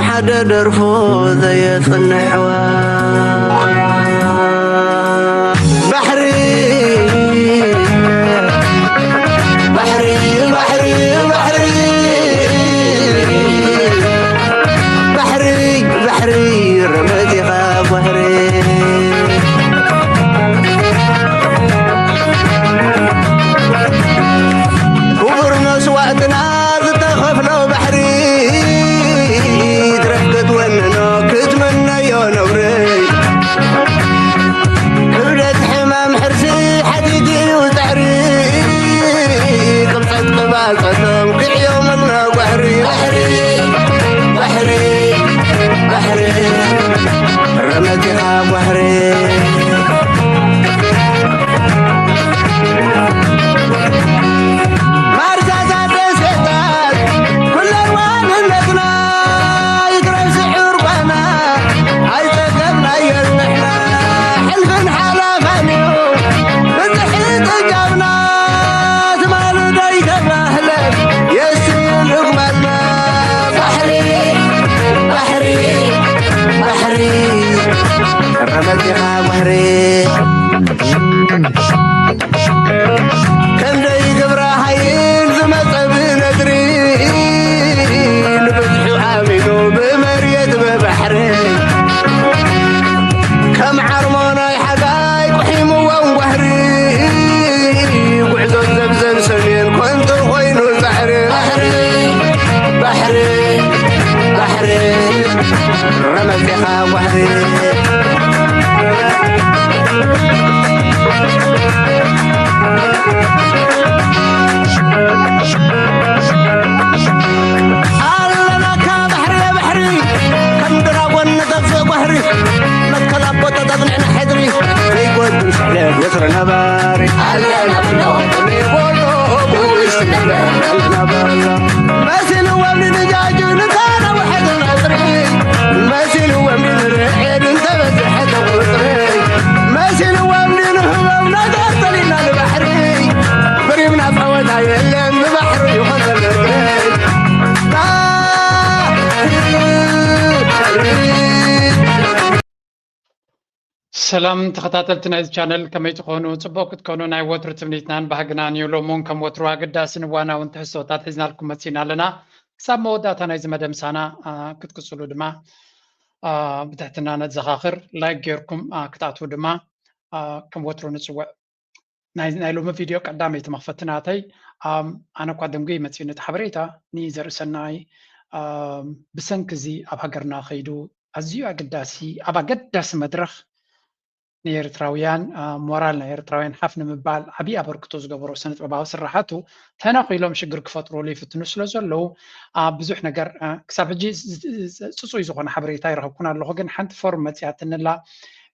ሓደ ደርፎ ዘየጽንሕዋ ባሕሪ፣ ባሕሪ፣ ባሕሪ፣ ባሕሪ፣ ባሕሪ፣ ባሕሪ፣ ረመጺኻ ባሕሪ። ክቡር መስዋእትና ዝተኸፍሎ ባሕሪ፣ ትረፍ ክትወንኖ ክትምነዮ ነውሪ። ክብደት ሕማም ሕርሲ ሓቲት እዩ ጻዕሪ፣ ቅብጸት ቅባጸቶም ክዕዮምልና ጓሕሪ። ባሕሪ፣ ባሕሪ፣ ባሕሪ፣ ረመቲኻ ጓሕሪ። ማርዛዛ ደሴታት ኩለን ዋንነትና ይትረፍ ስዑር ጓና ኣይጸገብናዮን ንሕና። ሕልፍን ሓላፋን እዩ ብዝሒ ጥጃብና፣ ትማሊ ዶ ኣይተባህለን የስዩ ልግመልና። ባሕሪ፣ ባሕሪ፣ ባሕሪ፣ ረመጺኻ ባሕሪ። ክንደይ ግብረ ሃይል ዝመጸ ብነድሪ፣ ንብዝሑ ኣሚኑ ብመሬት ብባሕሪ። ከም ዓርሞናይ ሓጋይ ቁሒምዎም ጓህሪ፣ ጉዕዞን ዘብዘን ሰሜን ኮንቶ ኮይኑ ጻዕሪ። ባሕሪ፣ ባሕሪ፣ ባሕሪ፣ ረመጺኻ ጓህሪ። ኣለናካ ባሕሪ ባሕሪ፣ ከም ድራጎን ንጠፍእ ጓህሪ፣ መትከል ኣቦታት ኣጽኒዕና ሕድሪ፣ ዘይጎድል ስሕለት ወትሩ ነባሪ። ኣለና ብንሆ ከመይ ቦሎ ብውሽጢ ነበር። ኣለና በሎ። መሲልዎም ንድጃጁ ንተነውሐ ቁጽሪ፣ መሲልዎም ንርዕድ እንተበዝሐ ቁጽሪ፣ መሲልዎም ንህቦም ነገር ተሊና ንባሕሪ፣ ብሪምና ጸወታ የለን ብባሕሪ ይኾን ዘለግሪ። ሰላም ተኸታተልቲ ናይዚ ቻነል፣ ከመይ ትኾኑ? ጽቡቕ ክትኮኑ ናይ ወትሩ ትምኒትናን ባህግናን እዩ። ሎም እውን ከም ወትሩ ኣገዳስን እዋናውን ትሕዝቶታት ሒዝናልኩም መጺና ኣለና። ክሳብ መወዳእታ ናይዚ መደብ ምሳና፣ አ፣ ክትቅጽሉ ድማ፣ አ፣ ብትሕትና ነዘኻኽር። ላይክ ጌርኩም፣ አ፣ ክትኣትዉ ድማ፣ አ፣ ከም ወትሩ ንጽውዕ። ናይ፣ ናይ ሎሚ ቪድዮ ቀዳመይቲ መኽፈቲ ናተይ፣ ኣም፣ ኣነ እኳ ደንጉየ መጺኡኒ እቲ ሓበሬታ፣ ንዘርእሰናይ፣ ኣም፣ ብሰንኪ እዚ ኣብ ሃገርና ከይዱ ኣዝዩ ኣገዳሲ፣ ኣብ ኣገዳሲ መድረኽ ንኤርትራውያን፣ አ፣ ሞራል ናይ ኤርትራውያን ሓፍ ንምባል ዓብዪ ኣበርክቶ ዝገበሮ ስነ ጥበባዊ ስራሓቱ ተነኺሎም ሽግር ክፈጥሩሉ ይፍትኑ ስለ ዘለዉ፣ አ፣ ብዙሕ ነገር፣ አ፣ ክሳብ ሕጂ ዝ-፣ ዝ-፣ ጽጹይ ዝኾነ ሓበሬታ ይረኸብኩን ኣለኹ። ግን ሓንቲ ፎርም መጺኣትንላ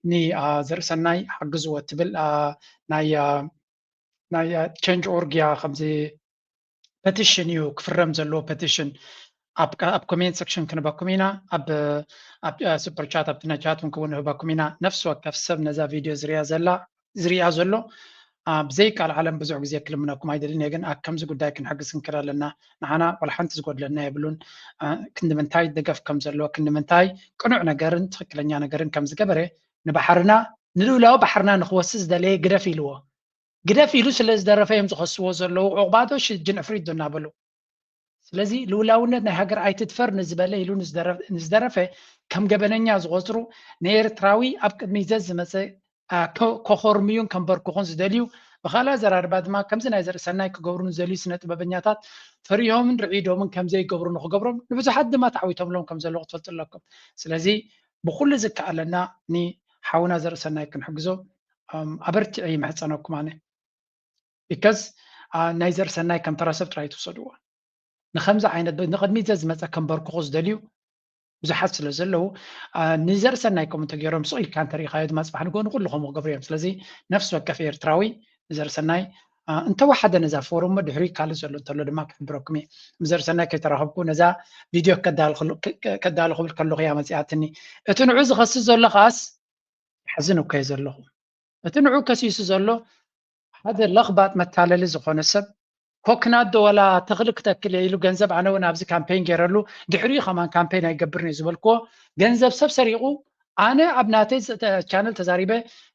ን፣ አ፣ ዘርእሰናይ ሓግዝዎ ትብል፣ አ፣ ናይ፣ አ፣ ናይ፣ አ፣ ቸንጅ ኦርግ እያ። ከምዚ ፐቲሽን እዩ ክፍረም ዘለዎ ፐቲሽን። ኣብ፣ ኣብ ኮሜንት ሴክሽን ክንበኩም ኢና። ኣብ፣ ኣብ፣ አ፣ ሱፐር ቻት፣ ኣብቲ ናይ ቻት እውን ክውን ንህበኩም ኢና። ነፍሲ ወከፍ ሰብ ነዛ ቪድዮ ዝሪኣ ዘላ፣ ዝሪኣ ዘሎ፣ አ፣ ብዘይ ቃል ዓለም ብዙሕ ግዜ ክልምነኩም ኣይደልን እየ፣ ግን ኣብ ከምዚ ጉዳይ ክንሕግዝ ክንክእል ኣለና። ንዓና ዋላ ሓንቲ ዝጎድለና የብሉን። አ፣ ክንዲ ምንታይ ደገፍ ከም ዘለዎ፣ ክንዲ ምንታይ ቅኑዕ ነገርን ትኽክለኛ ነገርን ከም ዝገበረ፣ ንባሕርና፣ ንልኡላዊ ባሕርና ንኽወስድ ዝደለየ ግደፍ ኢልዎ። ግደፍ ኢሉ ስለ ዝደረፈ እዮም ዝኸስዎ ዘለዉ። ዑቕባዶ ሽጅን ዕፍሪት ዶ እናበሉ። ስለዚ ልኡላውነት ናይ ሃገር ኣይትድፈር ንዝበለ ኢሉ ንዝደረ-፣ ንዝደረፈ ከም ገበነኛ ዝቖጽሩ፣ ንኤርትራዊ ኣብ ቅድሚ ዘዝ ዝመጸ፣ አ፣ ከ-፣ ከኾርምዩን ከንበርክኹን ዝደልዩ፣ ብኻልእ ኣዘራርባ ድማ ከምዚ ናይ ዘርእሰናይ ክገብሩ ንዘልዩ ስነ ጥበበኛታት ፈሪሆምን ርዒዶምን ከም ዘይገብሩ ንኽገብሮም ንብዙሓት ድማ ተዓዊቶምሎም ከም ዘለዉ ክትፈልጡ ኣለኩም። ስለዚ ብኹሉ ዝከኣለና ንሓውና ዘርእሰናይ ክንሕግዞ፣ ኣም፣ ኣበርቲዐ ይምሕጸነኩም ኣነ። ቢካዝ፣ አ፣ ናይ ዘርእሰናይ ከም ተራ ሰብ ጥራይ ትውሰድዎ። ንኸምዚ ዓይነት ብ-፣ ንቕድሚት ዘዝመጸ ከንበርክኹ ዝደልዩ ብዙሓት ስለ ዘለዉ፣ አ፣ ንዘርእሰናይ ከምኡ እንተገይሮም ስቕ ኢልካ እንተሪኢኻዮ ድማ ጽባሕ ንግሆ ንኹሉ ከምኡ ክገብሩ እዮም። ስለዚ ነፍሲ ወከፍ ኤርትራዊ ንዘርእሰናይ፣ አ፣ እንተወሓደ ነዛ ፎረም እሞ ድሕሪ ካልእ ዘሎ እንተሎ ድማ ክሕብረኩም እየ። ምስ ዘርእሰናይ ከይተራኸብኩ ነዛ ቪድዮ ከዳል-፣ ከ-፣ ከ-፣ ከዳሉ ክብል ከለኹ እያ መጺኣትኒ። እቲ ንዑ ዝኸስስ ዘሎ ኸኣስ ይሓዝን እኮ እየ ዘለኹ። እቲ ንዑ ከሲሱ ዘሎ ሓደ ለኽባጥ መታለሊ ዝኾነ ሰብ ኮክናት ዶ ዋላ ተኽሊ ክተክል እየ ኢሉ ገንዘብ ኣነ እውን ኣብዚ ካምፔን ገይረሉ ድሕሪኡ ከማን ካምፔን ኣይገብርን እዩ ዝበልክዎ ገንዘብ ሰብ ሰሪቑ ኣነ ኣብ ናተይ ቻነል ተዛሪበ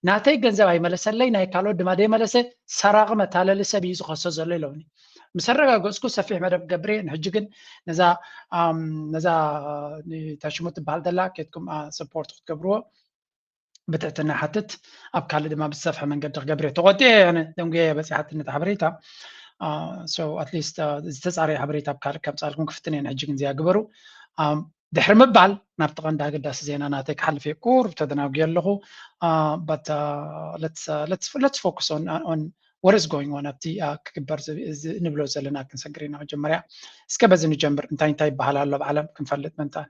ናተይ ገንዘብ ኣይመለሰለይ ናይ ካልኦት ድማ ደይመለሰ ሰራቂ መታለሊ ሰብ እዩ ዝኸሶ ዘሎ ኢለውኒ ምስ ኣረጋገፅኩ ሰፊሕ መደብ ክገብር እየ ንሕጂ ግን ነዛ ነዛ ታሽሙ ትበሃል ዘላ ኬድኩም ሰፖርት ክትገብርዎ ብትሕትና ሓትት ኣብ ካልእ ድማ ብዝሰፍሐ መንገዲ ክገብር እየ ተቆጢ ኣነ ደንጉየ በፂሓትኒ ሓበሬታ ኣትሊስት ዝተፃረየ ሓበሬታ ኣብ ካልእ ከምፃልኩም ክፍትን እየን ሕጂ ግን እዚኣ ግበሩ ድሕሪ ምባል ናብቲ ቀንዲ ኣገዳሲ ዜና ናተይ ክሓልፍ እየ ቁሩብ ተደናጉየ ኣለኹ but let's focus on on what is going on ኣብቲ ክግበር ንብሎ ዘለና ክንሰግር ኢና መጀመርያ እስከ በዚ ንጀምር እንታይ እንታይ ይበሃል ኣሎ ኣብ ዓለም ክንፈልጥ ምንታን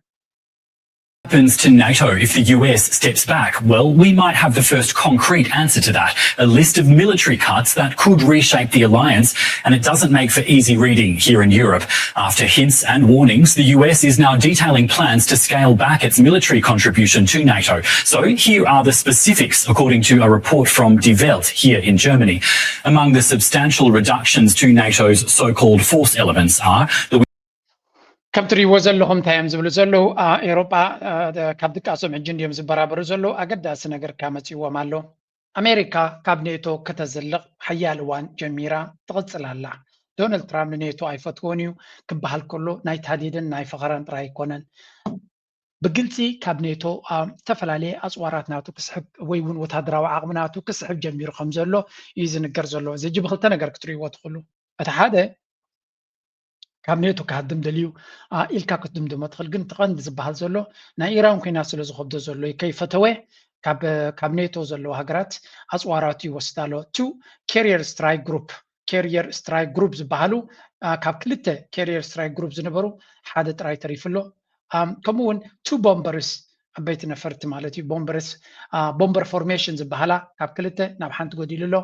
happens to NATO if the U S steps back? Well, we might have the first concrete answer to that a list of military cuts that could reshape the alliance, and it doesn't make for easy reading here in Europe. After hints and warnings, the U S is now detailing plans to scale back its military contribution to NATO. So here are the specifics, according to a report from Die Welt here in Germany. Among the substantial reductions to NATO's so called force elements are the ከም ትሪእዎ ዘለኹም እንታይ እዮም ዝብሉ ዘለዉ ኤሮጳ ካብ ድቃሶም ሕጂ እንዲዮም ዝበራበሩ ዘለዉ ኣገዳሲ ነገር ካመፅዎም ኣሎ ኣሜሪካ ካብ ኔቶ ከተዝልቕ ሓያል እዋን ጀሚራ ትቕፅል ኣላ ዶናልድ ትራምፕ ንኔቶ ኣይፈትዎን እዩ ክበሃል ከሎ ናይ ታዲድን ናይ ፈኸራን ጥራይ ኣይኮነን ብግልፂ ካብ ኔቶ ዝተፈላለየ ኣፅዋራት ናቱ ክስሕብ ወይ እውን ወታደራዊ ዓቕሚ ናቱ ክስሕብ ጀሚሩ ከም ዘሎ እዩ ዝንገር ዘሎ እዚ ሕጂ ብክልተ ነገር ክትርእይዎ ትኽእሉ እቲ ሓደ ካብ ኔቶ ክሃድም ደልዩ ኢልካ ክትድምድሞ ትኽእል ግን ትቐንዲ ዝበሃል ዘሎ ናይ ኢራን ኩናት ስለ ዝኸብዶ ዘሎ ከይፈተወ ካብ ኔቶ ዘለዉ ሃገራት ኣፅዋራቱ ይወስድ ኣሎ ቱ carrier strike group carrier strike group ዝበሃሉ ካብ ክልተ carrier strike group ዝነበሩ ሓደ ጥራይ ተሪፉ ኣሎ ከምኡ እውን ቱ ቦምበርስ ዓበይቲ ነፈርቲ ማለት እዩ ቦምበርስ ቦምበር ፎርሜሽን ዝበሃላ ካብ ክልተ ናብ ሓንቲ ጎዲሉ ኣሎ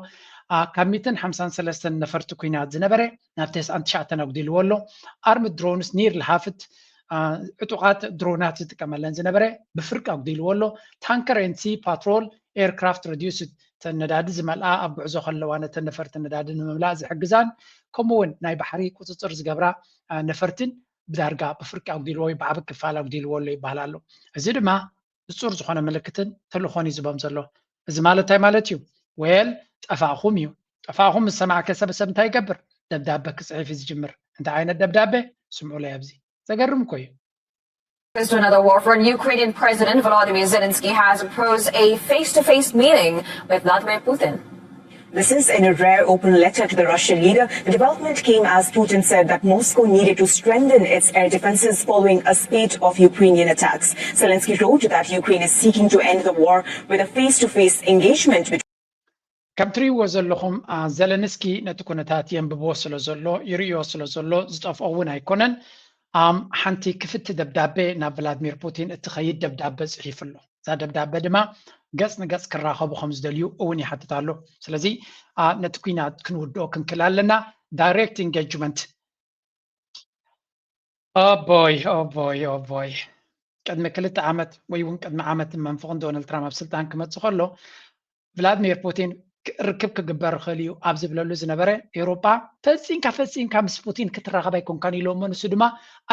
ካብ ሚትን ሓምሳን ሰለስተን ነፈርቲ ኩናት ዝነበረ ናብ ተስዓን ትሽዓተን ኣጉዲልዎ ኣሎ ኣርምድ ድሮንስ ኒር ልሃፍት ዕጡቓት ድሮናት ዝጥቀመለን ዝነበረ ብፍርቂ ኣጉዲልዎ ኣሎ ታንከር ኤንሲ ፓትሮል ኤርክራፍት ረዲዩስ ነዳዲ ዝመልኣ ኣብ ጉዕዞ ከለዋ ነተን ነፈርቲ ነዳዲ ንምምላእ ዝሕግዛን ከምኡ እውን ናይ ባሕሪ ቁፅፅር ዝገብራ ነፈርትን ብዳርጋ ብፍርቂ ኣጉዲልዎ ወይ ብዓቢ ክፋል ኣጉዲልዎ ኣሎ ይበሃል ኣሎ እዚ ድማ ብፁር ዝኾነ ምልክትን ተልእኾን እዩ ዝቦም ዘሎ እዚ ማለት እንታይ ማለት እዩ well ጠፋእኹም እዩ ጠፋእኹም ምስ ሰማዕከ ሰብ ሰብ እንታይ ይገብር ደብዳበ ክፅሕፍ እዩ ዝጅምር እንታይ ዓይነት ደብዳበ ስምዑለይ ኣብዚ ዘገርም እኮ እዩ There's another war front. Ukrainian President Volodymyr Zelensky has proposed a face-to-face meeting with Vladimir Putin. This is in a rare open letter to the Russian leader. The development came as Putin said that Moscow needed to strengthen its air defenses following a spate of Ukrainian attacks. Zelensky wrote that Ukraine is seeking to end the war with a face-to-face engagement between ከም ትሪእዎ ዘለኹም ዘለንስኪ ነቲ ኩነታት የንብቦ ስለ ዘሎ ይርእዮ ስለ ዘሎ ዝጠፍኦ እውን ኣይኮነን ሓንቲ ክፍቲ ደብዳቤ ናብ ቭላድሚር ፑቲን እትኸይድ ደብዳበ ፅሒፉ ኣሎ እዛ ደብዳበ ድማ ገፅ ንገፅ ክራኸቡ ከም ዝደልዩ እውን ይሓትት ኣሎ ስለዚ ነቲ ኩናት ክንውድኦ ክንክል ኣለና direct engagement ኦቦይ ኦቦይ ኦቦይ ቅድሚ ክልተ ዓመት ወይ እውን ቅድሚ ዓመት መንፍቕን ዶናልድ ትራምፕ ኣብ ስልጣን ክመፅእ ከሎ ቭላድሚር ፑቲን ርክብ ክግበር ይኽእል እዩ ኣብ ዝብለሉ ዝነበረ ኤውሮጳ ፈፂንካ ፈፂንካ ምስ ፑቲን ክትራኸብ ኣይኮንካን ኢሎሞ ንሱ ድማ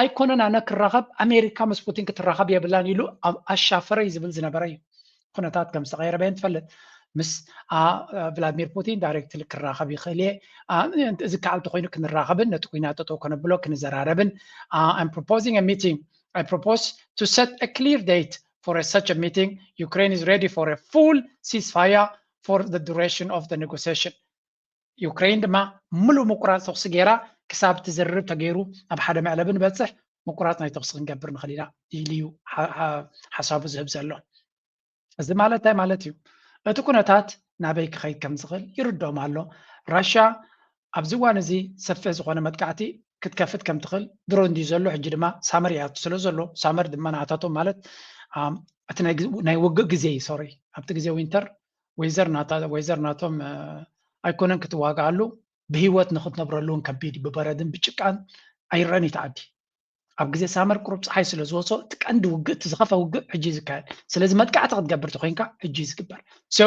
ኣይኮነን ኣነ ክራኸብ ኣሜሪካ ምስ ፑቲን ክትራኸብ የብላን ኢሉ ኣሻፈረ እዩ ዝብል ዝነበረ እዩ ኩነታት ከም ዝተቐየረ በየን ትፈልጥ ምስ ቭላድሚር ፑቲን ዳይሬክትሊ ክራኸብ ይኽእል እየ እዚ ከዓል ተኮይኑ ክንራኸብን ነቲ ኩናት ጠጠው ከነብሎ ክንዘራረብን I'm proposing a meeting I propose to set a clear date for a such a meeting Ukraine is ready for a full ceasefire for the duration of the negotiation ዩክሬን ድማ ምሉእ ምቁራፅ ተኩሲ ገይራ ክሳብ እቲ ዝርርብ ተገይሩ ኣብ ሓደ መዕለቢ ንበፅሕ ምቁራፅ ናይ ተኩሲ ክንገብር ንኽእል ኢና ኢሉ እዩ ሓሳቡ ዝህብ ዘሎ እዚ ማለት እንታይ ማለት እዩ እቲ ኩነታት ናበይ ክኸይድ ከም ዝኽእል ይርድኦም ኣሎ ራሽያ ኣብዚ እዋን እዚ ሰፊሕ ዝኾነ መጥቃዕቲ ክትከፍት ከም ትኽእል ድሮ እንዲ ዘሎ ሕጂ ድማ ሳመር ይኣቱ ስለ ዘሎ ሳመር ድማ ንኣታቶም ማለት እቲ ናይ ውግእ ግዜ እዩ ሶሪ ኣብቲ ግዜ ዊንተር ወይዘር ናቶም ኣይኮነን ክትዋግኣሉ ብህይወት ንክትነብረሉ እውን ከቢድ እዩ ብበረድን ብጭቃን ኣይረን እዩ ተዓዲ ኣብ ግዜ ሳመር ቁሩብ ፀሓይ ስለ ዝወፅኦ እቲ ቀንዲ ውግእ እቲ ዝኸፈ ውግእ ሕጂ እዩ ዝካየድ ስለዚ መጥቃዕቲ ክትገብር ተኮይንካ ሕጂ እዩ ዝግበር so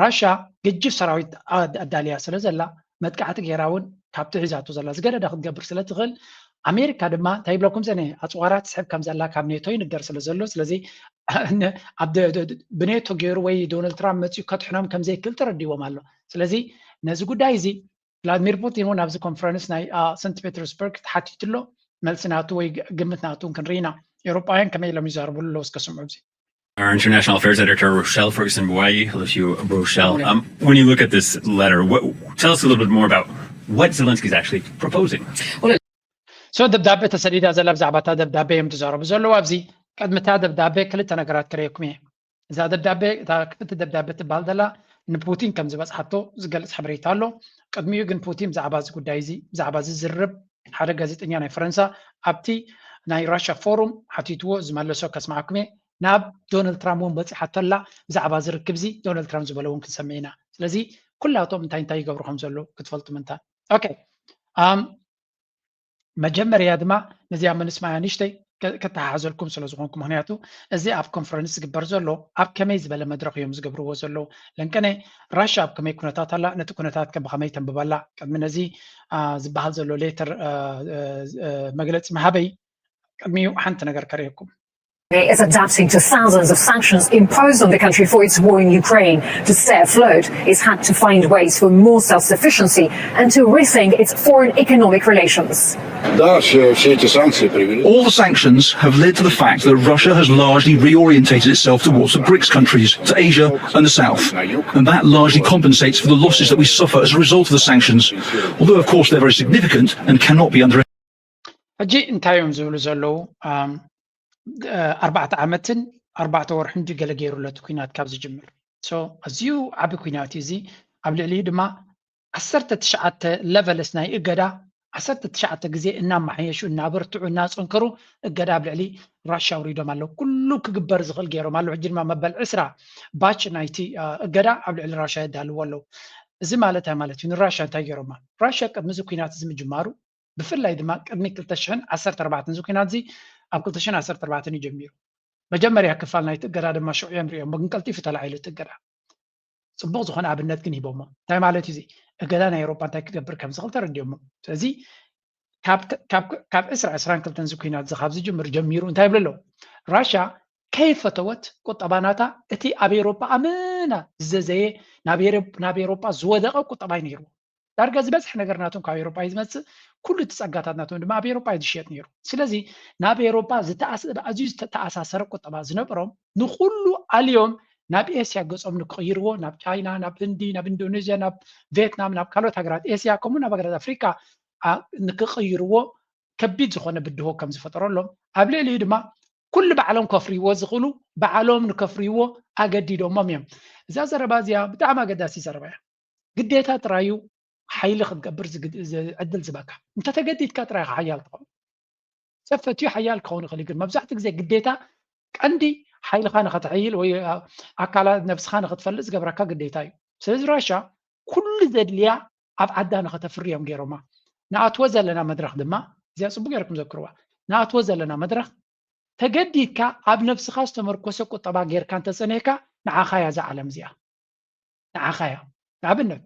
ራሽያ ገጅፍ ሰራዊት ኣዳልያ ስለ ዘላ መጥቃዕቲ ገይራ እውን ካብቲ ሒዛቶ ዘላ ዝገደደ ክትገብር ስለ ትኽእል፣ ኣሜሪካ ድማ እንታይ ይብለኩም ዘነ ኣፅዋራት ትስሕብ ከም ዘላ ካብ ኔቶ ይንገር ስለ ዘሎ፣ ስለዚ ብኔቶ ገይሩ ወይ ዶናልድ ትራምፕ መፅኡ ከድሕኖም ከም ዘይክእል ተረዲዎም ኣሎ። ስለዚ ነዚ ጉዳይ እዚ ቭላድሚር ፑቲን እውን ኣብዚ ኮንፈረንስ ናይ ሰንት ፔተርስበርግ ተሓቲቱ ኣሎ። መልሲ ናቱ ወይ ግምት ናቱ እውን ክንርኢ ኢና። ኤውሮጳውያን ከመይ ኢሎም ይዛረብሉ ኣለዉ እስከ ስምዑ። እዚ Our international affairs editor, Rochelle Ferguson Boyer. Hello to you, Rochelle. Um, when you look at this letter, what, tell us a little bit more about what Zelensky's actually proposing. So ደብዳቤ ተሰዲዳ ዘላ፣ ብዛዕባ እታ ደብዳቤ እዮም ትዛረቡ ዘለዉ። ኣብዚ ቅድሚ እታ ደብዳቤ ክልተ ነገራት ክርእየኩም እየ። እዛ ደብዳቤ፣ እታ ክፍቲ ደብዳቤ ትበሃል ዘላ ንፑቲን ከም ዝበፅሓቶ ዝገልፅ ሓበሬታ ኣሎ። ቅድሚኡ ግን ፑቲን ብዛዕባ እዚ ጉዳይ እዚ፣ ብዛዕባ እዚ ዝርርብ ሓደ ጋዜጠኛ ናይ ፈረንሳ ኣብቲ ናይ ራሽያ ፎሩም ሓቲትዎ ዝመለሶ ከስምዓኩም እየ። ናብ ዶናልድ ትራምፕ እውን በፂሓቶ ኣላ። ብዛዕባ እዚ ርክብ እዚ ዶናልድ ትራምፕ ዝበሎ እውን ክንሰምዕ ኢና። ስለዚ ኩላቶም እንታይ እንታይ ይገብሩ ከም ዘለዉ ክትፈልጡ ምንታ። ኦኬ፣ ኣም፣ መጀመርያ ድማ ነዚኣ ምንስማያ ንእሽተይ ከ- ከተሓሓዘልኩም ስለ ዝኾንኩ፣ ምክንያቱ እዚ ኣብ ኮንፈረንስ ዝግበር ዘሎ ኣብ ከመይ ዝበለ መድረኽ እዮም ዝገብርዎ ዘለዉ። ለንቀነ ራሽያ ኣብ ከመይ ኩነታት ኣላ፣ ነቲ ኩነታት ከ ብኸመይ ተንብብ ኣላ፣ ቅድሚ ነዚ አ፣ ዝበሃል ዘሎ ሌተር አ፣ አ፣ አ፣ መግለፂ ምሃበይ ቅድሚኡ ሓንቲ ነገር ከርእየኩም። Is adapting to thousands of sanctions imposed on the country for its war in Ukraine. To stay afloat, it's had to find ways for more self-sufficiency and to rethink its foreign economic relations. Да, все, все эти санкции привели. All the sanctions have led to the fact that Russia has largely reorientated itself towards the BRICS countries, to Asia and the South. And that largely compensates for the losses that we suffer as a result of the sanctions, although, of course, they're very significant and cannot be underestimated. ሕጂ እንታይ እዮም ዝብሉ ዘለዉ? ኣም፣ እ፣ ኣርባዕተ ዓመትን ኣርባዕተ ወርሕን ድዩ ገለ ገይሩ ኣሎ እቲ ኩናት ካብ ዝጅምር። So ኣዝዩ ዓቢ ኩናት እዩ እዚ። ኣብ ልዕሊኡ ድማ ዓሰርተ ትሽዓተ ለቨልስ ናይ እገዳ ዓሰርተ ትሽዓተ ግዜ እናመሓየሹ፣ እናበርትዑ፣ እናፀንከሩ እገዳ ኣብ ልዕሊ ራሽያ ኣውሪዶም ኣለዉ። ኩሉ ክግበር ዝኽእል ገይሮም ኣለዉ። ሕጂ ድማ መበል ዕስራ ባች ናይቲ እ፣ እገዳ ኣብ ልዕሊ ራሽያ የዳልዎ ኣለዉ። እዚ ማለት እንታይ ማለት እዩ? ንራሽያ እንታይ ገይሮማ? ራሽያ ቅድሚ እዚ ኩናት እዚ ምጅማሩ ብፍላይ ድማ ቅድሚ ክልተ ሽሕን ዓሰርተ ኣርባዕተን እዚ ኩናት እዚ ኣብ ክልተ ሽሕን ዓሰርተ ኣርባዕተን እዩ ጀሚሩ። መጀመርያ ክፋል ናይቲ እገዳ ድማ ሽዑ እዮም ሪኦም፣ ግን ቀልጢፉ ተላዒሉ እቲ እገዳ። ፅቡቕ ዝኾነ ኣብነት ግን ሂቦሞ። እንታይ ማለት እዩ እዚ? እገዳ ናይ ኤውሮጳ እንታይ ክገብር ከም ዝኽእል ተረዲኦሞ። ስለዚ ካብ ካብ ካብ ዕስራ ዕስራን ክልተን እዚ ኩናት እዚ ካብ ዝጅምር ጀሚሩ እንታይ ይብሉ ኣለዉ? ራሽያ ከይፈተወት ቁጠባ ናታ እቲ ኣብ ኤውሮጳ ኣመና ዝዘዘየ ናብ ኤውሮ- ናብ ኤውሮጳ ዝወደቐ ቁጠባ እዩ ነይርዎ። ዳርጋ ዝበዝሕ ነገር ናቶም ካብ ኤውሮጳ እዩ ዝመፅእ። ኩሉ እቲ ፀጋታት ናቶም ድማ ኣብ ኤውሮጳ እዩ ዝሽየጥ ነይሩ። ስለዚ ናብ ኤውሮጳ ዝተኣስ- ኣዝዩ ዝተኣሳሰረ ቁጠባ ዝነበሮም ንኩሉ ኣልዮም ናብ ኤስያ ገፆም ንክቕይርዎ፣ ናብ ቻይና፣ ናብ ህንዲ፣ ናብ ኢንዶኔዥያ፣ ናብ ቪየትናም፣ ናብ ካልኦት ሃገራት ኤስያ ከምኡ ናብ ሃገራት ኣፍሪካ ኣ- ንክቕይርዎ ከቢድ ዝኾነ ብድሆ ከም ዝፈጠረሎም፣ ኣብ ልዕሊኡ ድማ ኩሉ ባዕሎም ከፍርይዎ ዝኽእሉ ባዕሎም ንከፍርይዎ ኣገዲዶሞም እዮም። እዛ ዘረባ እዚኣ ብጣዕሚ ኣገዳሲ ዘረባ እያ። ግዴታ ጥራዩ ሓይሊ ክትገብር ዝግድ- ዝ- ዕድል ዝበካ። እንተተገዲድካ ጥራይ ኢኻ ሓያል ትኸውን። ሰብ ፈትዩ ሓያል ክኸውን ይኽእል እዩ፣ ግን መብዛሕትኡ ግዜ ግዴታ ቀንዲ ሓይልኻ ንኸተሕይል ወይ ኣ- ኣካላት ነብስኻ ንኽትፈልጥ ዝገብረካ ግዴታ እዩ። ስለዚ ራሻ ኩሉ ዘድልያ ኣብ ዓዳ ንኸተፍሪ እዮም ገይሮማ። ንኣትዎ ዘለና መድረኽ ድማ እዚኣ ጽቡቅ ገይርኩም ዘክርዋ። ንኣትዎ ዘለና መድረኽ ተገዲድካ ኣብ ነብስኻ ዝተመርኮሰ ቁጠባ ጌርካ እንተጸኒሕካ ንዓኻ እያ እዛ ዓለም እዚኣ። ንዓኻ እያ። ንኣብነት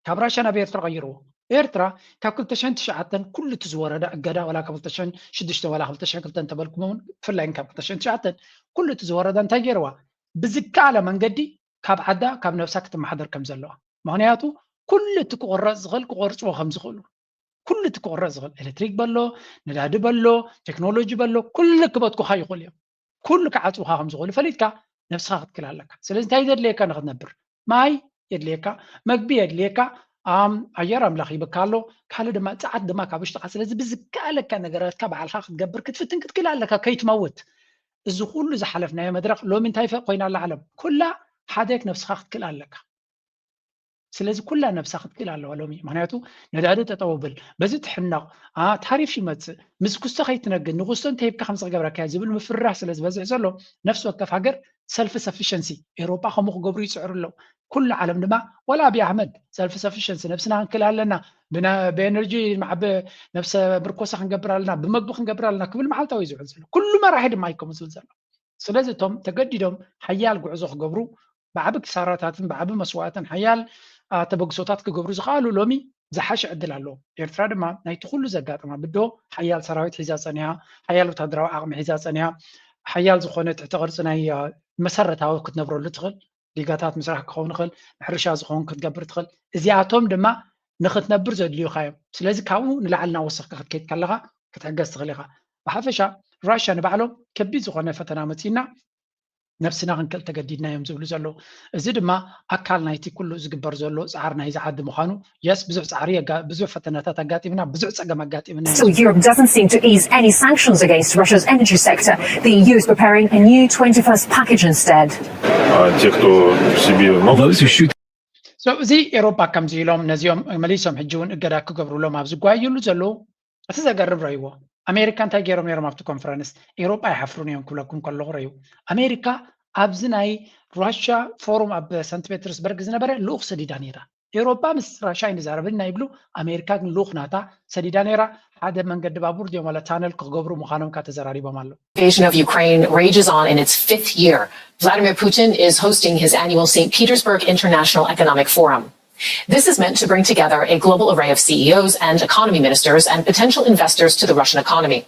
ካብ ራሻ ናብ ኤርትራ ቀይርዎ። ኤርትራ ካብ ክልተ ሽሕን ትሽዓተን ኩሉ እቲ ዝወረደ እገዳ፣ ዋላ ካብ ክልተ ሽሕን ሽዱሽተ ዋላ ክልተ ሽሕን ክልተን እንተበልኩም እውን ብፍላይ ካብ ክልተ ሽሕን ትሽዓተን ኩሉ እቲ ዝወረደ እንታይ ገይርዋ? ብዝከኣለ መንገዲ ካብ ዓዳ ካብ ነብሳ ክትመሓደር ከም ዘለዋ። ምኽንያቱ ኩሉ እቲ ክቑረፅ ዝኽእል ክቆርፅዎ ከም ዝኽእሉ፣ ኩሉ እቲ ክቑረፅ ዝኽእል ኤሌክትሪክ በሎ፣ ነዳዲ በሎ፣ ቴክኖሎጂ በሎ፣ ኩሉ ክበትኩኻ ይኽእሉ እዮም። ኩሉ ክዓፅውኻ ከም ዝኽእሉ ፈሊጥካ ነብስኻ ክትክል ኣለካ። ስለዚ እንታይ ዘድልየካ ንክትነብር? ማይ የድልየካ፣ መግቢ የድልየካ፣ ኣም ኣየር ኣምላኽ ሂብካ ኣሎ፣ ካልእ ድማ ጸዓት ድማ ካብ ውሽጥኻ። ስለዚ ብዝከኣለካ ነገራትካ ባዕልኻ ክትገብር ክትፍትን ክትክል ኣለካ ከይትመውት። እዚ ኩሉ ዝሓለፍናዮ መድረኽ ሎሚ እንታይ ፈ ኮይና ኣላ ዓለም? ኩላ ሓደ ነብስኻ ክትክል ኣለካ። ስለዚ ኩላ ነብሳ ክትክእል ኣለዋ ሎሚ። ምክንያቱ ነዳዲ ጠጠው ብል፣ በዚ ትሕነቕ፣ ኣ፣ ታሪፍ ይመጽእ፣ ምስ ኩስቶ ከይትነግድ፣ ንኩስቶ እንተሂብካ ከምዚ ክገብረካ እየ ዝብል ምፍርራህ ስለ ዝበዝሕ ዘሎ፣ ነፍሲ ወከፍ ሃገር ሰልፍ ሰፊሸንሲ፣ ኤውሮጳ ከምኡ ክገብሩ ይጽዕሩ ኣለዉ። ኩሉ ዓለም ድማ ዋላ ኣብይ ኣሕመድ ሰልፍ ሰፊሸንሲ፣ ነብስና ክንክእል ኣለና፣ ብና- ብኤነርጂ ንዓቢ ነብሰ ምርኮሳ ክንገብር ኣለና፣ ብመግቢ ክንገብር ኣለና ክብል መዓልታዊ እዩ ዝውዕል ዘሎ። ኩሉ መራሒ ድማ እዩ ከምኡ ዝብል ዘሎ። ስለዚ እቶም ተገዲዶም ሓያል ጉዕዞ ክገብሩ ብዓቢ ክሳራታትን ብዓቢ መስዋእትን ሓያል ተበግሶታት ክገብሩ ዝኽኣሉ ሎሚ ዝሓሸ ዕድል ኣለዎም። ኤርትራ ድማ ናይቲ ኩሉ ዘጋጠማ ብዶ ሓያል ሰራዊት ሒዛ ጸኒሓ፣ ሓያል ወታደራዊ ዓቕሚ ሒዛ ጸኒሓ፣ ሓያል ዝኾነ ትሕቲ ቅርጺ ናይ መሰረታዊ ክትነብረሉ ትኽእል ዲጋታት ምስራሕ ክኸውን ይኽእል፣ ሕርሻ ዝኸውን ክትገብር ትኽእል። እዚኣቶም ድማ ንኽትነብር ዘድልዩኻ እዮም። ስለዚ ካብኡ ንላዕሊ እናወሰኽካ ክትከይድ ከለኻ ክትሕገዝ ትኽእል ኢኻ። ብሓፈሻ ራሽያ ንባዕሎም ከቢድ ዝኾነ ፈተና መጺእና ነብስና ክንክእል ተገዲድና እዮም ዝብሉ ዘለዉ። እዚ ድማ ኣካል ናይቲ ኩሉ ዝግበር ዘሎ ጻዕሪ ናይዚ ዓዲ ምዃኑ። የስ፣ ብዙሕ ጻዕሪ፣ ብዙሕ ፈተናታት ኣጋጢምና፣ ብዙሕ ጸገም ኣጋጢምና። Still, Europe doesn't seem to ease any sanctions against Russia's energy sector. The E U is preparing a new twenty-first package instead. А те, кто себе... Those who shoot እዚ ኤሮፓ ከምዚ ኢሎም ነዚኦም መሊሶም ሕጂ እውን እገዳ ክገብሩሎም ኣብ ዝጓየሉ ዘለዉ፣ እቲ ዘገርም ረይዎ። ኣሜሪካ እንታይ ገይሮም ነይሮም ኣብቲ ኮንፈረንስ? ኤሮፓ ኣይሓፍሩን እዮም ክብለኩም ከለኹ ረዩ። ኣሜሪካ ኣብዚ ናይ ራሽያ ፎሩም ኣብ ሰንት ፔተርስበርግ ዝነበረ ልኡኽ ሰዲዳ ነይራ። ኤሮፓ ምስ ራሽያ ኣይንዛረብን ኢና ይብሉ፣ ኣሜሪካ ግን ልኡኽ ናታ ሰዲዳ ነይራ። ሓደ መንገዲ ባቡር ድዮም ዋላ ታነል ክገብሩ ምዃኖም ካ ተዘራሪቦም ኣለዉ። Invasion of Ukraine rages on in its fifth year. Vladimir Putin is hosting his annual Saint Petersburg International Economic Forum. This is meant to bring together a global array of C E Os and economy ministers and potential investors to the Russian economy.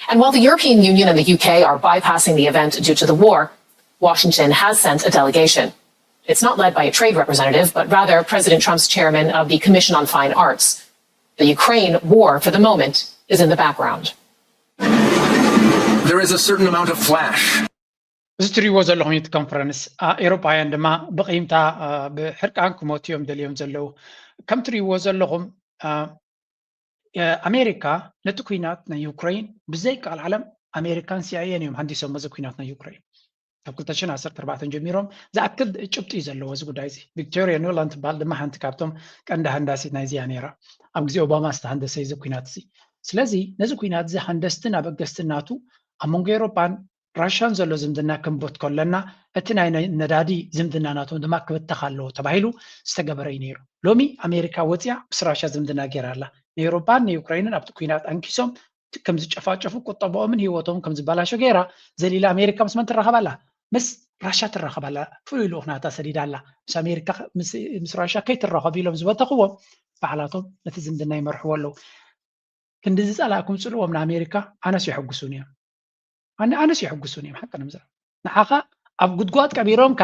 And while the European Union and the U K are bypassing the event due to the war, Washington has sent a delegation. It's not led by a trade representative, but rather President Trump's chairman of the Commission on Fine Arts. The Ukraine war, for the moment, is in the background. There is a certain amount of flash. እዚ ትሪእዎ ዘለኹም እቲ ኮንፈረንስ፣ ኤሮፓውያን ድማ ብቕይምታ ብሕርቃን ክሞቱ እዮም ደልዮም ዘለዉ። ከም ትሪእዎ ዘለኹም ኣሜሪካ ነቲ ኩናት ናይ ዩክሬን ብዘይቃል ዓለም ኣሜሪካን ሲኣይኤን እዮም ሃንዲሶም። እዚ ኩናት ናይ ዩክሬን ካብ ክልተ ሽሕን ዓሰርተ ኣርባዕተን ጀሚሮም ዝኣክል ጭብጢ እዩ ዘለዎ እዚ ጉዳይ እዚ። ቪክቶሪያ ኑላንድ ትበሃል ድማ ሓንቲ ካብቶም ቀንዲ ሃንዳሲት ናይዚ እያ ነይራ። ኣብ ግዜ ኦባማ ዝተሃንደሰ እዚ ኩናት እዚ። ስለዚ ነዚ ኩናት እዚ ሃንደስትን ኣበገስትን ናቱ ኣብ መንጎ ኤሮፓን ራሻን ዘሎ ዝምድና ክንቦት ከለና እቲ ናይ ነዳዲ ዝምድና ናቶም ድማ ክብተኽ ኣለዎ ተባሂሉ ዝተገበረ እዩ ነይሩ። ሎሚ ኣሜሪካ ወፂኣ ምስ ራሻ ዝምድና ገይራ ኣላ። ንኤውሮፓን ንዩክሬንን ኣብቲ ኩናት ኣንኪሶም ከም ዝጨፋጨፉ ቁጠባኦምን ህይወቶምን ከም ዝበላሾ ገይራ ዘሊላ ኣሜሪካ ምስ መን ትራኸብ ኣላ? ምስ ራሻ ትራኸብ ኣላ። ፍሉይ ልኡኽ ናታ ሰዲዳ ኣላ። ምስ ኣሜሪካ ምስ ራሻ ከይትራኸቡ ኢሎም ዝበተኽዎም ባዕላቶም ነቲ ዝምድና ይመርሕዎ ኣለዉ። ክንዲ ዝፀላእኩም ፅልዎም ንኣሜሪካ ኣነስ የሐጉሱን እዮም። ኣነ ኣነስ የሐጉሱን እዮም ሓቂ ንምዛር ንዓኻ ኣብ ጉድጓድ ቀቢሮምካ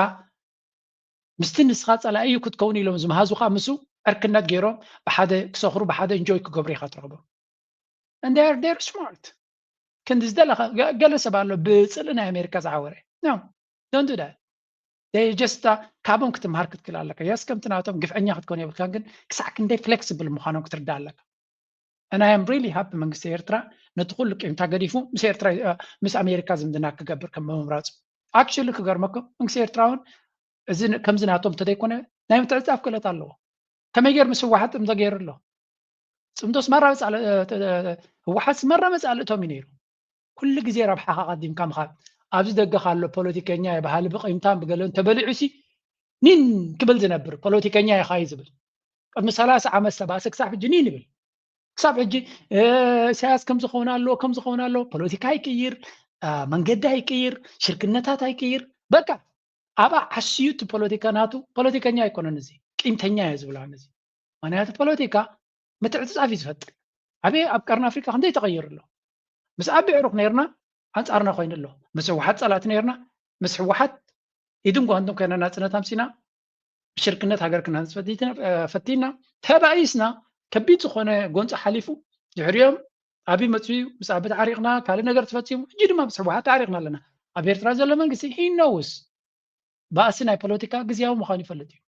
ምስቲ ንስኻ ፀላኢ እዩ ክትከውን ኢሎም ዝመሃዙኻ ምስኡ ዕርክነት ገይሮም ብሓደ ክሰኽሩ ብሓደ እንጆይ ክገብሩ ኢኻ ትረኽቦም። And they are smart። ክንዲ ዝደለኻ ገለ ሰብ ኣሎ ብፅልኢ ናይ ኣሜሪካ ዝዓወረ no don't do that። ጀስታ ካብኦም ክትምሃር ክትክል ኣለካ። የስ ከምቲ ናቶም ግፍዐኛ ክትከውን የብልካን ግን ክሳዕ ክንደይ flexible ምዃኖም ክትርዳእ ኣለካ። And I am really happy መንግስቲ ኤርትራ ነቲ ኩሉ ቂምታ ገዲፉ ምስ ኤርትራ ምስ ኣሜሪካ ዝምድና ክገብር ከም ምምራፁ። Actually ክገርመኩም መንግስቲ ኤርትራ እውን እዚ ከምዚ ናቶም እንተዘይኮነ ናይ ምትዕፃፍ ክእለት ኣለዎ። ከመይ ገይር ምስ ህወሓት ጥምዶ ገይሩ ኣሎ? ፅምዶ ስመራ ህወሓት ስመራ መፃልእቶም እዩ ነይሩ። ኩሉ ግዜ ረብሓኻ ቀዲምካ ምኻድ። ኣብዚ ደገ ካሎ ፖለቲከኛ የባሃሊ ብቂምታን ብገለን ተበሊዑ ሲ ኒን ክብል ዝነብር ፖለቲከኛ ኢኻ እዩ ዝብል። ቅድሚ ሰላሳ ዓመት ዝተባእሰ ክሳብ ሕጂ ኒን ይብል። ክሳብ ሕጂ ኢሳያስ ከም ዝኸውን ኣለዎ ከም ዝኸውን ኣለዎ። ፖለቲካ ይቅይር፣ መንገዲ ኣይቅይር፣ ሽርክነታት ኣይቅይር። በቃ ኣብኣ ዓስዩ እቲ ፖለቲካ ናቱ። ፖለቲከኛ ኣይኮነን እዚ ቂምተኛ እየ ዝብላ ነዚ። ምክንያቱ ፖለቲካ ምትዕፅፃፍ እዩ ዝፈጥር። ኣበይ ኣብ ቀርኒ ኣፍሪካ ክንደይ ተቐይሩ ኣሎ? ምስ ኣቢ ዕሩኽ ነይርና ኣንፃርና ኮይኑ ኣሎ። ምስ ህወሓት ፀላእቲ ነይርና ምስ ህወሓት ኢድን ጓንትን ኮይና ናፅነት ኣምፂና ብሽርክነት ሃገር ክናንፅ ፈቲና ተባኢስና ከቢድ ዝኾነ ጎንፂ ሓሊፉ ድሕሪኦም ኣቢ መፅኡ ምስ ኣቢ ተዓሪቕና ካልእ ነገር ተፈፂሙ ሕጂ ድማ ምስ ህወሓት ተዓሪቕና ኣለና። ኣብ ኤርትራ ዘሎ መንግስቲ ሂኖውስ ባእሲ ናይ ፖለቲካ ግዜያዊ ምዃኑ ይፈልጥ እዩ።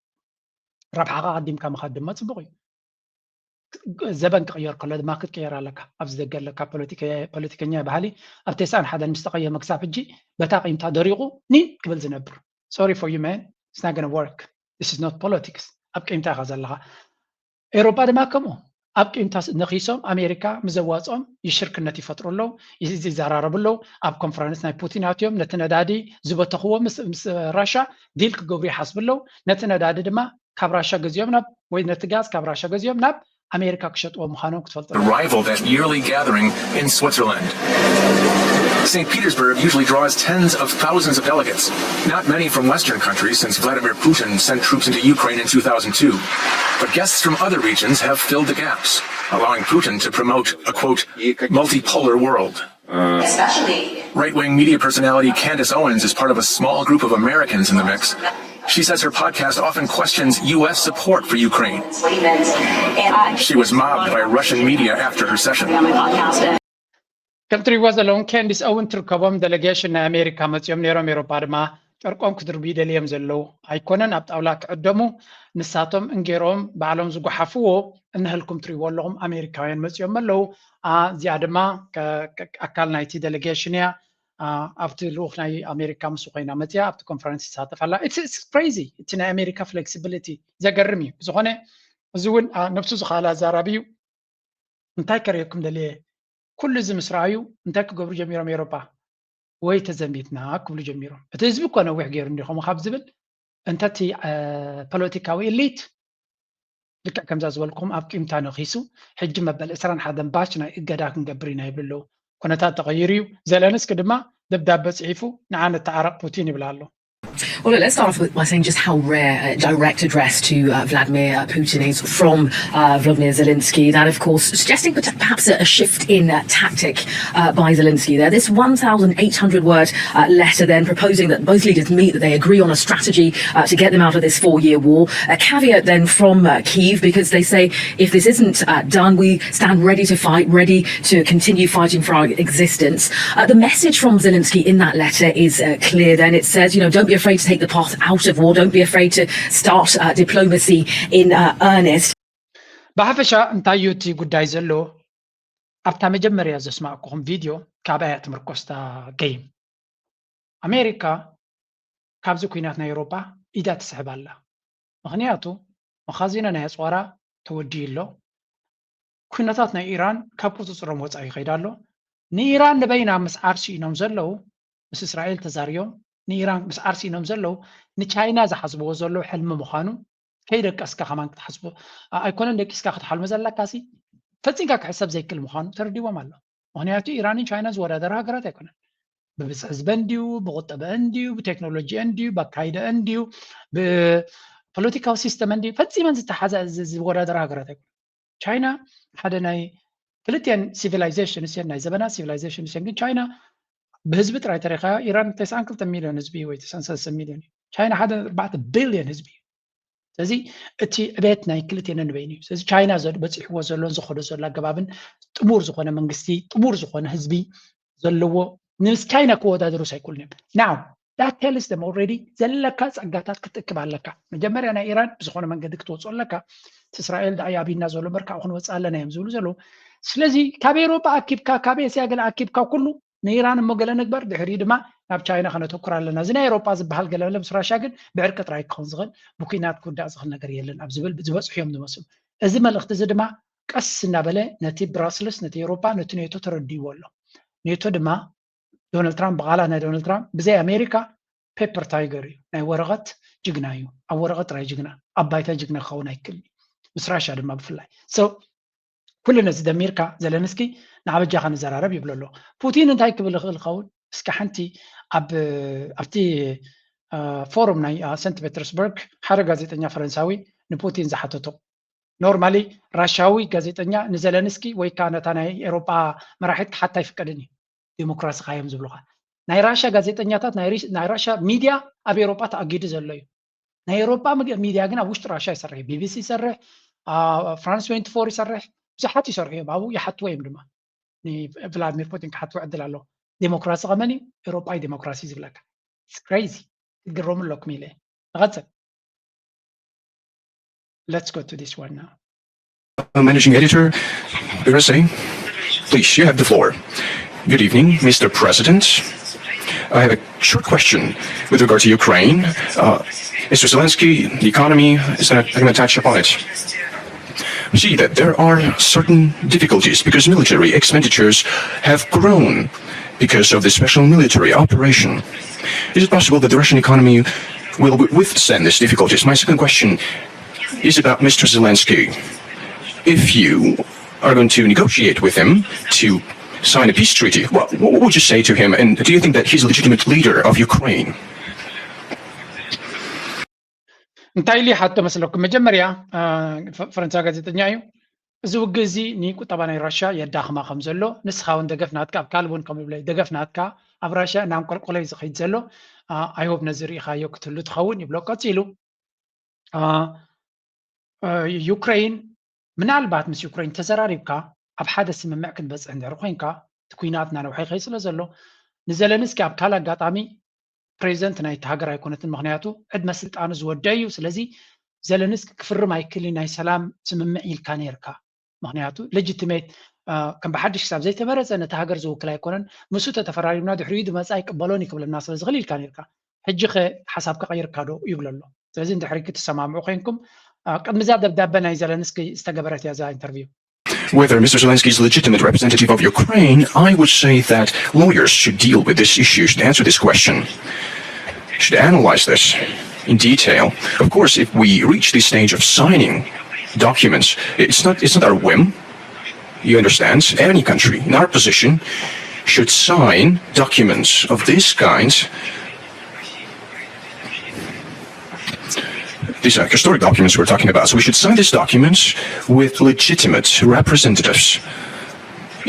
ረብሓኻ ቀዲምካ ምኻድ ድማ ፅቡቕ እዩ። ዘበን ክቕየር ከሎ ድማ ክትቅየር ኣለካ። ኣብዚ ደገ ኣለካ ፖለቲከኛ ባህሊ ኣብ ተስዓን ሓደን ምስ ተቐየመ ክሳብ ሕጂ በታ ቂምታ ደሪቑ ኒን ክብል ዝነብር። Sorry for you man, it's not gonna work. This is not politics. ኣብ ቂምታ ኢኻ ዘለኻ። ኤውሮፓ ድማ ከምኡ ኣብ ቂምታ ነኺሶም ኣሜሪካ ምስ ዘዋፅኦም ይሽርክነት ይፈጥሩ ኣለዉ፣ ይዘራረቡ ኣለዉ። ኣብ ኮንፈረንስ ናይ ፑቲን ኣትዮም ነቲ ነዳዲ ዝበተኽዎ ምስ ራሻ ዲል ክገብሩ ይሓስቡ ኣለዉ። ነቲ ነዳዲ ድማ ካብ ራሻ ገዚኦም ናብ ወይ ነቲ ጋዝ ካብ ራሻ ገዚኦም ናብ ኣሜሪካ ክሸጥዎ ምዃኖም ክትፈልጡ Arrival that yearly gathering in Switzerland. Saint Petersburg usually draws tens of thousands of delegates, not many from Western countries since Vladimir Putin sent troops into Ukraine in two thousand two. But guests from other regions have filled the gaps, allowing Putin to promote a, quote, multipolar world. Especially Right wing media personality Candace Owens is part of a small group of Americans in the mix. She says her podcast often questions U S support for Ukraine. She was mobbed by Russian media after her session. ከም ትሪእዎ ዘለኹም ኬንዲስ ኦውን ትርከቦም። ደለጌሽን ናይ ኣሜሪካ መፂኦም ነይሮም፣ ኤሮፓ ድማ ጨርቆም ክድርቡ ይደልዮም ዘለዉ ኣይኮነን። ኣብ ጣውላ ክዕደሙ ንሳቶም እንጌሮም ባዕሎም ዝጓሓፍዎ እንህልኩም ትሪእዎ ኣለኹም። ኣሜሪካውያን መፂኦም ኣለዉ። እዚኣ ድማ ኣካል ናይቲ ደለጌሽን እያ። ኣብቲ ልኡኽ ናይ ኣሜሪካ ምስ ኮይና መፅያ ኣብቲ ኮንፈረንስ ትሳተፍ ኣላ። ክሬዚ እቲ ናይ ኣሜሪካ ፍሌክሲቢሊቲ ዘገርም እዩ። ብዝኾነ እዚ እውን ነብሱ ዝኻላ ኣዛራቢ እዩ። እንታይ ከርእየኩም ደልየ፣ ኩሉ እዚ ምስ ረኣዩ እንታይ ክገብሩ ጀሚሮም? ኤሮፓ ወይ ተዘሚትና ክብሉ ጀሚሮም። እቲ ህዝቢ እኮ ነዊሕ ገይሩ እንዲ ከምኡ ካብ ዝብል እንተ እቲ ፖለቲካዊ ኤሊት ልክዕ ከምዛ ዝበልኩም ኣብ ቂምታ ነኺሱ ሕጂ መበል ዕስራን ሓደን ባች ናይ እገዳ ክንገብር ኢና ይብሉ ኣለዉ። ኩነታት ተቐይሩ እዩ። ዘለንስኪ ድማ ደብዳበ ጽሒፉ ንዓ ንተዓረቕ ፑቲን ይብል ኣሎ። Well, let's start off with, by saying just how rare a direct address to uh, Vladimir uh, Putin is from uh, Vladimir Zelensky. That, of course, suggesting perhaps a, a shift in uh, tactic uh, by Zelensky there. This one thousand eight hundred word uh, letter then proposing that both leaders meet, that they agree on a strategy uh, to get them out of this four year war. A caveat then from uh, Kyiv, because they say if this isn't uh, done, we stand ready to fight, ready to continue fighting for our existence. Uh, the message from Zelensky in that letter is uh, clear then. It says, you know, don't be afraid to take the path out of war, don't be afraid to start uh, diplomacy in uh, earnest. ብሓፈሻ እንታይ እዩ እቲ ጉዳይ ዘሎ? ኣብታ መጀመርያ ዘስማዕኩኹም ቪድዮ ካብኣ እያ ትምርኮስ እታ ገይም። ኣሜሪካ ካብዚ ኲናት ናይ ኤውሮጳ ኢዳ ትስሕብ ኣላ። ምኽንያቱ መኻዚኖ ናይ ኣጽዋራ ተወዲኡ ኣሎ። ኩነታት ናይ ኢራን ካብ ቁጽጽሮም ወጻኢ ይኸይድ ኣሎ። ንኢራን ንበይና ምስዓር ስኢኖም ዘለዉ ምስ እስራኤል ተዛርዮም ንኢራን ምስዓር ስኢኖም ዘለዉ ንቻይና ዝሓስብዎ ዘለዉ ሕልሚ ምዃኑ ከይደቀስካ ከማን ክትሓስቦ ኣይኮነን ደቂስካ ክትሓልሞ ዘለካ ሲ ፈጺምካ ክሕሰብ ዘይክል ምዃኑ ተረዲዎም ኣሎ። ምኽንያቱ ኢራንን ቻይናን ዝወዳደራ ሃገራት ኣይኮነን። ብብዝሒ ህዝበን ድዩ፣ ብቁጠበአን ድዩ፣ ብቴክኖሎጂአን ድዩ፣ ብኣካይደአን ድዩ፣ ብፖለቲካዊ ሲስተመን ድዩ ፈጺመን ዝተሓዘ ዝወዳደራ ሃገራት ኣይኮነን። ቻይና ሓደ ናይ ክልቲአን ሲቪላይዜሽንስ እየን፣ ናይ ዘበና ሲቪላይዜሽንስ እየን። ግን ቻይና ብህዝቢ ጥራይ ተሪኻዮ ኢራን ተስዓን ክልተ ሚልዮን ህዝቢ ወይ ተስዓን ሰለስተ ሚልዮን እዩ። ቻይና ሓደ ኣርባዕተ ቢልዮን ህዝቢ እዩ። ስለዚ እቲ ዕቤት ናይ ክልቴነ ንበይኑ እዩ። ስለዚ ቻይና በፂሕዎ ዘሎን ዝኸዶ ዘሎ ኣገባብን ጥሙር ዝኾነ መንግስቲ ጥሙር ዝኾነ ህዝቢ ዘለዎ ምስ ቻይና ክወዳደሩ ሳይክሉን እዮም። ናው that tells them already ዘለካ ፀጋታት ክትእክብ ኣለካ። መጀመርያ ናይ ኢራን ብዝኾነ መንገዲ ክትወፅኦ ኣለካ። እስራኤል ዳኣ ያቢና ዘሎ እምበር ካብኡ ክንወፅእ ኣለና እዮም ዝብሉ ዘለዉ። ስለዚ ካብ ኤሮጳ ኣኪብካ ካብ ኤስያ ገለ ኣኪብካ ኩሉ ንኢራን እሞ ገለ ንግበር ድሕሪ ድማ ናብ ቻይና ከነተኩር ኣለና። እዚ ናይ ኤሮጳ ዝበሃል ገለ ምስ ራሻ ግን ብዕርቂ ጥራይ ክኸውን ዝኽእል ብኩናት ክውዳእ ዝኽእል ነገር የለን ኣብ ዝብል ዝበፅሑ እዮም ዝመስሉ። እዚ መልእኽቲ እዚ ድማ ቀስ እናበለ ነቲ ብራስልስ ነቲ ኤሮጳ ነቲ ኔቶ ተረዲዎ ኣሎ። ኔቶ ድማ ዶናልድ ትራምፕ ብቓላት ናይ ዶናልድ ትራምፕ ብዘይ ኣሜሪካ ፔፐር ታይገር እዩ፣ ናይ ወረቐት ጅግና እዩ። ኣብ ወረቐት ጥራይ ጅግና ኣብ ባይታ ጅግና ክኸውን ኣይክእልን እዩ። ምስ ራሻ ድማ ብፍላይ ኩሉ ነዚ ደሚርካ ዘለንስኪ ንዓ በጃኻ ንዘራረብ ይብሎ ኣሎ። ፑቲን እንታይ ክብል ይኽእል ይኸውን? እስከ ሓንቲ ኣብቲ ፎሩም ናይ ሰንት ፔተርስበርግ ሓደ ጋዜጠኛ ፈረንሳዊ ንፑቲን ዝሓተቶ normally ራሻዊ ጋዜጠኛ ንዘለንስኪ ወይ ከዓ ነታ ናይ ኤሮጳ መራሒት ክሓታ ኣይፍቀድን እዩ። ዴሞክራሲ ካዮም ዝብሉካ ናይ ራሻ ጋዜጠኛታት ናይ ራሻ ሚድያ ኣብ ኤሮጳ ተኣጊዱ ዘሎ እዩ። ናይ ኤሮጳ ሚድያ ግን ኣብ ውሽጢ ራሻ ይሰርሕ፣ ቢቢሲ ይሰርሕ፣ ፍራንስ ትዌንቲ ፎር ይሰርሕ፣ ብዙሓት ይሰርሑ እዮም። ኣብኡ ይሓትዎ እዮም ድማ ንቭላድሚር ፑቲን ክሓትዎ ዕድል ኣሎ። ዴሞክራሲ ከመን እዩ? ኤሮጳዊ ዴሞክራሲ ዝብለካ። It's crazy። ክትግረሙ ኣለኩም ኢለ ንቐጽል። Let's go to this one now. Managing editor, Birase, please, you have the floor. Good evening, Mister President. I have a short question with regard to Ukraine. Uh, Mister Zelensky, the economy, is that I'm going to touch upon it. We see that there are certain difficulties because military expenditures have grown because of the special military operation. Is it possible that the Russian economy will withstand these difficulties? My second question is about Mister Zelensky. If you are going to negotiate with him to sign a peace treaty. What, what would you say to him? And do you think that he's a legitimate leader of Ukraine? እንታይ ኢሉ ይሓቶ መስለኩም? መጀመርያ ፈረንሳ ጋዜጠኛ እዩ። እዚ ውግእ እዚ ንቁጠባ ናይ ራሽያ የዳኽማ ከም ዘሎ፣ ንስኻ እውን ደገፍ ናትካ፣ ኣብ ካልእ እውን ከም ይብለ ደገፍ ናትካ ኣብ ራሽያ እናንቆልቆለ እዩ ዝኸይድ ዘሎ። ኣይሆብ ነዚ ርኢኻዮ ክትህሉ ትኸውን ይብሎ። ቀፂሉ ዩክሬን ምናልባት ምስ ዩክሬን ተዘራሪብካ ኣብ ሓደ ስምምዕ ክትበፅሕ እንድሕር ኮይንካ እቲ ኩናት እናነውሐ ይኸይድ ስለ ዘሎ ንዘለንስኪ ኣብ ካልእ ኣጋጣሚ ፕሬዚደንት ናይቲ ሃገር ኣይኮነትን። ምክንያቱ ዕድመ ስልጣኑ ዝወደ እዩ። ስለዚ ዘለንስኪ ክፍርም ኣይክልን ናይ ሰላም ስምምዕ ኢልካ ነርካ። ምክንያቱ ሌጂቲሜት ከም ብሓድሽ ክሳብ ዘይተመረፀ ነቲ ሃገር ዝውክል ኣይኮነን። ምስኡ ተተፈራሪምና ድሕሪኡ ዝመፃ ኣይቅበሎን ይክብለና ስለ ዝኽእል ኢልካ ነርካ። ሕጂ ከ ሓሳብካ ቀይርካ ዶ ይብሎ ኣሎ። ስለዚ እንድሕሪ ክትሰማምዑ ኮይንኩም ቅድሚ እዛ ደብዳበ ናይ ዘለንስኪ ዝተገበረት እያ እዛ ኢንተርቪው። Whether Mister Zelensky is a legitimate representative of Ukraine, I would say that lawyers should deal with this issue, should answer this question, should analyze this in detail. Of course, if we reach this stage of signing documents, it's not it's not our whim. You understand? Any country in our position should sign documents of this kind. These are historic documents we're talking about. So we should sign these documents with legitimate representatives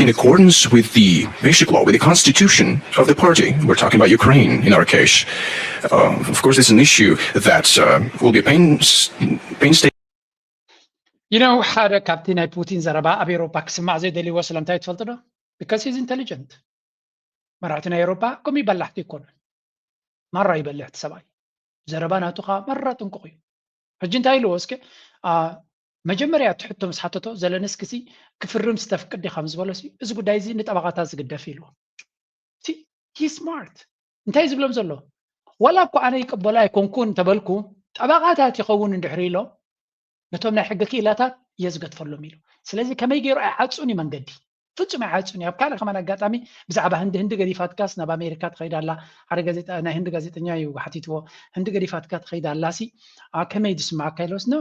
in accordance with the basic law, with the constitution of the party. We're talking about Ukraine in our case. Uh, of course, it's an issue that uh, will be pains, painstaking. You know ሓደ ካብቲ ናይ ፑቲን ዘረባ ኣብ ኤሮፓ ክስማዕ ዘይደልይዎ ስለምንታይ ትፈልጡ ዶ? Because he's intelligent። መራሕቲ ናይ ኤሮፓ ከምኡ በላሕቲ ይኮኑን። ማራ ይበልሕ እቲ ሰብኣይ። ዘረባ ናቱ ከዓ ማራ ጥንቁቕ እዩ። ሕጂ እንታይ ኢልዎ እስከ መጀመርያ እቲ ሕቶ ምስ ሓተቶ ዘለንስኪ ሲ ክፍርም ስተፍቅድ ዲኻ ምስ በሎ ሲ እዚ ጉዳይ እዚ ንጠበቓታት ዝግደፍ ኢልዎ። ሲ smart እንታይ ዝብሎም ዘሎ ዋላ እኮ ኣነ ይቅበሎ ኣይኮንኩን ተበልኩ ጠበቓታት ይኸውን እንድሕር ኢሎም ነቶም ናይ ሕጊ ክኢላታት እየ ዝገድፈሎም ኢሉ። ስለዚ ከመይ ገይሩ ኣይዓፁን እዩ መንገዲ ፍጹም ኣይዓጹን እዩ። ኣብ ካልእ ከማን ኣጋጣሚ ብዛዕባ ህንዲ ህንዲ ገዲፋትካስ ናብ ኣሜሪካ ትኸይድ ኣላ። ሓደ ጋዜጣ ናይ ህንዲ ጋዜጠኛ እዩ ሓቲትዎ። ህንዲ ገዲፋትካ ትኸይድ ኣላሲ ከመይ ዝስማዓካ ኢሎስ no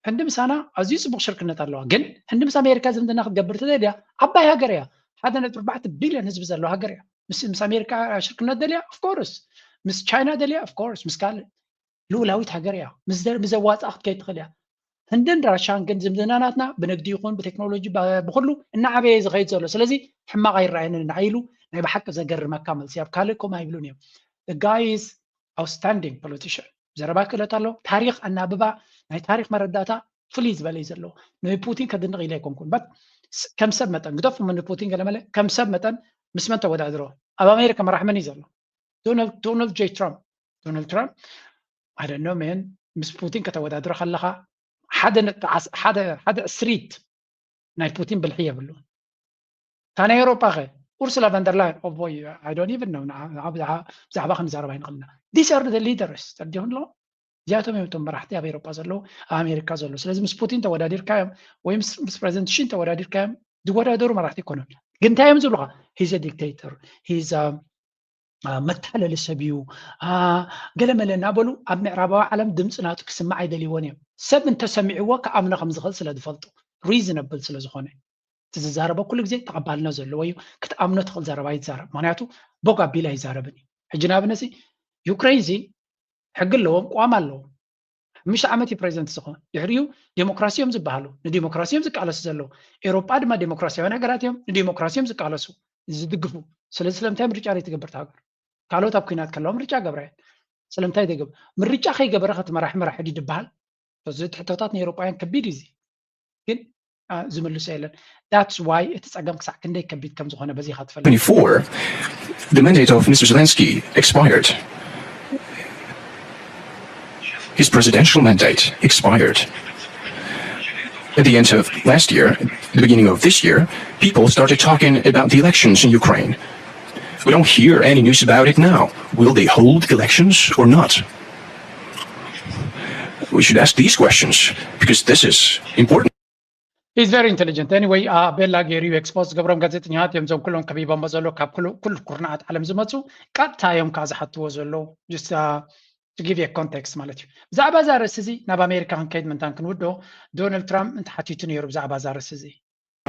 ህንዲ ምሳና ኣዝዩ ጽቡቕ ሽርክነት ኣለዋ። ግን ህንዲ ምስ ኣሜሪካ ዝምድና ክትገብር ትደልያ ዓባይ ሃገር እያ። ሓደ ነጥቢ ኣርባዕተ ቢልዮን ህዝቢ ዘለዋ ሃገር እያ። ምስ ምስ ኣሜሪካ ሽርክነት ደልያ of course ምስ ቻይና ደልያ of course ምስ ካልእ ልኡላዊት ሃገር እያ። ምስ ዘዋፅኣ ክትከይድ ትኽእል እያ። ህንድን ራሻን ግን ዝምድና ናትና ብንግዲ ይኹን ብቴክኖሎጂ ብኩሉ እናዓበየ ዝኸይድ ዘሎ ስለዚ ሕማቕ ኣይረኣየንን ንዓይ ኢሉ ናይ ብሓቂ ዘገርመካ መልሲ ኣብ ካልእ ከምኡ ኣይብሉን እዮም። The guy is outstanding politician ዘረባ ክእለት ኣለዎ። ታሪኽ ኣናብባ ናይ ታሪኽ መረዳእታ ፍልይ ዝበለ እዩ ዘለዎ። ንፑቲን ከድንቕ ኢለ ኣይኮንኩን but ከም ሰብ መጠን ግደፎም ንፑቲን ገለመለ ከም ሰብ መጠን ምስ መን ተወዳድሮ ኣብ ኣሜሪካ መራሕ መን እዩ ዘሎ? Donald J Trump Donald Trump I don't know man ምስ ፑቲን ከተወዳድሮ ከለኻ ሓደ ሓደ ዕስሪት ናይ ፑቲን ብልሒ የብሉን። እታ ናይ ኤውሮጳ ኸ ኡርሱላ ቫንደርላይን oh boy I don't even know ብዛዕባ ክንዛረብ ኣይንኽእልና። These are the leaders ተረዲኹም ኣለኹም። እዚኣቶም እዮም እቶም መራሕቲ ኣብ ኤውሮጳ ዘለዉ ኣብ ኣሜሪካ ዘለዉ። ስለዚ ምስ ፑቲን ተወዳዲርካዮም ወይ ምስ ፕሬዚደንት ሺን ተወዳዲርካዮም ዝወዳደሩ መራሕቲ ኣይኮኑን። ግን እንታይ እዮም ዝብሉኻ? He's a dictator he's መታለሊ ሰብ እዩ ገለመለ እናበሉ ኣብ ምዕራባዊ ዓለም ድምፂ ናቱ ክስማዕ ኣይደልይዎን እዮም። ሰብ እንተሰሚዕዎ ክኣምኖ ከም ዝኽእል ስለ ዝፈልጡ reasonable ስለ ዝኾነ እቲ ዝዛረቦ ኩሉ ግዜ ተቐባልነት ዘለዎ እዩ። ክትኣምኖ ትኽእል ዘረባ ይዛረብ። ምክንያቱ ቦግ ኣቢሉ ኣይዛረብን እዩ። ሕጂ ንኣብነት ዩክሬን ሲ ሕጊ ኣለዎም፣ ቅዋም ኣለዎም። ሓሙሽተ ዓመት እዩ ፕሬዚደንት ዝኾን። ድሕሪኡ ዴሞክራሲ እዮም ዝበሃሉ፣ ንዴሞክራሲ እዮም ዝቃለሱ ዘለዉ። ኤውሮጳ ድማ ዴሞክራሲያውያን ሃገራት እዮም፣ ንዴሞክራሲ እዮም ዝቃለሱ ዝድግፉ። ስለዚ ስለምንታይ ምርጫ ዘይትገብር እታ ሃገር? ካልኦት ኣብ ኲናት ከለዋ ምርጫ ገብራ እየን። ስለምንታይ ዘይገብር? ምርጫ ከይገበረ ከቲ መራሒ መራሒ ድዩ ዝበሃል? እዚ ሕቶታት ንኤውሮጳውያን ከቢድ እዩ። እዚ ግን ዝምልሶ የለን። That's why እቲ ጸገም ክሳዕ ክንደይ ከቢድ ከም ዝኾነ በዚ ኢኻ ትፈልጥ። twenty-four, the mandate of Mister Zelensky expired. His presidential mandate expired. At the end of last year, the beginning of this year, people started talking about the elections in Ukraine. We don't hear any news about it now. Will they hold elections or not? We should ask these questions because this is important. He's very intelligent. Anyway, ቤላ ገይሩ እዩ ኤክስፖዝ ዝገብሮም ጋዜጠኛታት እዮም እዞም ኩሎም ከቢቦሞ ዘለዉ ካብ ኩሉ ኩርናዓት ዓለም ዝመፁ ቀጥታ እዮም ከዓ ዝሓትዎ ዘለዉ። Just to give you a context ማለት እዩ። ብዛዕባ እዛ ርእሲ እዚ ናብ ኣሜሪካ ክንከይድ ምንታን ክንውዶ ዶናልድ ትራምፕ እንተሓቲቱ ነይሩ ብዛዕባ እዛ ርእሲ እዚ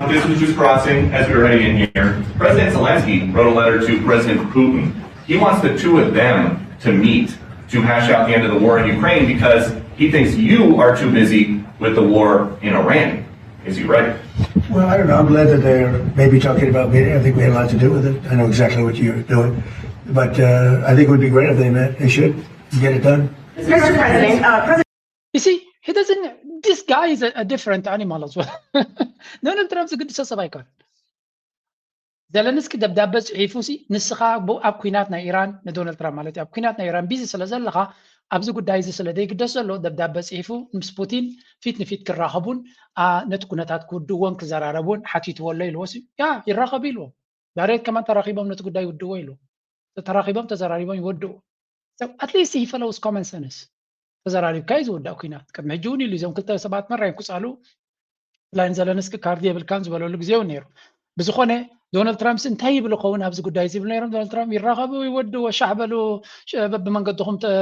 This was just crossing as we were heading in here. President Zelensky wrote a letter to President Putin. He wants the two of them to meet to hash out the end of the war in Ukraine because he thinks you are too busy with the war in Iran. Is he right? Well, I don't know. I'm glad that they're maybe talking about meeting. I think we had a lot to do with it. I know exactly what you're doing. But uh, I think it would be great if they met. They should get it done. Mister President, uh, President You see, he doesn't. This guy is a, a different animal as well. ዶናልድ ትራምፕ ዝግድሶ ሰብ ኣይኮነን። ዘለንስኪ ደብዳበ ጽሒፉ ሲ ንስኻ ብ- ኣብ ኩናት ናይ ኢራን ንዶናልድ ትራምፕ ማለት እዩ ኣብ ኩናት ናይ ኢራን ቢዚ ስለ ዘለኻ ኣብዚ ጉዳይ እዚ ስለ ዘይግደስ ዘሎ ደብዳበ ጽሒፉ ምስ ፑቲን ፊት ንፊት ክራኸቡን ኣ፣ ነቲ ኩነታት ክውድእዎን ክዘራረቡን ሓቲትዎ ኣሎ ኢልዎ ሲ ያ ይራኸቡ ኢልዎ። ዳሬት ከማን ተራኺቦም ነቲ ጉዳይ ይውድእዎ ኢልዎ። ተራኺቦም ተዘራሪቦም ይወድኡ። ኣትሊስት ይፈለውስ ኮመን ሰንስ ተዘራሪብካ እዩ ዝወዳእ ኩናት። ቅድሚ ሕጂ እውን ኢሉ እዞም ክልተ ሰባት መራይ ክፃሉ ላይን ዘለንስኪ ካርድ የብልካን ዝበለሉ ግዜ እውን ነይሩ። ብዝኾነ ዶናልድ ትራምፕስ እንታይ ይብል ኸውን ኣብዚ ጉዳይ እዚ ይብል ነይሮም። ዶናልድ ትራምፕ ይራኸቡ ይወድዎ ሻሕ በሉ ሽ- በብመንገድኹም ተ-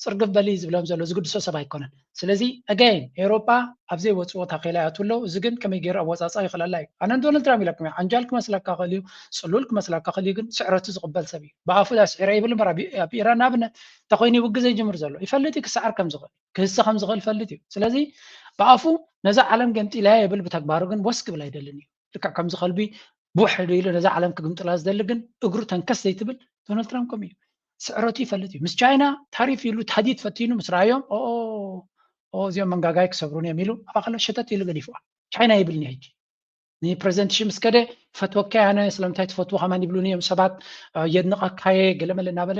ፅርግፍ በሊ ዝብሎም ዘሎ ዝግድሶ ሰብ ኣይኮነን። ስለዚ ኣጋይን ኤውሮጳ ኣብ ዘይወፅዎ ታኼላ ያቱ ኣለዉ። እዚ ግን ከመይ ገይሩ ኣወፃፃ ይኽእለላ እዩ። ኣነ ዶናልድ ትራምፕ ኢለኩም እየ። ዓንጃል ክመስለካ ክእል እዩ፣ ፅሉል ክመስለካ ክእል እዩ፣ ግን ስዕረቱ ዝቕበል ሰብ እዩ። ብኣፉ ስዒረ ይብል እምበር ኣብ ኣብ ኢራን ንኣብነት እንተኮይኑ ይውግእ ዘይጅምር ዘሎ ይፈልጥ እዩ ክሰዓር ከም ዝኽእል ክህሰ ከም ዝኽእል ይፈልጥ እዩ። ስለዚ ብኣፉ ነዛ ዓለም ገምጢላ ይብል ብተግባሩ ግን ወስ ክብል ኣይደልን እዩ። ልክዕ ከምዚ ከልቢ ቡሕ ኢሉ ነዛ ዓለም ክግምጥላ ዝደሊ ግን እግሩ ተንከስ ዘይትብል ዶናልድ ትራምፕ ከምኡ እዩ። ስዕረቱ ይፈልጥ እዩ። ምስ ቻይና ታሪፍ ኢሉ ታህዲድ ፈቲኑ ምስ ረኣዮም ኦ ኦ፣ እዚኦም መንጋጋይ ክሰብሩን እዮም ኢሉ ኣብኣ ከሎ ሸተት ኢሉ ገዲፍዋ። ቻይና ይብልኒ ሕጂ ንፕረዚደንት ሺ ምስ ከደ ፈትወካ ኣነ ስለምንታይ ትፈትዎ ከማን ይብሉኒ እዮም ሰባት እ፣ የድንቐካየ ገለመለ እናበለ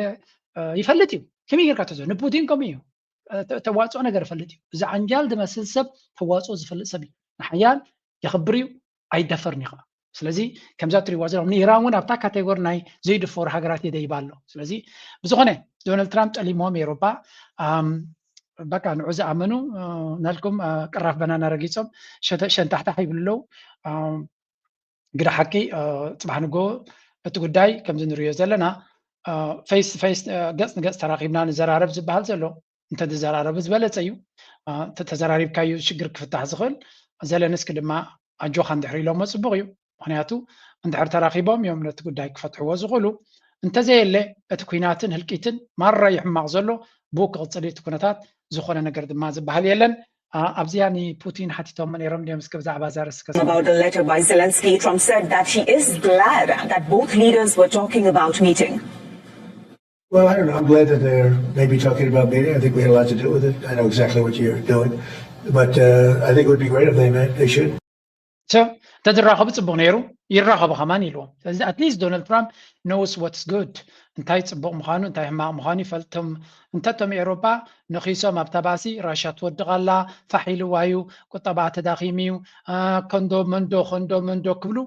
እ፣ ይፈልጥ እዩ። ከመይ ጌርካ ተዘ ንፑቲን ከምኡ እዩ እ፣ ተ- ተዋፅኦ ነገር ይፈልጥ እዩ። እዚ ዓንጃል ዝመስል ሰብ ተዋፅኦ ዝፈልጥ ሰብ እዩ። ንሓያል የኽብር እዩ፣ ኣይደፈርን እዩ ከዓ። ስለዚ ከምዛ ትሪዋ ዘለኹም ንኢራን እውን ኣብታ ካቴጎሪ ናይ ዘይድፈሩ ሃገራት የደይባ ኣሎ። ስለዚ ብዝኾነ ዶናልድ ትራምፕ ጠሊሞም ኤውሮፓ ኣም፣ በቃ ንዑ ዝኣመኑ እ፣ ናልኩም እ፣ ቅራፍ በናና ረጊፆም ሸተ- ሸንታሕታሕ ይብሉ ኣለዉ። ኣም፣ ግዳ ሓቂ እ፣ ፅባሕ ንጎ እቲ ጉዳይ ከምዚ ንሪኦ ዘለና ፌስ ፌስ ገፅ ንገፅ ተራኪብና ንዘራረብ ዝበሃል ዘሎ እንተዝዘራረቡ ዝበለፀ እዩ። እ፣ እንተተዘራሪብካዩ ሽግር ክፍታሕ ዝኽእል። ዘለንስኪ ድማ ኣጆኻ እንድሕር ኢሎሞ ፅቡቕ እዩ። ምክንያቱ እንድሕር ተራኪቦም እዮም ነቲ ጉዳይ ክፈትሕዎ ዝኽእሉ። እንተዘየለ እቲ ኩናትን ህልቂትን ማራ እዩ ሕማቕ ዘሎ። ብኡ ክቕፅል እዩ እቲ ኩነታት። ዝኾነ ነገር ድማ ዝበሃል የለን። እ፣ ኣብዚኣ ንፑቲን ሓቲቶሞ ነይሮም ድዮም እስኪ ብዛዕባ እዛ ርእሲ ከ- About the letter by Zelensky, Trump said that he is glad that both leaders were talking about meeting. Well, I don't know. I'm glad that they're maybe talking about meeting. I think we had a lot to do with it. I know exactly what you're doing. But uh, I think it would be great if they met. They should. So ተዝራኸቡ ፅቡቅ ነይሩ ይራኸቡ ከማን ኢልዎም። ስለዚ ኣትሊስት ዶናልድ ትራምፕ knows what's good እንታይ ፅቡቅ ምዃኑ እንታይ ሕማቅ ምዃኑ ይፈልጥም። እንተቶም ኤውሮፓ ነኺሶም ኣብታ ባሲ ራሻ ትወድቕ ኣላ ፋሕ ኢልዋ እዩ ቁጠባ ተዳኺሙ እዩ እ፣ ከንዶ መንዶ ከንዶ መንዶ ክብሉ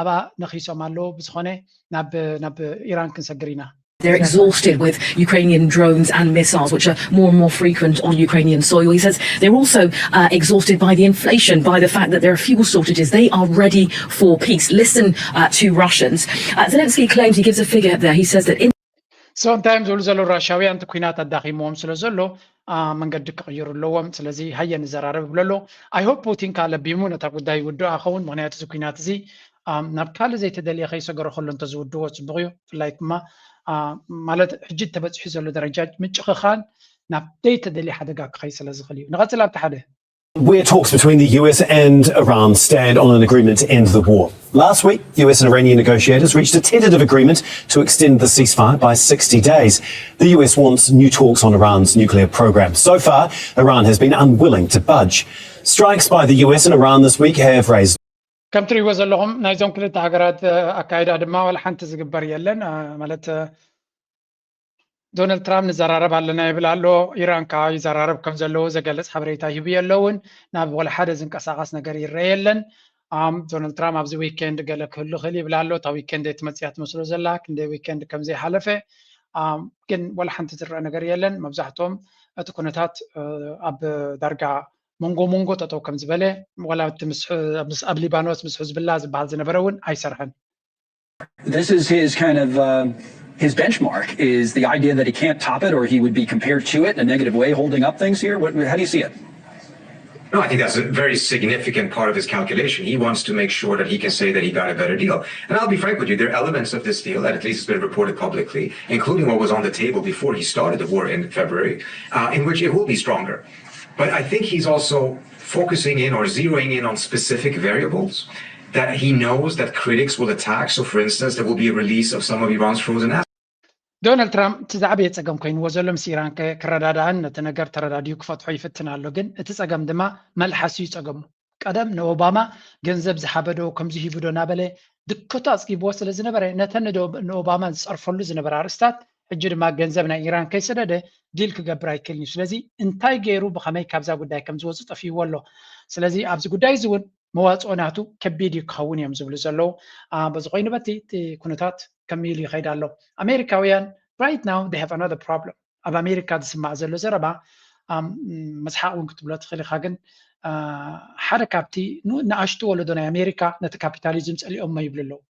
ኣብኣ ነኺሶም ኣለዉ። ብዝኾነ ናብ ናብ ኢራን ክንሰግር ኢና። They're exhausted with Ukrainian drones and missiles, which are more and more frequent on Ukrainian soil. He says they're also uh, exhausted by the inflation, by the fact that there are fuel shortages. They are ready for peace. Listen uh, to Russians. Uh, Zelensky claims he gives a figure there. He says that in So እንታይ እዮም ዝብሉ ዘለዉ ራሻውያን እቲ ኩናት ኣዳኺምዎም ስለ ዘሎ ኣ፣ መንገዲ ክቕይሩ ኣለዎም። ስለዚ ሃየ ንዘራረብ ይብሉ ኣለዉ። I hope ፑቲን ከዓ ለቢሙ ነታ ጉዳይ ይውድኣ ኸውን። ምክንያቱ እዚ ኩናት እዚ ኣ፣ ናብ ካልእ ዘይተደልየ ከይሰገሮ ከሎ እንተዝውድዎ ፅቡቕ እዩ። ብፍላይ ድማ ኣ፣ ማለት ሕጂ ተበፂሑ ዘሎ ደረጃ ምጭኽኻን ናብ ዘይተደልየ ሓደጋ ክኸይ ስለ ዝኽእል እዩ። ንቐፅል ኣብቲ ሓደ We're talks between the U S and Iran stand on an agreement to end the war. Last week, U S and Iranian negotiators reached a tentative agreement to extend the ceasefire by sixty days. The U S wants new talks on Iran's nuclear program. So far, Iran has been unwilling to budge. Strikes by the U S and Iran this week have raised ከም ትሪእዎ ዘለኹም ናይዞም ክልተ ሃገራት እ፣ ኣካይዳ ድማ ዋላ ሓንቲ ዝግበር የለን እ፣ ማለት እ፣ ዶናልድ ትራምፕ ንዘራረብ ኣለና ይብል ኣሎ። ኢራን ከዓ ይዘራረብ ከም ዘለዎ ዘገልፅ ሓበሬታ ይህቡ የለውን። ናብ ዋላ ሓደ ዝንቀሳቐስ ነገር ይረአ የለን። ኣም፣ ዶናልድ ትራምፕ ኣብዚ ዊኬንድ ገለ ክህሉ ክእል ይብል ኣሎ። እታ ዊኬንድ እየ ትመፅያ ትመስሎ ዘላ ክንደይ ዊኬንድ ከም ዘይሓለፈ ኣም፣ ግን ዋላ ሓንቲ ዝረአ ነገር የለን። መብዛሕትኦም እቲ ኩነታት እ፣ ኣብ ዳርጋ መንጎ መንጎ ጠጠው ከም ዝበለ ዋላ እቲ ምስ ሕ- ምስ ኣብ ሊባኖስ ምስ ሕዝብላ ዝበሃል ዝነበረ እውን ኣይሰርሐን። This is his kind of uh, his benchmark is the idea that he can't top it or he would be compared to it in a negative way, holding up things here. What, how do you see it? No, I think that's a very significant part of his calculation. He wants to make sure that he can say that he got a better deal. And I'll be frank with you, there are elements of this deal that at least has been reported publicly, including what was on the table before he started the war in February, uh, in which it will be stronger. But I think he's also focusing in or zeroing in on specific variables that he knows that critics will attack. So, for instance, there will be a release of some of Iran's frozen assets. ዶናልድ ትራምፕ እቲ ዝዓበየ ፀገም ኮይንዎ ዘሎ ምስ ኢራን ክረዳዳእን ነቲ ነገር ተረዳዲኡ ክፈትሖ ይፍትን ኣሎ። ግን እቲ ፀገም ድማ መልሓስ እዩ ፀገሙ። ቀደም ንኦባማ ገንዘብ ዝሓበዶ ከምዚ ሂቡዶ እናበለ ድከቱ ኣፅጊብዎ ስለ ዝነበረ ነተን ንኦባማ ዝፀርፈሉ ዝነበረ ኣርእስታት ሕጂ ድማ ገንዘብ ናይ ኢራን ከይሰደደ ዲል ክገብር ኣይክእልን እዩ። ስለዚ እንታይ ገይሩ ብኸመይ ካብዛ ጉዳይ ከም ዝወፁ ጠፊእዎ ኣሎ። ስለዚ ኣብዚ ጉዳይ እዚ እውን መዋፅኦ ናቱ ከቢድ እዩ ክኸውን እዮም ዝብሉ ዘለዉ። በዚ ኮይኑ በቲ ኩነታት ከሚሉ ይኸይድ ኣሎ። ኣሜሪካውያን right now they have another problem። ኣብ ኣሜሪካ ዝስማዕ ዘሎ ዘረባ መስሓቅ እውን ክትብሎ ትኽእል ኢኻ። ግን ሓደ ካብቲ ንኣሽቱ ወለዶ ናይ ኣሜሪካ ነቲ ካፒታሊዝም ፀሊኦሞ ይብሉ ኣለዉ።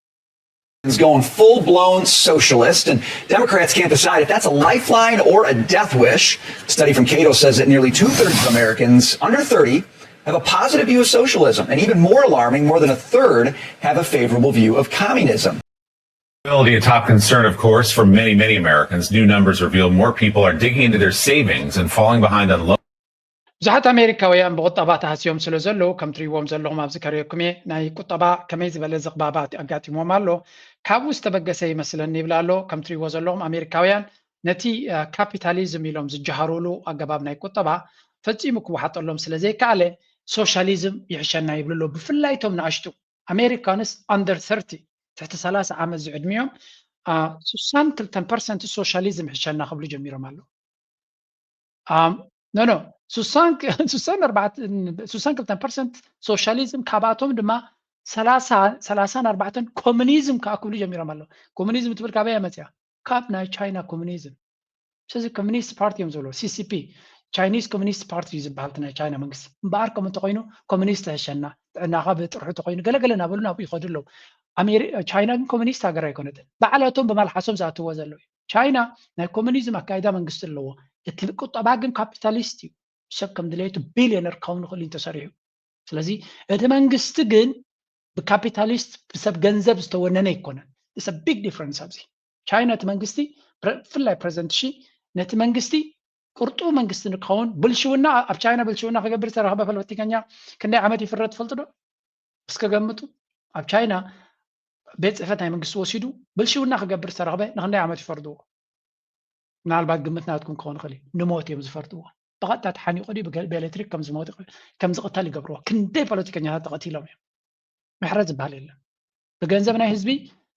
Is going full blown socialist, and Democrats can't decide if that's a lifeline or a death wish. A study from Cato says that nearly two thirds of Americans under thirty have a positive view of socialism, and even more alarming, more than a third have a favorable view of communism. Will be a top concern, of course, for many, many Americans. New numbers reveal more people are digging into their savings and falling behind on loans. ብዙሓት ኣሜሪካውያን ብቁጠባ ተሃስዮም ስለ ዘለዉ ከም ትሪእዎም ዘለኹም ኣብዚ ከርእየኩም እየ። ናይ ቁጠባ ከመይ ዝበለ ዝቕባባት ኣጋጢሞም ኣሎ። ካብኡ ዝተበገሰ ይመስለኒ ይብል ኣሎ። ከም ትሪእዎ ዘለኹም ኣሜሪካውያን ነቲ ካፒታሊዝም ኢሎም ዝጀሃሩሉ ኣገባብ ናይ ቁጠባ ፈጺሙ ክወሓጠሎም ስለ ዘይከኣለ ሶሻሊዝም ይሕሸና ይብሉ ኣለዉ። ብፍላይ እቶም ንኣሽቱ ኣሜሪካንስ under thirty ትሕቲ ሰላሳ ዓመት ዝዕድሚኦም ስሳን ክልተን ፐርሰንት ሶሻሊዝም ይሕሸና ክብሉ ጀሚሮም ኣለዉ። ኖ ኖ ሱሳን ክልተን ፐርሰንት ሶሻሊዝም ካብኣቶም ድማ ሰላሳን ኣርባዕተን ኮሙኒዝም ከዓ ክብሉ ጀሚሮም ኣለዉ። ኮሙኒዝም ትብል ካበይ መፅያ? ካብ ናይ ቻይና ኮሙኒዝም። ስለዚ ኮሙኒስት ፓርቲ እዮም ዝብልዎ CCP፣ Chinese Communist Party እዩ ዝበሃል እቲ ናይ ቻይና መንግስቲ። እምበኣር ከምኡ እንተኮይኑ ኮሙኒስት ይሕሸና፣ ጥዕናኻ ብጥርሑ እንተኮይኑ ገለገለ እናበሉ ናብኡ ይኸዱ ኣለዉ። ቻይና ግን ኮሙኒስት ሃገር ኣይኮነትን። ባዕላቶም ብመልሓሶም ዝኣትዎ ዘለዉ እዩ። ቻይና ናይ ኮሙኒዝም ኣካይዳ መንግስቲ ኣለዎ። እቲ ቁጠባ ግን ካፒታሊስት እዩ። ሰብ ከም ድሌቱ ቢልዮነር ክኸውን ይኽእል እዩ እንተሰሪሑ። ስለዚ እቲ መንግስቲ ግን ብካፒታሊስት ብሰብ ገንዘብ ዝተወነነ ኣይኮነን። It's a big difference ኣብዚ። ቻይና እቲ መንግስቲ ብፍላይ ፕረዚደንት ሺ ነቲ መንግስቲ ቅርጡ መንግስቲ ንክኸውን ብልሽውና ኣብ ቻይና ብልሽውና ክገብር ዝተረኸበ ፖለቲከኛ ክንደይ ዓመት ይፍረድ ትፈልጡ ዶ? እስከ ገምቱ። ኣብ ቻይና ቤት ፅሕፈት ናይ መንግስቲ ወሲዱ ብልሽውና ክገብር ዝተረኽበ ንክንደይ ዓመት ይፈርድዎ? ምናልባት ግምት ናትኩም ክኸውን ይኽእል እዩ። ንሞት እዮም ዝፈርድዎ። ብቐጥታ ተሓኒቑ ድዩ ብኤሌክትሪክ ከም ዝሞት ከም ዝቕተል ይገብርዎ። ክንደይ ፖለቲከኛታት ተቐቲሎም እዮም። ምሕረት ዝበሃል የለን። ብገንዘብ ናይ ህዝቢ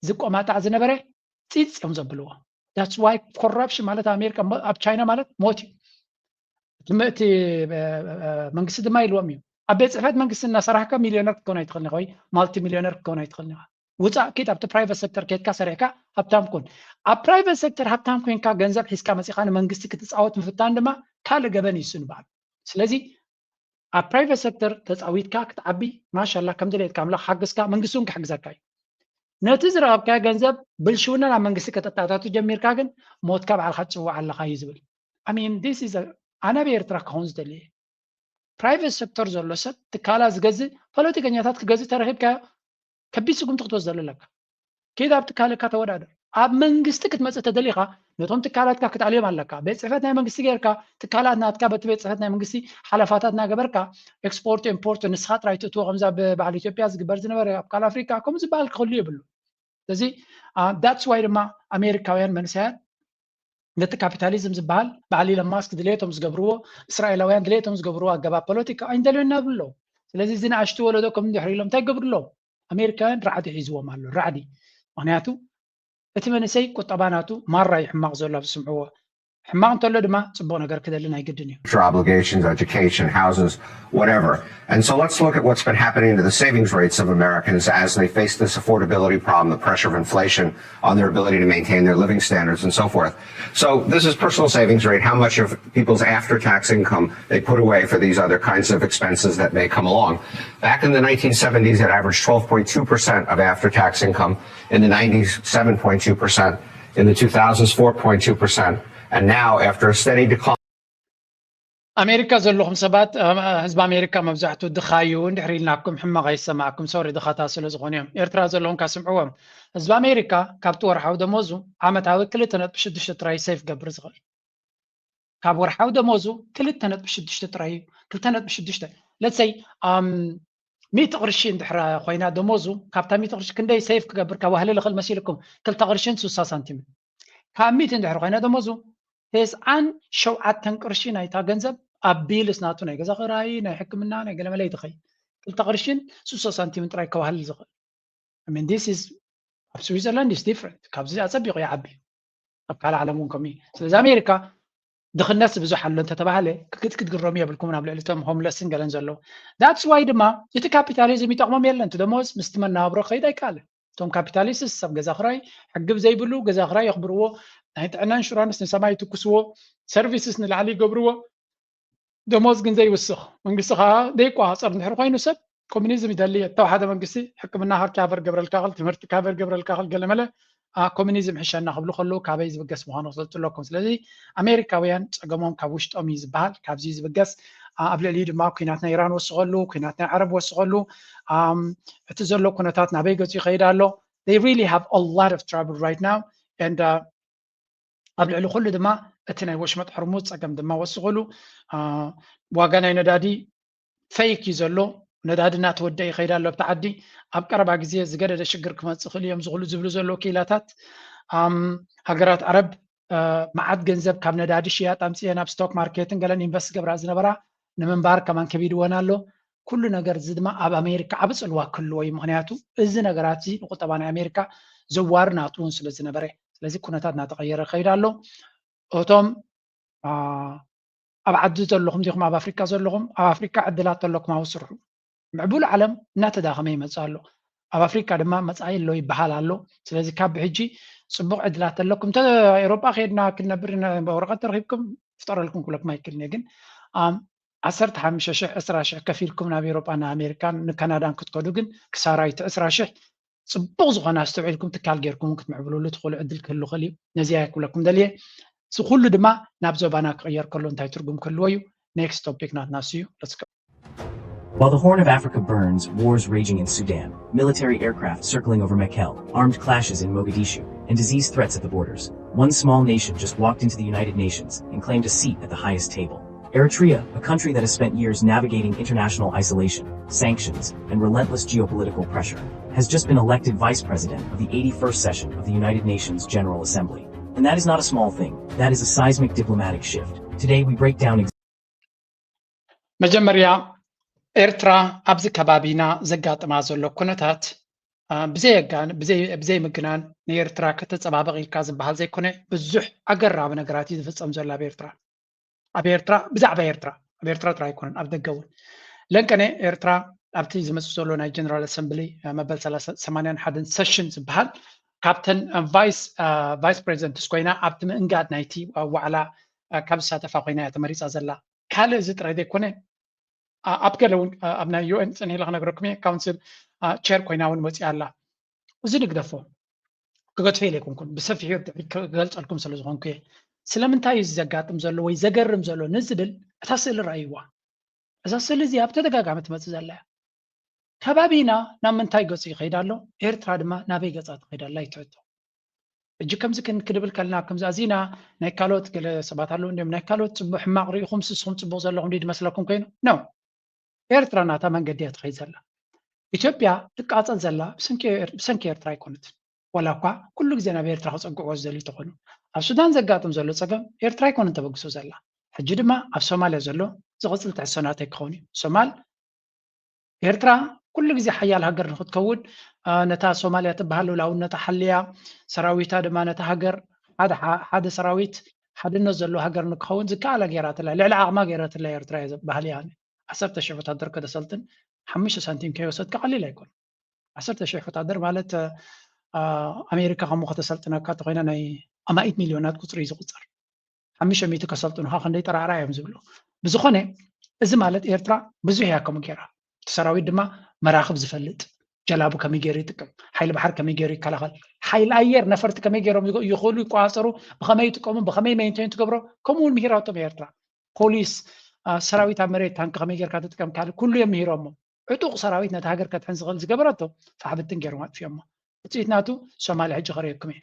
ዝቆማጣዕ ዝነበረ ፂፅ እዮም ዘብልዎ። That's why corruption ማለት ኣሜሪካ ኣብ ቻይና ማለት ሞት እዩ። እቲ መንግስቲ ድማ ኢልዎም እዩ ኣብ ቤት ፅሕፈት መንግስቲ እናሰራሕካ ሚሊዮነር ክትከውን ኣይትኽእልን ኢኻ ወይ ማልቲ ሚሊዮነር ክትከውን ኣይትኽእልን ኢኻ። ውፃእ ኪድ ኣብቲ ፕራይቨት ሴክተር ኬድካ ሰሪሕካ ሃብታም ኩን። ኣብ ፕራይቨት ሴክተር ሃብታም ኮይንካ ገንዘብ ሒዝካ መፂኻ ንመንግስቲ ክትፃወት ምፍታን ድማ ካልእ ገበን እዩ ንባዕሉ። ስለዚ ኣብ ፕራይቨት ሴክተር ተፃዊትካ ክትዓቢ ማሻላ ከም ድሌትካ ኣምላኽ ሓግዝካ መንግስቲ እውን ክሕግዘካ እዩ። ነቲ ዝረኸብካዮ ገንዘብ ብልሽውና ናብ መንግስቲ ከተተኣታቱ ጀሚርካ ግን ሞትካ ባዕልኻ ትፅዋዕ ኣለኻ እዩ ዝብል። I mean this is ኣነ ኣብ ኤርትራ ክኸውን ዝደሊ እየ። ፕራይቨት ሴክተር ዘሎ ሰብ ትካላት ዝገዝእ ፖለቲከኛታት ክገዝእ ተረኺብካዮ ከቢድ ስጉምቲ ክትወስደሉ ኣለካ። ኪድ ኣብ ትካልካ ተወዳደር። ኣብ መንግስቲ ክትመፅእ ተደሊኻ ነቶም ትካላትካ ክትኣልዮም ኣለካ። ቤት ፅሕፈት ናይ መንግስቲ ጌርካ ትካላት ናትካ በቲ ቤት ፅሕፈት ናይ መንግስቲ ሓለፋታት እናገበርካ ኤክስፖርት ኢምፖርት ንስኻ ጥራይ ትእትዎ ከምዛ ብባዕል ኢትዮጵያ ዝግበር ዝነበረ ኣብ ካል ኣፍሪካ ከምኡ ዝበሃል ክህሉ የብሉ። ስለዚ that's why ድማ ኣሜሪካውያን መንእሰያት ነቲ ካፒታሊዝም ዝበሃል በዓል ኢለን ማስክ ድሌቶም ዝገብርዎ እስራኤላውያን ድሌቶም ዝገብርዎ ኣገባብ ፖለቲካ ኣይንደልዮን እናብሉ ኣለዉ። ስለዚ እዚ ንኣሽቱ ወለዶ ከም ድሕሪ ኢሎም እንታይ ይገብሩ ኣለዉ? ኣሜሪካውያን ራዕዲ ሒዝዎም ኣሎ ራዕዲ። ምክንያቱ እቲ መንእሰይ ቁጠባ ናቱ ማራ እዩ ሕማቕ ዘሎ ኣብ ዝስምዕዎ። ሕማቕ እንተሎ ድማ ፅቡቕ ነገር ክደልን ኣይግድን እዩ። Obligations, education, houses, whatever. And so let's look at what's been happening to the savings rates of Americans as they face this affordability problem, the pressure of inflation on their ability to maintain their living standards and so forth. So this is personal savings rate, how much of people's after-tax income they put away for these other kinds of expenses that may come along. Back in the nineteen seventies, it averaged twelve point two percent of after-tax income. In the nineties, seven point two percent. In the two thousands, four point two percent. And now, after a steady decline, ኣሜሪካ ዘለኹም ሰባት፣ ህዝቢ ኣሜሪካ መብዛሕቱ ድኻ እዩ እንድሕር ኢልናኩም ሕማቕ ኣይሰማዕኩም። ሶሪ፣ ድኻታት ስለ ዝኾኑ እዮም። ኤርትራ ዘለኹም ካስምዕዎም። ህዝቢ ኣሜሪካ ካብቲ ወርሓዊ ደሞዙ ዓመታዊ ክልተ ነጥቢ ሽዱሽተ ጥራይ ሴቭ ክገብር ዝኽእል። ካብ ወርሓዊ ደሞዙ ክልተ ነጥቢ ሽዱሽተ ጥራይ እዩ። ክልተ ነጥቢ ሽዱሽተ፣ ለትሰይ፣ ሚእቲ ቅርሺ እንድሕር ኮይና ደሞዙ፣ ካብታ ሚእቲ ቅርሺ ክንደይ ሴቭ ክገብር ካብ ዋህሊ ልኽእል መሲልኩም? ክልተ ቅርሽን ስሳ ሳንቲምን። ካብ ሚእቲ እንድሕር ኮይና ደሞዙ፣ ተስዓን ሸውዓተን ቅርሺ ናይታ ገንዘብ ኣብ ቢልስ ናቱ፣ ናይ ገዛ ክራይ፣ ናይ ሕክምና፣ ናይ ገለመለ ይትኸይ። ክልተ ቅርሽን ስሳ ሳንቲምን ጥራይ ከዋህል ዝኽእል። I mean, this is፣ ኣብ ስዊዘርላንድ is different። ካብዚ ኣጸቢቑ ይዓቢ። ኣብ ካልእ ዓለም እውን ከምኡ እዩ። ስለዚ ኣሜሪካ ድኽነት ብዙሕ ኣሎ እንተተባህለ፣ ክትግረሙ የብልኩምን ኣብ ልዕሊ እቶም ሆምለስን ገለን ዘለዉ። That's why ድማ እቲ ካፒታሊዝም ይጠቕሞም የለን። እቲ ደሞዝ ምስቲ መነባብሮ ክኸይድ ኣይከኣልን። እቶም ካፒታሊስትስ ሰብ ገዛ ክራይ ሕጊ ብዘይብሉ ገዛ ክራይ የኽብርዎ፣ ናይ ጥዕና ኢንሹራንስ ንሰማይ ይትኩስዎ፣ ሰርቪስስ ንላዕሊ ይገብርዎ፣ ደሞዝ ግን ዘይውስኽ፣ መንግስቲ ከዓ ዘይቋፀር እንድሕር ኮይኑ ሰብ ኮሚኒዝም ይደሊ። እተው ሓደ መንግስቲ ሕክምና ካቨር ገብረልካ ክል፣ ትምህርቲ ካቨር ገብረልካ ክል፣ ገለመለ፣ አ፣ ኮሚኒዝም ሕሸና ክብሉ ከለዉ ካበይ ዝብገስ ምዃኑ ክፈልጡ ኣለኩም። ስለዚ ኣሜሪካውያን ፀገሞም ካብ ውሽጦም እዩ ዝበሃል፣ ካብዚ ዝብገስ፣ አ፣ ኣብ ልዕሊኡ ድማ ኩናት ናይ ኢራን ወስኸሉ፣ ኩናት ናይ ዓረብ ወስኸሉ፣ ኣም፣ እቲ ዘሎ ኩነታት ናበይ ገፁ ይኸይድ ኣሎ። They really have a lot of trouble right now and, አ፣ ኣብ ልዕሊ ኩሉ ድማ እቲ ናይ ወሽመጥ ሕርሙዝ ፀገም ድማ ወስኸሉ። አ፣ ዋጋ ናይ ነዳዲ ፌክ እዩ ዘሎ። ነዳዲ እናተወደአ ይኸይድ ኣሎ ኣብቲ ዓዲ። ኣብ ቀረባ ግዜ ዝገደደ ሽግር ክመፅእ ይኽእል እዮም ዝኽሉ ዝብሉ ዘለዉ ክኢላታት። ኣም፣ ሃገራት ዓረብ፣ አ፣ መዓት ገንዘብ ካብ ነዳዲ ሽያጥ ኣምፅኤን ኣብ ስቶክ ማርኬትን ገለን ኢንቨስት ገብራ ዝነበራ ንምንባር ከማን ከቢድወን ኣሎ። ኩሉ ነገር እዚ ድማ ኣብ ኣሜሪካ ዓቢ ጽልዋ ክህልዎ እዩ። ምኽንያቱ እዚ ነገራት እዚ ንቁጠባ ናይ ኣሜሪካ ዘዋር ናቱ እውን ስለ ዝነበረ። ስለዚ ኩነታት እናተቐየረ ይኸይድ ኣሎ። እቶም፣ አ፣ ኣብ ዓዲ ዘለኹም ዲኹም ኣብ ኣፍሪካ ዘለኹም፣ ኣብ ኣፍሪካ ዕድላት ተለኩም ኣብኡ ስርሑ። ምዕቡል ዓለም እናተዳኸመ ይመጽእ ኣሎ። ኣብ ኣፍሪካ ድማ መጻኢ ኣሎ ይበሃል ኣሎ። ስለዚ ካብ ብሕጂ ጽቡቕ ዕድላት ተለኩም። እንተ ኤውሮጳ ከይድና ክንነብር ኢና፣ ወረቐት ተረኺብኩም ፍጠረልኩም ክብለኩም ኣይክእልን እየ። ግን፣ ኣም፣ ዓሰርተ ሓሙሽተ ሽሕ፣ ዕስራ ሽሕ ከፊልኩም ናብ ኤውሮጳ፣ ንኣሜሪካን ንካናዳን ክትከዱ ግን ክሳራ እዩ። እቲ ዕስራ ሽሕ ጽቡቕ ዝኾነ ኣስተውዒልኩም ትካል ጌርኩም እውን ክትምዕብልሉ ትኽእሉ ዕድል ክህሉ ይኽእል እዩ። ነዚኣ እየ ክብለኩም ደልየ። እዚ ኩሉ ድማ ናብ ዞባና ክቕየር ከሎ እንታይ ትርጉም ክህልዎ እዩ? ኔክስት ቶፒክ ናትና እሱ እዩ። Let's go። While the Horn of Africa burns, wars raging in Sudan, military aircraft circling over Mekelle, armed clashes in Mogadishu, and disease threats at the borders, one small nation just walked into the United Nations and claimed a seat at the highest table. Eritrea, a country that has spent years navigating international isolation, sanctions, and relentless geopolitical pressure, has just been elected vice president of the eighty-first session of the United Nations General Assembly. And that is not a small thing, that is a seismic diplomatic shift. Today we break down መጀመርያ፣ ኤርትራ ኣብዚ ከባቢና ዘጋጥማ ዘሎ ኩነታት፣ አ፣ ብዘይ ኣጋን-፣ ብዘይ፣ ብዘይ ምግናን ንኤርትራ ከተጸባብቕ ኢልካ ዝበሃል ዘይኮነ፣ ብዙሕ ኣገራሚ ነገራት እዩ ዝፍጸም ዘሎ ኣብ ኤርትራ። ኣብ ኤርትራ፣ ብዛዕባ ኤርትራ፣ ኣብ ኤርትራ ጥራይ ኣይኮነን፣ ኣብ ደገ እውን። ለንቀነ ኤርትራ ኣብቲ ዝመጽእ ዘሎ ናይ ጀነራል ኣሰምብሊ፣ አ፣ መበል ሰላሳ፣ ሰማንያን ሓደን ሰሽን ዝበሃል፣ ካብተን፣ አ፣ ቫይስ፣ አ፣ ቫይስ ፕሬዚደንትስ ኮይና ኣብቲ ምእንጋድ ናይቲ ዋዕላ፣ አ፣ ካብ ዝሳተፋ ኮይና እያ ተመሪጻ ዘላ። ካልእ እዚ ጥራይ ዘይኮነ፣ አ-፣ ኣብ ገለ እውን፣ አ-፣ ኣብ ናይ ዩ ኤን ጽንሕ ኢለ ክነግረኩም እየ፣ ካውንስል፣ አ፣ ቸር ኮይና እውን መጺኣ ኣላ። እዚ ንግደፎ፣ ክገድፎ ኢለ ኣይኮንኩን፣ ብሰፊሑ ክገልጸልኩም ስለ ዝኾንኩ እየ። ስለምንታይ እዩ እዚ ዘጋጥም ዘሎ ወይ ዘገርም ዘሎ ንዝብል እታ ስእሊ ረኣይዋ። እዛ ስእሊ እዚኣ ብተደጋጋሚ ትመጽእ ዘላ እያ። ከባቢና ናብ ምንታይ ገጹ ይኸይድ ኣሎ? ኤርትራ ድማ ናበይ ገጻ ትኸይድ ኣላ እዩ እቲ ሕቶ። ሕጂ ከምዚ ክን-፣ ክንብል ከለና፣ ከምዚ ኣዚና ናይ ካልኦት ገለ ሰባት ኣለዉ እንድዮም፣ ናይ ካልኦት ጽቡቕ ሕማቕ ርኢኹም፣ ስስኹም ጽቡቕ ዘለኹም ድዩ ዝመስለኩም ኮይኑ? ኖ። ኤርትራ ናታ መንገዲ እያ ትኸይድ ዘላ። ኢትዮጵያ ትቃጸል ዘላ ብሰንኪ ኤር-፣ ብሰንኪ ኤርትራ ኣይኮነትን። ዋላ እኳ ኩሉ ግዜ ናብ ኤርትራ ክጸግዕዎ ዝደልዩ ተኾኑ። ኣብ ሱዳን ዘጋጥም ዘሎ ጸገም ኤርትራ ኣይኮነን ተበግሶ ዘላ። ሕጂ ድማ ኣብ ሶማልያ ዘሎ ዝቕጽል ትሕዝቶ ናተይ ክኸውን እዩ። ሶማል ኤርትራ ኩሉ ግዜ ሓያል ሃገር ንክትከውን፣ አ፣ ነታ ሶማልያ ትበሃል ልኡላውነታ ሓልያ፣ ሰራዊታ ድማ ነታ ሃገር ሓደ ሓ-፣ ሓደ ሰራዊት ሓድነት ዘለዎ ሃገር ንክኸውን ዝከኣላ ገይራትላ፣ ልዕሊ ዓቕማ ገይራትላ ኤርትራ እየ ዝብል ባህሊ እየ ኣነ። ዓሰርተ ሽሕ ወታደር ከተሰልጥን ሓሙሽተ ሳንቲም ከይወሰድካ ቀሊል ኣይኮነን። ዓሰርተ ሽሕ ወታደር ማለት፣ አ፣ ኣሜሪካ ከምኡ ከተሰልጥነካ እንተኮይና ናይ ኣማኢት ሚልዮናት ቁፅሪ እዩ ዝቁፀር። ሓሙሽተ ሚእቲ ከሰልጥኑኻ ክንደይ ጠራዕራዕ እዮም ዝብሉ። ብዝኾነ፣ እዚ ማለት ኤርትራ ብዙሕ እያ ከምኡ ገይራ። እቲ ሰራዊት ድማ መራኽብ ዝፈልጥ፣ ጀላቡ ከመይ ገይሩ ይጥቀም፣ ሓይሊ ባሕሪ ከመይ ገይሩ ይከላኸል፣ ሓይሊ ኣየር ነፈርቲ ከመይ ገይሮም ይኸ-፣ ይኽእሉ ይቆፃፀሩ፣ ብኸመይ ይጥቀሙ፣ ብኸመይ ሜንቴን ትገብሮ፣ ከምኡ እውን ምሂራቶም እያ ኤርትራ። ፖሊስ፣ ሰራዊት ኣብ መሬት ታንኪ ከመይ ጌርካ ትጥቀም ካልእ ኩሉ እዮም ምሂሮሞ። ዕጡቕ ሰራዊት ነቲ ሃገር ከድሕን ዝኽእል ዝገበረቶ ፋሕብትን ገይሮም ኣጥፊኦሞ። ውፅኢት ናቱ ሶማሊ ሕጂ ከርእየኩም እየ።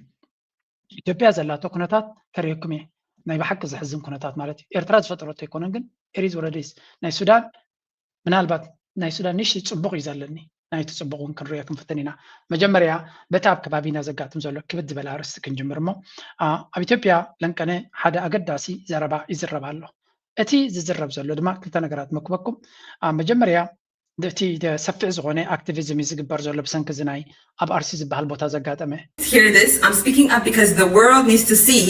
ኢትዮጵያ ዘላቶ ኩነታት ከርእየኩም እየ። ናይ ብሓቂ ዘሕዝን ኩነታት ማለት እዩ። ኤርትራ ዝፈጠረቶ ኣይኮነን፣ ግን ኤሪዝ ወረዲስ ናይ ሱዳን ምናልባት ናይ ሱዳን ንእሽተይ ጽቡቕ እዩ ዘለኒ። ናይቲ ጽቡቕ እውን ክንሪኦ ክንፍትን ኢና። መጀመርያ በቲ ኣብ ከባቢና ዘጋጥም ዘሎ ክብድ ዝበለ ኣርእስቲ ክንጅምር እሞ ኣብ ኢትዮጵያ ለንቀነ ሓደ ኣገዳሲ ዘረባ ይዝረብ ኣሎ። እቲ ዝዝረብ ዘሎ ድማ ክልተ ነገራት መክበኩም። መጀመርያ እቲ ሰፊሕ ዝኾነ ኣክቲቪዝም እዩ ዝግበር ዘሎ ብሰንኪ እዚ ናይ ኣብ ኣርሲ ዝበሃል ቦታ ዘጋጠመ። Hear this, I'm speaking up because the world needs to see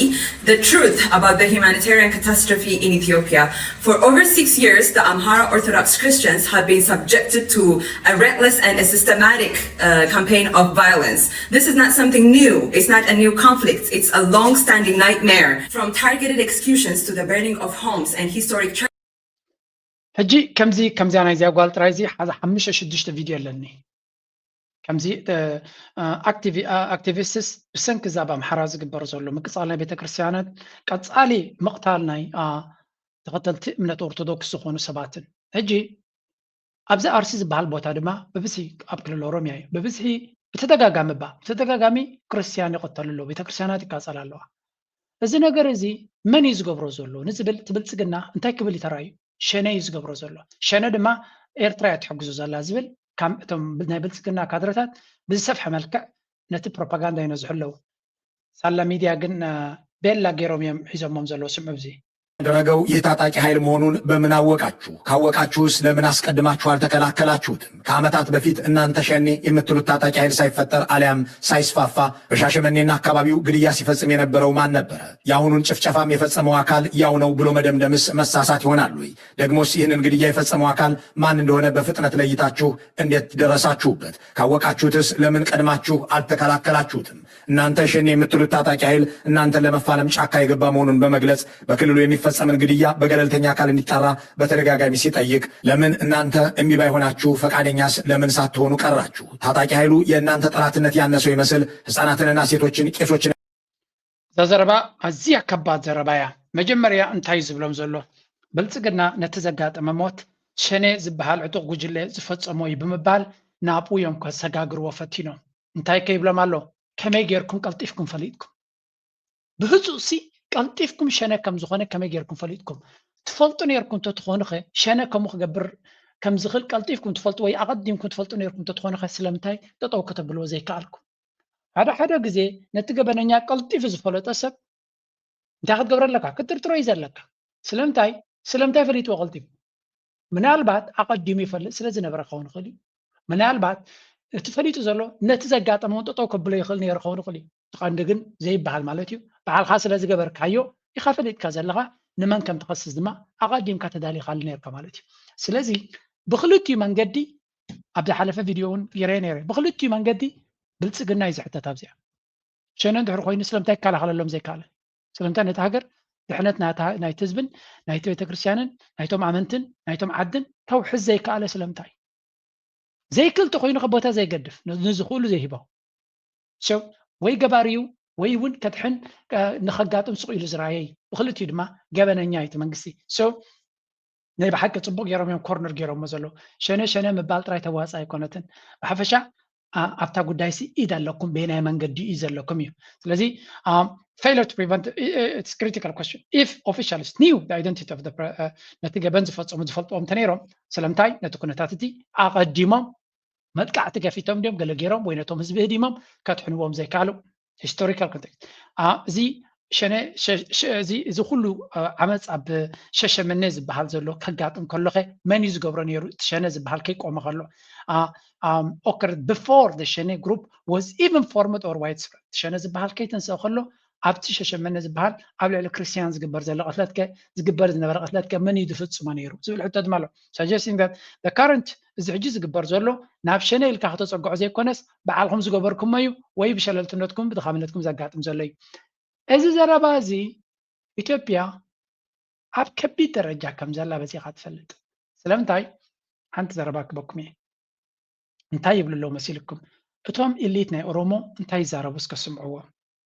the truth about the humanitarian catastrophe in Ethiopia. For over six years, the Amhara Orthodox Christians have been subjected to a reckless and a systematic uh, campaign of violence. This is not something new. It's not a new conflict. It's a long-standing nightmare. From targeted executions to the burning of homes and historic churches. ሕጂ ከምዚ ከምዚኣ ናይዚኣ ጓል ጥራይ እዚ ሓዛ ሓሙሽተ ሽዱሽተ ቪድዮ ኣለኒ። ከምዚ ኣክቲቪስትስ ብሰንኪ እዛ ኣብ ኣምሓራ ዝግበር ዘሎ ምቅፃል ናይ ቤተክርስትያናት፣ ቀፃሊ ምቕታል ናይ ተኸተልቲ እምነት ኦርቶዶክስ ዝኾኑ ሰባትን። ሕጂ ኣብዚ ኣርሲ ዝበሃል ቦታ ድማ ብብዝሒ ኣብ ክልል ኦሮሚያ እዩ። ብብዝሒ ብተደጋጋሚ እባ ብተደጋጋሚ ክርስትያን ይቐተሉ ኣለዉ፣ ቤተክርስትያናት ይቃፀላ ኣለዋ። እዚ ነገር እዚ መን እዩ ዝገብሮ ዘሎ ንዝብል እቲ ብልፅግና እንታይ ክብል እዩ ተራእዩ? ሸነ እዩ ዝገብሮ ዘሎ። ሸነ ድማ ኤርትራ እያ ትሕግዞ ዘላ ዝብል ካብ እቶም ናይ ብልፅግና ካድረታት ብዝሰፍሐ መልክዕ ነቲ ፕሮፓጋንዳ ይነዝሑ ኣለዉ። ሳላ ሚድያ ግን ቤላ ገይሮም እዮም ሒዞሞም ዘለዉ። ስምዑ እዚ። ያደረገው ይህ ታጣቂ ኃይል መሆኑን በምን አወቃችሁ? ካወቃችሁስ ለምን አስቀድማችሁ አልተከላከላችሁትም? ከዓመታት በፊት እናንተ ሸኔ የምትሉት ታጣቂ ኃይል ሳይፈጠር አሊያም ሳይስፋፋ በሻሸመኔና አካባቢው ግድያ ሲፈጽም የነበረው ማን ነበረ? የአሁኑን ጭፍጨፋም የፈጸመው አካል ያው ነው ብሎ መደምደምስ መሳሳት ይሆናል ወይ? ደግሞስ ይህንን ግድያ የፈጸመው አካል ማን እንደሆነ በፍጥነት ለይታችሁ እንዴት ደረሳችሁበት? ካወቃችሁትስ ለምን ቀድማችሁ አልተከላከላችሁትም? እናንተ ሸኔ የምትሉት ታጣቂ ኃይል እናንተን ለመፋለም ጫካ የገባ መሆኑን በመግለጽ በክልሉ የሚፈጸምን ግድያ በገለልተኛ አካል እንዲጣራ በተደጋጋሚ ሲጠይቅ ለምን እናንተ እምቢ ባይ ሆናችሁ ፈቃደኛስ ለምን ሳትሆኑ ቀራችሁ? ታጣቂ ኃይሉ የእናንተ ጠላትነት ያነሰው ይመስል ህፃናትንና ሴቶችን፣ ቄሶችን እዛ ዘረባ ኣዝያ ከባድ ዘረባ እያ። መጀመርያ እንታይ እዩ ዝብሎም ዘሎ? ብልፅግና ነቲ ዘጋጠመ ሞት ሸኔ ዝበሃል ዕጡቕ ጉጅለ ዝፈጸሞ እዩ ብምባል ናብኡ እዮም ከሰጋግርዎ ፈቲኖም። እንታይ ከ ይብሎም ኣሎ? ከመይ ጌርኩም ቀልጢፍኩም ፈሊጥኩም? ብህፁእ ሲ ቀልጢፍኩም ሸነ ከም ዝኾነ ከመይ ጌርኩም ፈሊጥኩም? ትፈልጡ ኔርኩም እንተትኾኑ ኸ ሸነ ከምኡ ክገብር ከም ዝኽእል ቀልጢፍኩም ትፈልጡ ወይ ኣቐዲምኩም ትፈልጡ ኔርኩም እንተትኾኑ ኸ ስለምንታይ ጠጠው ከተብልዎ ዘይከኣልኩም? ሓደ ሓደ ግዜ ነቲ ገበነኛ ቀልጢፉ ዝፈለጠ ሰብ እንታይ ክትገብሮ ኣለካ? ክትጥርጥሮ እዩ ዘለካ። ስለምንታይ? ስለምንታይ ፈሊጥዎ ቀልጢፉ? ምናልባት ኣቐዲሙ ይፈልጥ ስለ ዝነበረ ክኸውን ይኽእል እዩ። ምናልባት እቲ ፈሊጡ ዘሎ ነቲ ዘጋጠመ እውን ጠጠው ከብሎ ይኽእል ነይሩ ክኸውን ይኽእል እዩ። እቲ ቀንዲ ግን ዘይበሃል ማለት እዩ። ባዕልኻ ስለ ዝገበርካዮ ኢኻ ፈሊጥካ ዘለኻ፣ ንመን ከም ትኸስስ ድማ ኣቐዲምካ ተዳሊኻሉ ነይርካ ማለት እዩ። ስለዚ ብኽልቲኡ መንገዲ ኣብ ዝሓለፈ ቪድዮ እውን ገይረዮ ነይረ። ብኽልቲኡ መንገዲ ብልፅግና እዩ ዝሕተት ኣብዚኣ። ሸነ እንድሕር ኮይኑ ስለምንታይ ይከላኸለሎም ዘይከኣለ? ስለምንታይ ነቲ ሃገር ድሕነት ናይቲ ህዝብን ናይቲ ቤተክርስትያንን ናይቶም ኣመንትን ናይቶም ዓድን ከውሕስ ዘይከኣለ ስለምንታይ? ዘይክእል ተኮይኑ ከ ቦታ ዘይገድፍ ነዚ ኩሉ ዘይህቦ ሰብ ወይ ገባሪ እዩ ወይ እውን ከድሕን ንከጋጥም ስቕ ኢሉ ዝረኣየ እዩ። ብክልቲኡ ድማ ገበነኛ እዩ እቲ መንግስቲ። So ናይ ብሓቂ ፅቡቅ ገይሮም እዮም ኮርነር ገይሮሞ ዘለዉ። ሸነ ሸነ ምባል ጥራይ ተዋፃ ኣይኮነትን። ብሓፈሻ ኣብታ ጉዳይ ሲ ኢድ ኣለኩም፣ በየናይ መንገዲ እዩ ዘለኩም እዩ። ስለዚ failure to prevent it's critical question if officials knew the identity of the ነቲ ገበን ዝፈፀሙ ዝፈልጥዎም እንተነይሮም ስለምንታይ ነቲ ኩነታት እቲ ኣቐዲሞም መጥቃዕቲ ከፊቶም ድዮም ገለ ገይሮም ወይ ነቶም ህዝቢ ህዲሞም ከድሕንዎም ዘይከኣሉ? Historical context እዚ ሸነ እዚ ኩሉ ዓመፅ ኣብ ሸሸመኔ ዝበሃል ዘሎ ከጋጥም ከሎኸ መን እዩ ዝገብሮ ነይሩ? እቲ ሸነ ዝበሃል ከይቆመ ከሎ occurred before the ሸኔ group was even formed or widespread። ሸነ ዝበሃል ከይተንስአ ከሎ ኣብቲ ሸሸመኔ ዝበሃል ኣብ ልዕሊ ክርስትያን ዝግበር ዘሎ ቅትለትከ ዝግበር ዝነበረ ቅትለትከ መን እዩ ዝፍፅሞ ነይሩ ዝብል ሕቶ ድማ ኣሎ። Suggesting that the current እዚ ሕጂ ዝግበር ዘሎ ናብ ሸነ ኢልካ ከተፀግዖ ዘይኮነስ ባዕልኹም ዝገበርኩሞ እዩ ወይ ብሸለልትነትኩም ብድኻምነትኩም ዘጋጥም ዘሎ እዩ። እዚ ዘረባ እዚ ኢትዮጵያ ኣብ ከቢድ ደረጃ ከም ዘላ በዚኻ ትፈልጥ። ስለምንታይ? ሓንቲ ዘረባ ክበኩም እየ። እንታይ ይብሉ ኣለዉ መሲልኩም? እቶም ኢሊት ናይ ኦሮሞ እንታይ ይዛረቡ እስከ ስምዕዎ።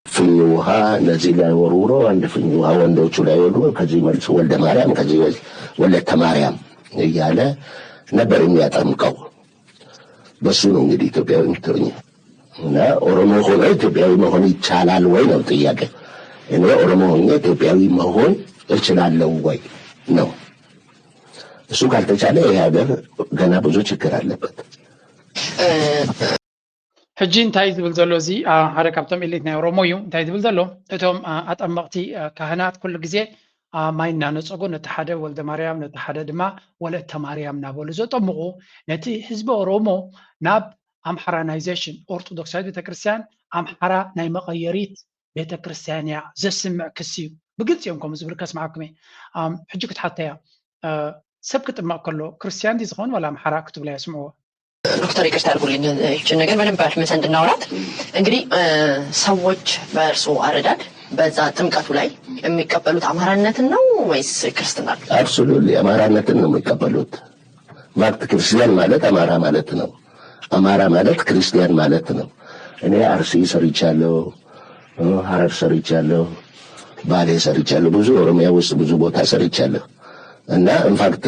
ፍኝ ውሃ እነዚህ ላይ ወርውሮ አንድ ፍኝ ውሃ ወንዶቹ ላይ ወርውሮ ከዚህ መልስ ወልደ ማርያም ከዚህ ወልደተ ማርያም እያለ ነበር የሚያጠምቀው። በሱ ነው እንግዲህ ኢትዮጵያዊ የምትሆኝ። እና ኦሮሞ ሆኖ ኢትዮጵያዊ መሆን ይቻላል ወይ ነው ጥያቄ። እኔ ኦሮሞ ሆኜ ኢትዮጵያዊ መሆን እችላለሁ ወይ ነው። እሱ ካልተቻለ ይሄ ሀገር ገና ብዙ ችግር አለበት። ሕጂ እንታይ ዝብል ዘሎ እዚ ሓደ ካብቶም ኤሊት ናይ ኦሮሞ እዩ። እንታይ ዝብል ዘሎ እቶም ኣጠመቕቲ ካህናት ኩሉ ግዜ ማይ እናነፀጉ ነቲ ሓደ ወልደ ማርያም ነቲ ሓደ ድማ ወለተ ማርያም እናበሉ ዘጠምቑ ነቲ ህዝቢ ኦሮሞ ናብ ኣምሓራናይዜሽን ኦርቶዶክሳዊት ቤተክርስትያን ኣምሓራ ናይ መቐየሪት ቤተክርስትያን እያ ዘስምዕ ክሲ እዩ። ብግልፂ እዮም ከምኡ ዝብል ከስምዓኩም እየ። ሕጂ ክትሓተያ ሰብ ክጥመቕ ከሎ ክርስትያን ድዩ ዝኸውን ዋላ ኣምሓራ ክትብላ የስምዕዎ? ዶክተር ይቅርታ አድርጉልኝ ይችን ነገር በደንብ አድምፀን እንድናወራት። እንግዲህ ሰዎች በእርስዎ አረዳድ በዛ ጥምቀቱ ላይ የሚቀበሉት አማራነትን ነው ወይስ ክርስትና? Absolutely አማራነትን ነው የሚቀበሉት። ፋክት ክርስቲያን ማለት አማራ ማለት ነው። አማራ ማለት ክርስቲያን ማለት ነው። እኔ አርሲ ሰርቻለሁ፣ ሀረር ሰርቻለሁ፣ ባሌ ሰርቻለሁ፣ ብዙ ኦሮሚያ ውስጥ ብዙ ቦታ ሰርቻለሁ። እና ኢንፋክት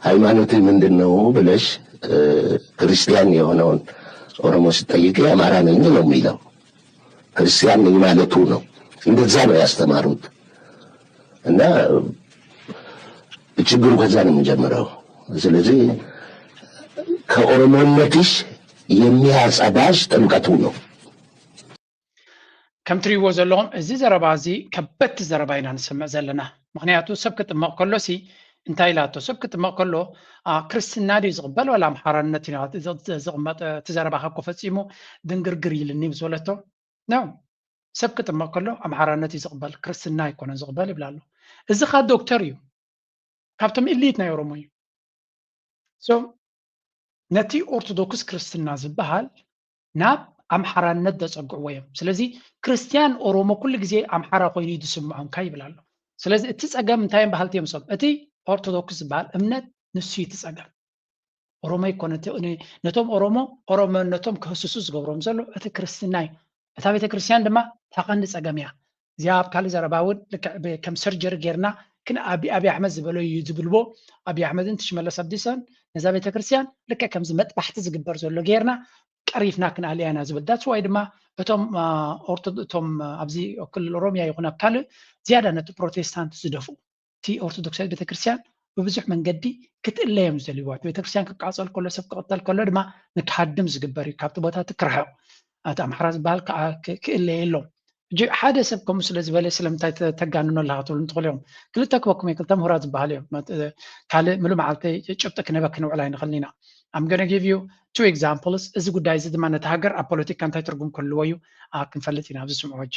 ሃይማኖትህ ምንድን ነው ብለሽ ክርስቲያን የሆነውን ኦሮሞ ስትጠይቂ አማራ ነኝ ነው የሚለው። ክርስቲያን ነኝ ማለቱ ነው። እንደዛ ነው ያስተማሩት። እና ችግሩ ከዛ ነው የሚጀምረው። ስለዚህ ከኦሮሞነትሽ የሚያጸዳሽ ጥምቀቱ ነው። ከም ትሪእዎ ዘለኹም እዚ ዘረባ እዚ ከበድቲ ዘረባ ኢና ንሰምዕ ዘለና። ምክንያቱ ሰብ ክጥመቕ ከሎ ሲ እንታይ ኢላቶ? ሰብ ክጥመቕ ከሎ ክርስትና ድዩ ዝቕበል ዋላ ኣምሓራነት እዩ ዝቕመጥ? እቲ ዘረባኻ እኮ ፈፂሙ ድንግርግር ኢልኒ ምስ በለቶ ነው። ሰብ ክጥመቕ ከሎ ኣምሓራነት እዩ ዝቕበል፣ ክርስትና ኣይኮነን ዝቕበል ይብላ ኣሎ። እዚ ካ ዶክተር እዩ፣ ካብቶም ኢሊት ናይ ኦሮሞ እዩ። ነቲ ኦርቶዶክስ ክርስትና ዝበሃል ናብ ኣምሓራነት ዘፀግዕዎ እዮም። ስለዚ ክርስትያን ኦሮሞ ኩሉ ግዜ ኣምሓራ ኮይኑ እዩ ዝስምዖም ካ ይብል ኣሎ። ስለዚ እቲ ፀገም እንታይ እዮም በሃልቲ እዮም ሰብ? እቲ ኦርቶዶክስ ዝበሃል እምነት ንሱ እዩ እቲ ፀገም። ኦሮሞ ይኮነ ነቶም ኦሮሞ ኦሮሞነቶም ክህስሱ ዝገብሮም ዘሎ እቲ ክርስትና እዩ። እታ ቤተክርስትያን ድማ እታ ቀንዲ ፀገም እያ። እዚኣ ኣብ ካልእ ዘረባ እውን ልክዕ ከም ሰርጀሪ ጌርና ግን ኣብይ ኣሕመድ ዝበሎ እዩ ዝብልዎ ኣብይ ኣሕመድን ሽመለስ ኣብዲሳን ነዛ ቤተክርስትያን ልክዕ ከምዚ መጥባሕቲ ዝግበር ዘሎ ጌርና ቀሪፍና ክንኣልያ ኢና ዝብል that's why ድማ እቶም እቶም ኣብዚ ክልል ኦሮሚያ ይኹን ኣብ ካልእ ዝያዳ ነቲ ፕሮቴስታንት ዝደፍኡ እቲ ኦርቶዶክሳዊት ቤተክርስትያን ብብዙሕ መንገዲ ክትእለ እዮም ዝደልይዋ። እቲ ቤተክርስትያን ክቃፀል ከሎ ሰብ ክቕተል ከሎ ድማ ንክሃድም ዝግበር እዩ። ካብቲ ቦታ እቲ ክርሕቕ እቲ ኣምሓራ ዝበሃል ከዓ ክእለ የሎም። ሕጂ ሓደ ሰብ ከምኡ ስለ ዝበለ ስለምንታይ ተጋንኖ ኣለካ ትብሉ እንትኽእሉ እዮም። ክልተ ክበኩም እዮም ክልተ ምሁራት ዝበሃሉ እዮም። ካልእ ምሉ መዓልቲ ጭብጢ ክነበክ ንውዕል ኣይንኽእልን ኢና። I'm gonna give you two examples። እዚ ጉዳይ እዚ ድማ ነቲ ሃገር ኣብ ፖለቲካ እንታይ ትርጉም ክህልዎ እዩ ክንፈልጥ ኢና ኣብዚ ስምዑ ሕጂ።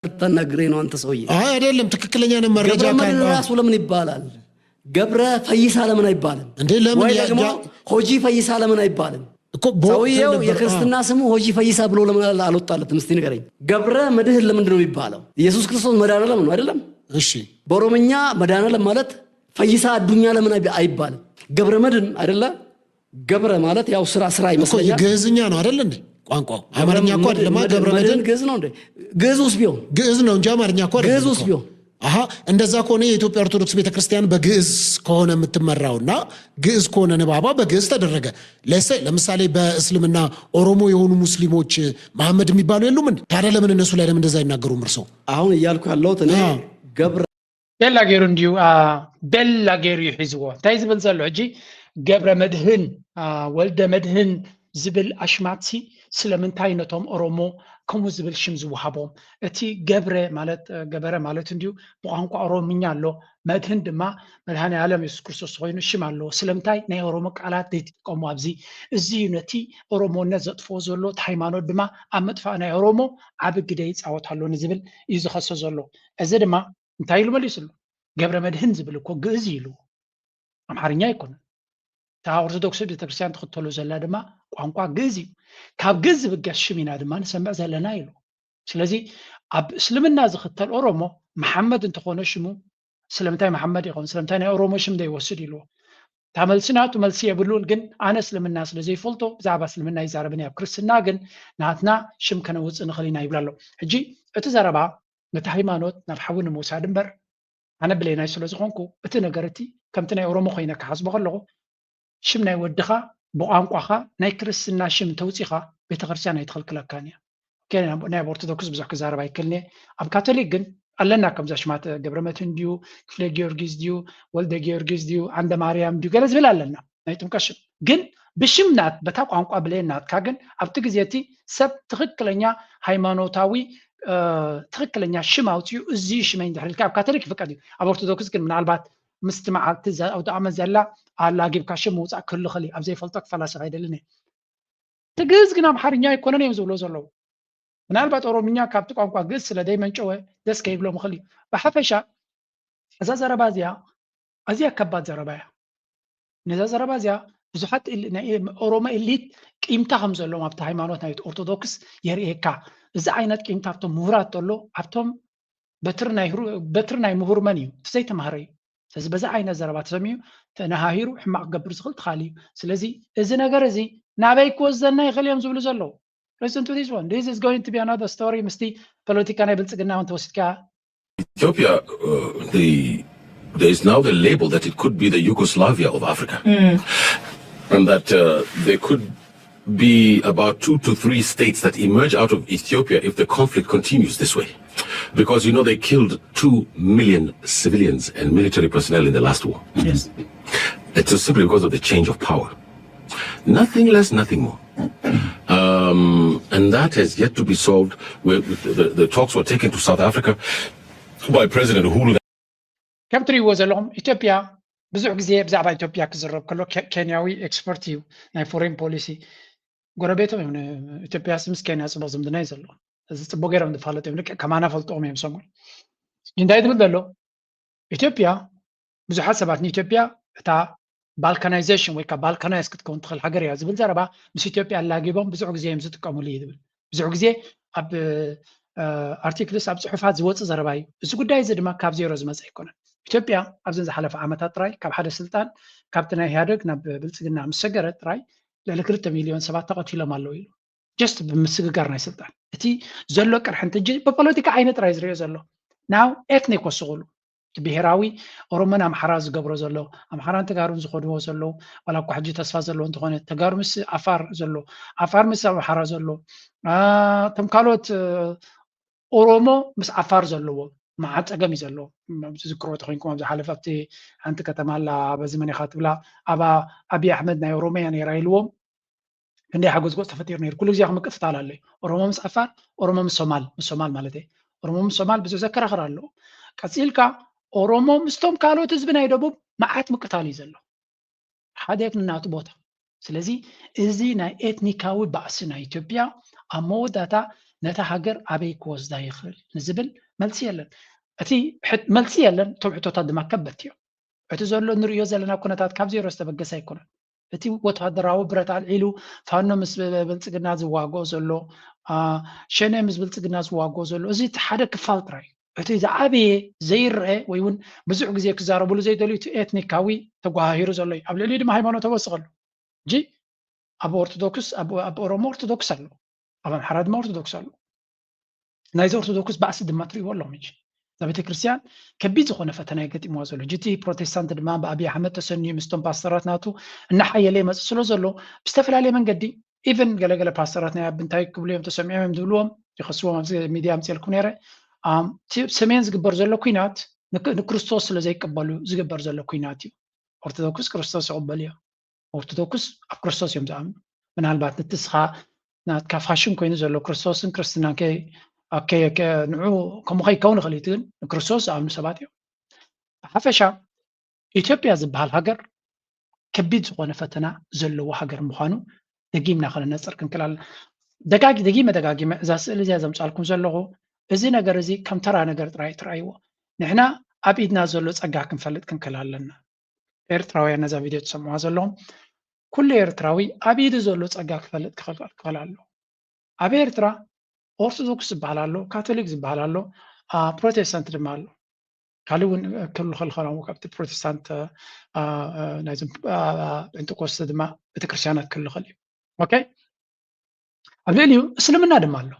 ተነግሬ ነው አንተ ሰውዬ። አይ አይደለም፣ ትክክለኛ ነው መረጃ ገብረ መድህን ካለ ራሱ ለምን ይባላል? ገብረ ፈይሳ ለምን አይባልም? እንዴ ለምን ወይ ያ- ደግሞ ያ- ሆጂ ፈይሳ ለምን አይባልም? እኮ በወቅቱ ሰውየው ነበር- የክርስትና ስሙ ሆጂ ፈይሳ ብሎ ለምን አላ- አልወጣለትም? እስቲ ንገረኝ። ገብረ መድህን ለምንድን ነው የሚባለው? ኢየሱስ ክርስቶስ መድኃኔዓለም ነው አይደለም? እሺ በኦሮምኛ መድኃኔዓለም ማለት ፈይሳ አዱኛ ለምን አይብ- አይባልም? ገብረ መድህን አይደለ? ገብረ ማለት ያው ስራ ስራ እኮ ይመስለኛል። ግዕዝኛ ነው አይደል እንዴ ቋንቋው? አማርኛ እኮ አይደለም። ገብረ መድህን ግዕዝ ነው እንዴ? ግዕዝ ውስጥ ቢሆን ግዕዝ ነው እንጂ አማርኛ እኮ አይደለም ግዕዝ ውስጥ እኮ። ቢሆን አሀ፣ እንደዛ ከሆነ የኢትዮጵያ ኦርቶዶክስ ቤተክርስቲያን በግዕዝ ከሆነ የምትመራውና ግዕዝ ከሆነ ንባቧ በግዕዝ ተደረገ። ለሰ ለምሳሌ በእስልምና ኦሮሞ የሆኑ ሙስሊሞች መሐመድ የሚባሉ የሉም እንዴ? ታዲያ ለምን እነሱ ላይ ለምን እንደዛ አይናገሩም እርሶ? አሁን እያልኩ ያለሁት እኔ አዎ። ገብረ ቤላ ገይሩ እንዲዩ ቤላ ገይሩ እዩ ሒዝዎ። እንታይ ዝብል ዘሎ ሕጂ ገብረ መድህን ወልደ መድህን ዝብል ኣሽማትሲ ስለምንታይ ነቶም ኦሮሞ ከምኡ ዝብል ሽም ዝወሃቦም? እቲ ገብረ ማለት ገበረ ማለት እንዲዩ ብቋንቋ ኦሮምኛ ኣሎ። መድህን ድማ መድሃኔ ዓለም የሱስ ክርስቶስ ኮይኑ ሽም ኣለዎ። ስለምንታይ ናይ ኦሮሞ ቃላት ዘይትጥቀሙ ኣብዚ? እዚ እዩ ነቲ ኦሮሞነት ዘጥፍኦ ዘሎ። እቲ ሃይማኖት ድማ ኣብ ምጥፋእ ናይ ኦሮሞ ዓቢ ግደ ይፃወት ኣሎ ንዝብል እዩ ዝኸሶ ዘሎ። እዚ ድማ እንታይ ኢሉ መሊሱሉ? ገብረ መድህን ዝብል እኮ ግእዝ እዩ ኢሉ ኣምሓርኛ ኣይኮነን። እታ ኦርቶዶክስ ቤተክርስትያን ትኽተሎ ዘላ ድማ ቋንቋ ግእዝ እዩ። ካብ ግእዝ ዝብገስ ሽም ኢና ድማ ንሰምዕ ዘለና ኢሉ። ስለዚ ኣብ እስልምና ዝኽተል ኦሮሞ መሓመድ እንተኾነ ሽሙ ስለምንታይ መሓመድ ይኸውን? ስለምንታይ ናይ ኦሮሞ ሽም ዘይወስድ ኢልዎ። እታ መልሲ ናቱ መልሲ የብሉን፣ ግን ኣነ እስልምና ስለ ዘይፈልጦ ብዛዕባ እስልምና ይዛረብን እየ። ኣብ ክርስትና ግን ናትና ሽም ከነውፅእ ንኽእል ኢና ይብል ኣሎ። ሕጂ እቲ ዘረባ ነቲ ሃይማኖት ናብ ሓዊ ንምውሳድ እምበር ኣነ ብሌናይ ስለ ዝኾንኩ እቲ ነገር እቲ ከምቲ ናይ ኦሮሞ ኮይነ ክሓስቦ ከለኹ ሽም ናይ ወድኻ ብቋንቋኻ ናይ ክርስትና ሽም እንተውፂኻ ቤተክርስትያን ኣይትኽልክለካን እያ። ኦኬ፣ ናይ ኣብ ኦርቶዶክስ ብዙሕ ክዛረብ ኣይክእልን እየ። ኣብ ካቶሊክ ግን ኣለና፣ ከምዛ ሽማት ገብረመድህን ድዩ፣ ክፍለ ጊዮርጊስ ድዩ፣ ወልደ ጊዮርጊስ ድዩ፣ ዓንደ ማርያም ድዩ ገለ ዝብል ኣለና ናይ ጥምቀት ሽም። ግን ብሽም ናት በታ ቋንቋ ብሌን ናትካ ግን ኣብቲ ግዜ እቲ ሰብ ትኽክለኛ ሃይማኖታዊ ትኽክለኛ ሽም ኣውፅኡ እዚ ሽመይ እንድሕር ኢልካ ኣብ ካቶሊክ ይፍቀድ እዩ። ኣብ ኦርቶዶክስ ግን ምናልባት ምስቲ መዓልቲ ኣውደ ኣመት ዘላ ኣላጊብካ ሽም ምውፃእ ክህሉ ይኽእል እዩ። ኣብ ዘይፈልጦ ክፈላሰፍ ኣይደልን እየ። እቲ ግእዝ ግን ኣምሓርኛ ኣይኮነን እዮም ዝብሎ ዘለዉ። ምናልባት ኦሮምኛ ካብቲ ቋንቋ ግእዝ ስለ ዘይመንጨወ ደስ ከይብሎም ይኽእል እዩ። ብሓፈሻ እዛ ዘረባ እዚኣ ኣዝያ ከባድ ዘረባ እያ። ነዛ ዘረባ እዚኣ ብዙሓት ናይ ኦሮሞ ኤሊት ቂምታ ከም ዘለዎም ኣብቲ ሃይማኖት ናይ ኦርቶዶክስ የርእየካ። እዚ ዓይነት ቂምታ ኣብቶም ምሁራት ዘሎ ኣብቶም በትሪ ናይ ምሁር መን እዩ? እቲ ዘይተማህረ እዩ። ስለዚ በዚ ዓይነት ዘረባ ተሰሚዑ ተነሃሂሩ ሕማቕ ክገብር ዝኽእል ትኻል እዩ። ስለዚ እዚ ነገር እዚ ናበይ ክወስደና ይኽእል እዮም ዝብሉ ዘለዉ። Listen to this one. This is going to be another story. ምስቲ ፖለቲካ ናይ ብልፅግና እውን ተወሲድካ Ethiopia, uh, the, there is now the label that it could be the Yugoslavia of Africa. Mm. And that uh, there could be about two to three states that emerge out of Ethiopia if the conflict continues this way. Because, you know, they killed two million civilians and military personnel in the last war. Yes. It's simply because of the change of power. Nothing less, nothing more. Um, and that has yet to be solved. The, the talks were taken to South Africa by President Uhuru. ከም ትሪእዎ ዘለኹም ኢትዮጵያ ብዙሕ ግዜ ብዛዕባ ኢትዮጵያ ክዝረብ ከሎ ኬንያዊ ኤክስፐርት እዩ ናይ ፎሬን ፖሊሲ። ጎረቤቶም እዮም። ኢትዮጵያ ምስ ኬንያ ፅቡቅ ዝምድና እዩ ዘለዎ። እዚ ፅቡቅ ገይሮም ዝፋለጡ እዮም። ልክዕ ከማና ፈልጥዎም እዮም ሰሙን። እንታይ ዝብል ዘሎ ኢትዮጵያ ብዙሓት ሰባት ንኢትዮጵያ እታ ባልካናይዜሽን ወይ ከዓ ባልካናይዝ ክትከውን ትኽእል ሃገር እያ ዝብል ዘረባ ምስ ኢትዮጵያ ኣላጊቦም ብዙሕ ግዜ እዮም ዝጥቀሙሉ እዩ ዝብል። ብዙሕ ግዜ ኣብ ኣርቲክልስ ኣብ ፅሑፋት ዝወፅእ ዘረባ እዩ። እዚ ጉዳይ እዚ ድማ ካብ ዜሮ ዝመፀ ኣይኮነን። ኢትዮጵያ ኣብዘን ዝሓለፈ ዓመታት ጥራይ ካብ ሓደ ስልጣን ካብቲ ናይ ኢህኣደግ ናብ ብልፅግና ምስ ሰገረ ጥራይ ልዕሊ ክልተ ሚሊዮን ሰባት ተቐቲሎም ኣለዉ ኢሉ። ጀስት ብምስግጋር ናይ ስልጣን እቲ ዘሎ ቅርሕንቲ እንጂ ብፖለቲካ ዓይነ ጥራይ ዝሪኦ ዘሎ ናው ኤትኒክ ወስቑሉ እቲ ብሄራዊ ኦሮሞን ኣምሓራ ዝገብሮ ዘሎ ኣምሓራን ተጋሩን ዝኸድዎ ዘለዉ ዋላ እኳ ሕጂ ተስፋ ዘለዎ እንተኾነ ተጋሩ ምስ ኣፋር ዘሎ ኣፋር ምስ ኣምሓራ ዘሎ እቶም ካልኦት ኦሮሞ ምስ ዓፋር ዘለዎ መዓት ፀገም እዩ ዘለዎ። ዝዝክሮ ተኮይንኩም ኣብ ዝሓለፈ ኣብቲ ሓንቲ ከተማ ኣላ በዚ መን ኢኻ ትብላ ኣብ ኣብይ ኣሕመድ ናይ ኦሮሚያ ነይራ ኢልዎም ክንደይ ሓጎስ ጎፅ ተፈጢሩ ነይሩ። ኩሉ ግዜ ምቅትታል ኣሎ። ኦሮሞ ምስ ዓፋር፣ ኦሮሞ ምስ ሶማል፣ ምስ ሶማል ማለት እዩ። ኦሮሞ ምስ ሶማል ብዙሕ ዘከራኽር ኣለዎ። ቀፂልካ ኦሮሞ ምስቶም ካልኦት ህዝቢ ናይ ደቡብ መዓት ምቅታል እዩ ዘሎ። ሓደ ነናቱ ቦታ። ስለዚ እዚ ናይ ኤትኒካዊ ባእሲ ናይ ኢትዮጵያ ኣብ መወዳእታ ነታ ሃገር ኣበይ ክወስዳ ይኽእል ንዝብል መልሲ የለን። እቲ መልሲ የለን። እቶም ሕቶታት ድማ ከበድቲ እዮም። እቲ ዘሎ ንርእዮ ዘለና ኩነታት ካብ ዜሮ ዝተበገሰ ኣይኮነን። እቲ ወታደራዊ ብረት ኣልዒሉ ፋኖ ምስ ብልፅግና ዝዋግኦ ዘሎ፣ ሸኔ ምስ ብልፅግና ዝዋግኦ ዘሎ፣ እዚ እቲ ሓደ ክፋል ጥራይ እዩ። እቲ ዝዓበየ ዘይረአ ወይ እውን ብዙሕ ግዜ ክዛረብሉ ዘይደልዩ እቲ ኤትኒካዊ ተጓሃሂሩ ዘሎ እዩ። ኣብ ልዕሊኡ ድማ ሃይማኖት ተወስኸሉ። ሕጂ ኣብ ኦርቶዶክስ ኣብ ኦሮሞ ኦርቶዶክስ ኣሎ፣ ኣብ ኣምሓራ ድማ ኦርቶዶክስ ኣሎ። ናይዚ ኦርቶዶክስ ባእሲ ድማ ትሪእዎ ኣለኹም። ሕጂ እዛ ቤተክርስትያን ከቢድ ዝኾነ ፈተና እዩ ገጢምዋ ዘሎ። ሕጂ እቲ ፕሮቴስታንት ድማ ብኣብይ ኣሕመድ ተሰንዩ ምስቶም ፓስተራት ናቱ እናሓየለ ይመፅእ ስለ ዘሎ ብዝተፈላለየ መንገዲ ኢቨን ገለገለ ፓስተራት ናይ ኣብ እንታይ ክብሉ እዮም ተሰሚዖም እዮም ዝብልዎም ይኸስዎም ኣብዚ ሚድያ ኣምፅኤልኩም ነይረ። ሰሜን ዝግበር ዘሎ ኩናት ንክርስቶስ ስለ ዘይቀበሉ ዝግበር ዘሎ ኩናት እዩ። ኦርቶዶክስ ክርስቶስ ይቕበሉ እዮም። ኦርቶዶክስ ኣብ ክርስቶስ እዮም ዝኣምኑ። ምናልባት ንትስኻ ናትካ ፋሽን ኮይኑ ዘሎ ክርስቶስን ክርስትናን ንዑ ከምኡ ከይከውን ይኽእል እዩ ግን ንክርስቶስ ዝኣምኑ ሰባት እዮም። ብሓፈሻ ኢትዮጵያ ዝበሃል ሃገር ከቢድ ዝኾነ ፈተና ዘለዎ ሃገር ምዃኑ ደጊምና ከነነፅር ክንክእል ኣለና። ደጋጊ ደጊመ ደጋጊመ እዛ ስእሊ እዚኣ ዘምፃልኩም ዘለኹ እዚ ነገር እዚ ከም ተራ ነገር ጥራይ ትረኣይዎ። ንሕና ኣብ ኢድና ዘሎ ፀጋ ክንፈልጥ ክንክእል ኣለና። ኤርትራውያን ነዛ ቪድዮ ትሰምዑዋ ዘለኹም ኩሉ ኤርትራዊ ኣብ ኢዱ ዘሎ ፀጋ ክፈልጥ ክኽእል ኣለዎ። ኣብ ኤርትራ ኦርቶዶክስ ዝበሃል ኣሎ፣ ካቶሊክ ዝበሃል ኣሎ፣ ፕሮቴስታንት ድማ ኣሎ። ካልእ እውን ክህሉ ከልኸል ካብቲ ፕሮቴስታንት ናይዞም ጴንጠቆስተ ድማ ቤተክርስትያናት ክህሉ ከል እዩ። ኦኬ፣ ኣብ ልዕሊኡ እስልምና ድማ ኣሎ።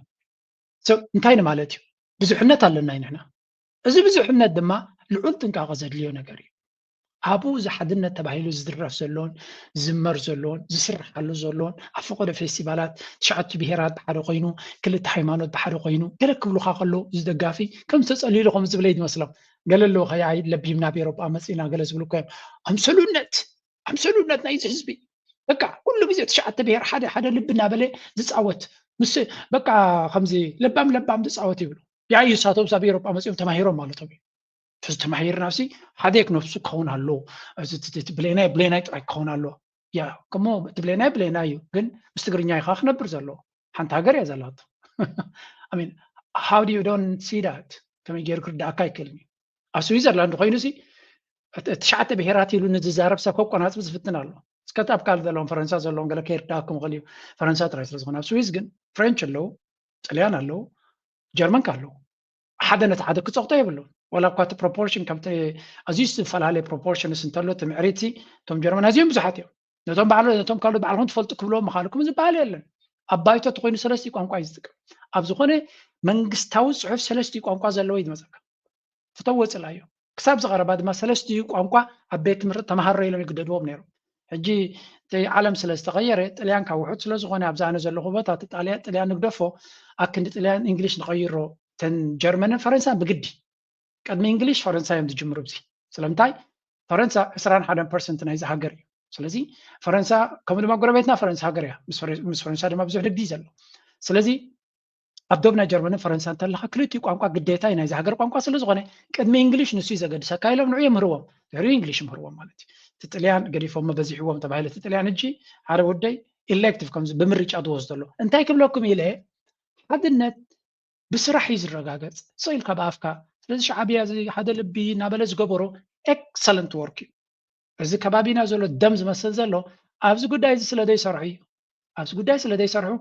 ሰብ እንታይ ንማለት እዩ? ብዙሕነት ኣለና ንሕና። እዚ ብዙሕነት ድማ ልዑል ጥንቃቐ ዘድልዮ ነገር እዩ። ኣብኡ እዚ ሓድነት ተባሂሉ ዝድረፍ ዘሎን ዝዝመር ዘሎን ዝስርሓሉ ዘሎን ኣብ ፈቐዶ ፌስቲቫላት ትሽዓቱ ብሄራት ብሓደ ኮይኑ ክልተ ሃይማኖት ብሓደ ኮይኑ ገለ ክብሉካ ከለዉ እዚ ደጋፊ ከም ዝተጸልዩ ኢሉ ከም ዝብለይ ዝመስሎም ገለ ኣለዉ ከያይ ለቢምና ኣብ ኤሮጳ መጺና ገለ ዝብሉ እኮ እዮም ኣምሰሉነት ኣምሰሉነት ናይዚ ህዝቢ በቃ ኩሉ ግዜ ትሽዓተ ብሄር ሓደ ሓደ ልቢ እናበለ ዝፃወት ምስ በቃ ከምዚ ለባም ለባም ዝፃወት ይብሉ ያዩ ሳቶም ሳብ ኤሮጳ መፂኦም ተማሂሮም ማለቶም እዩ ተማሂርና ሲ ሓደ ክነፍሱ ክኸውን ኣሎ ብሌናይ ብሌናይ ጥራይ ክኸውን ኣሎ ያ ከሞ እቲ ብሌናይ ብሌናይ እዩ ግን ምስ ትግርኛ ኢኻ ክነብር ዘለዎ ሓንቲ ሃገር እያ ዘላቶ I mean how do you don't see that ከመይ ገይሩ ክርዳእካ ኣይክእልን እዩ ኣብ ስዊዘርላንድ ኮይኑ ሲ ትሽዓተ ብሄራት ኢሉ ንዝዛረብ ሰብ ከቆናፅብ ዝፍትን ኣሎ እስከ ኣብ ካልእ ዘለዎም ፈረንሳ ዘለዎም ገለ ከይርዳእኩም ይኽእል እዩ ፈረንሳ ጥራይ ስለ ዝኾነ ኣብ ስዊዝ ግን ፍሬንች ኣለዉ ጥልያን ኣለዉ ጀርመን ከ ኣለዉ ሓደ ነቲ ሓደ ክፀቕጦ የብሉን ዋላ እኳ እቲ ፕሮፖርሽን ከምቲ ኣዝዩ ዝተፈላለየ ፕሮፖርሽንስ እንተሎ እቲ ምዕሪት እቶም ጀርመን ኣዝዮም ብዙሓት እዮም ነቶም ባዕሎ ነቶም ካልኦት ባዕልኹም ትፈልጡ ክብልዎም ምኻልኩም ዝበሃል የለን ኣብ ባይቶ ተኮይኑ ሰለስቲ ቋንቋ እዩ ዝጥቀም ኣብ ዝኾነ መንግስታዊ ፅሑፍ ሰለስቲ ቋንቋ ዘለዎ እዩ ዝመፀካ ፍተው ወፅላ እዮም ክሳብ ዝቐረባ ድማ ሰለስቲኡ ቋንቋ ኣብ ቤት ትምህርቲ ተምሃሮ ኢሎም ይግደድዎም ነይሮም ሕጂ እቲ ዓለም ስለ ዝተቐየረ ጥልያን ካብ ውሑድ ስለ ዝኾነ ኣብዚ ኣነ ዘለኹ ቦታ እቲ ጣልያን ጥልያን ንግደፎ ኣክንዲ ጥልያን እንግሊሽ ንቐይሮ ተን ጀርመንን ፈረንሳን ብግዲ ቅድሚ እንግሊሽ ፈረንሳ እዮም ዝጅምሩ እዚ ስለምንታይ ፈረንሳ ዕስራን ሓደን ፐርሰንት ናይዚ ሃገር እዩ ስለዚ ፈረንሳ ከምኡ ድማ ጎረቤትና ፈረንሳ ሃገር እያ ምስ ፈረንሳ ድማ ብዙሕ ንግዲ እዩ ዘሎ ስለዚ ኣብ ዶብ ናይ ጀርመንን ፈረንሳ እንተለካ ክልቲኡ ቋንቋ ግዴታ እዩ ናይዚ ሃገር ቋንቋ ስለ ዝኾነ ቅድሚ እንግሊሽ ንሱ እዩ ዘገድሰካ ኢሎም ንዑ የምህርዎም ድሕሪኡ እንግሊሽ ምህርዎም ማለት እዩ እቲ ጥልያን ገዲፎሞ በዚሕዎም ተባሂለ እቲ ጥልያን እጂ ሓደ ወደይ ኢሌክቲቭ ከምዚ ብምርጫ ዝወስዶ ኣሎ እንታይ ክብለኩም ኢለ ሓድነት ብስራሕ እዩ ዝረጋገፅ ስቕ ኢልካ ብኣፍካ ስለዚ ሻዕብያ እዚ ሓደ ልቢ እናበለ ዝገበሮ ኤክሰለንት ወርክ እዩ እዚ ከባቢና ዘሎ ደም ዝመስል ዘሎ ኣብዚ ጉዳይ እዚ ስለ ዘይሰርሑ እዩ ኣብዚ ጉዳይ ስለ ዘይሰርሑ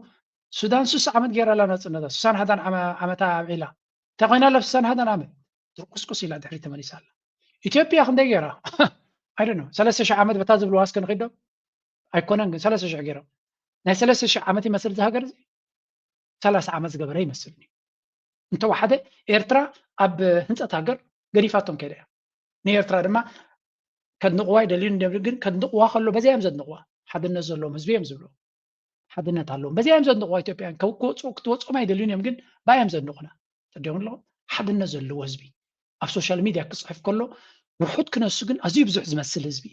ሱዳን ሱሳ ዓመት ገይራ ኣላ ናፅነታ ሱሳን ሓዳን ዓመታ ኣብዒላ እንታይ ኮይና ኣላ ሱሳን ሓዳን ዓመት ድርቁስቁስ ኢላ ድሕሪ ተመሊሳ ኣላ ኢትዮጵያ ክንደይ ገይራ ኣይደ ሰለስተ ሽሕ ዓመት በታ ዝብልዋ እስከ ንክዶ ኣይኮነን ግን ሰለስተ ሽሕ ገይሮም ናይ ሰለስተ ሽሕ ዓመት ይመስል እዚ ሃገር እዚ ሰላሳ ዓመት ዝገበረ ይመስልኒ እንተወሓደ ኤርትራ ኣብ ህንፀት ሃገር ገዲፋቶም ከይዳ እያ ንኤርትራ ድማ ከድንቕዋ ይደልዩ እንዲዮም ግን ከድንቕዋ ከሎ በዚያ እዮም ዘድንቕዋ ሓድነት ዘለዎም ህዝቢ እዮም ዝብሉ ሓድነት ኣለዎም በዚያ እዮም ዘድንቕዋ ኢትዮጵያን ክትወፅኦም ኣይደልዩን እዮም ግን ባዮም ዘድንቑና ተዲኦም ኣለኹም ሓድነት ዘለዎ ህዝቢ ኣብ ሶሻል ሚድያ ክፅሕፍ ከሎ ውሑድ ክነሱ ግን ኣዝዩ ብዙሕ ዝመስል ህዝቢ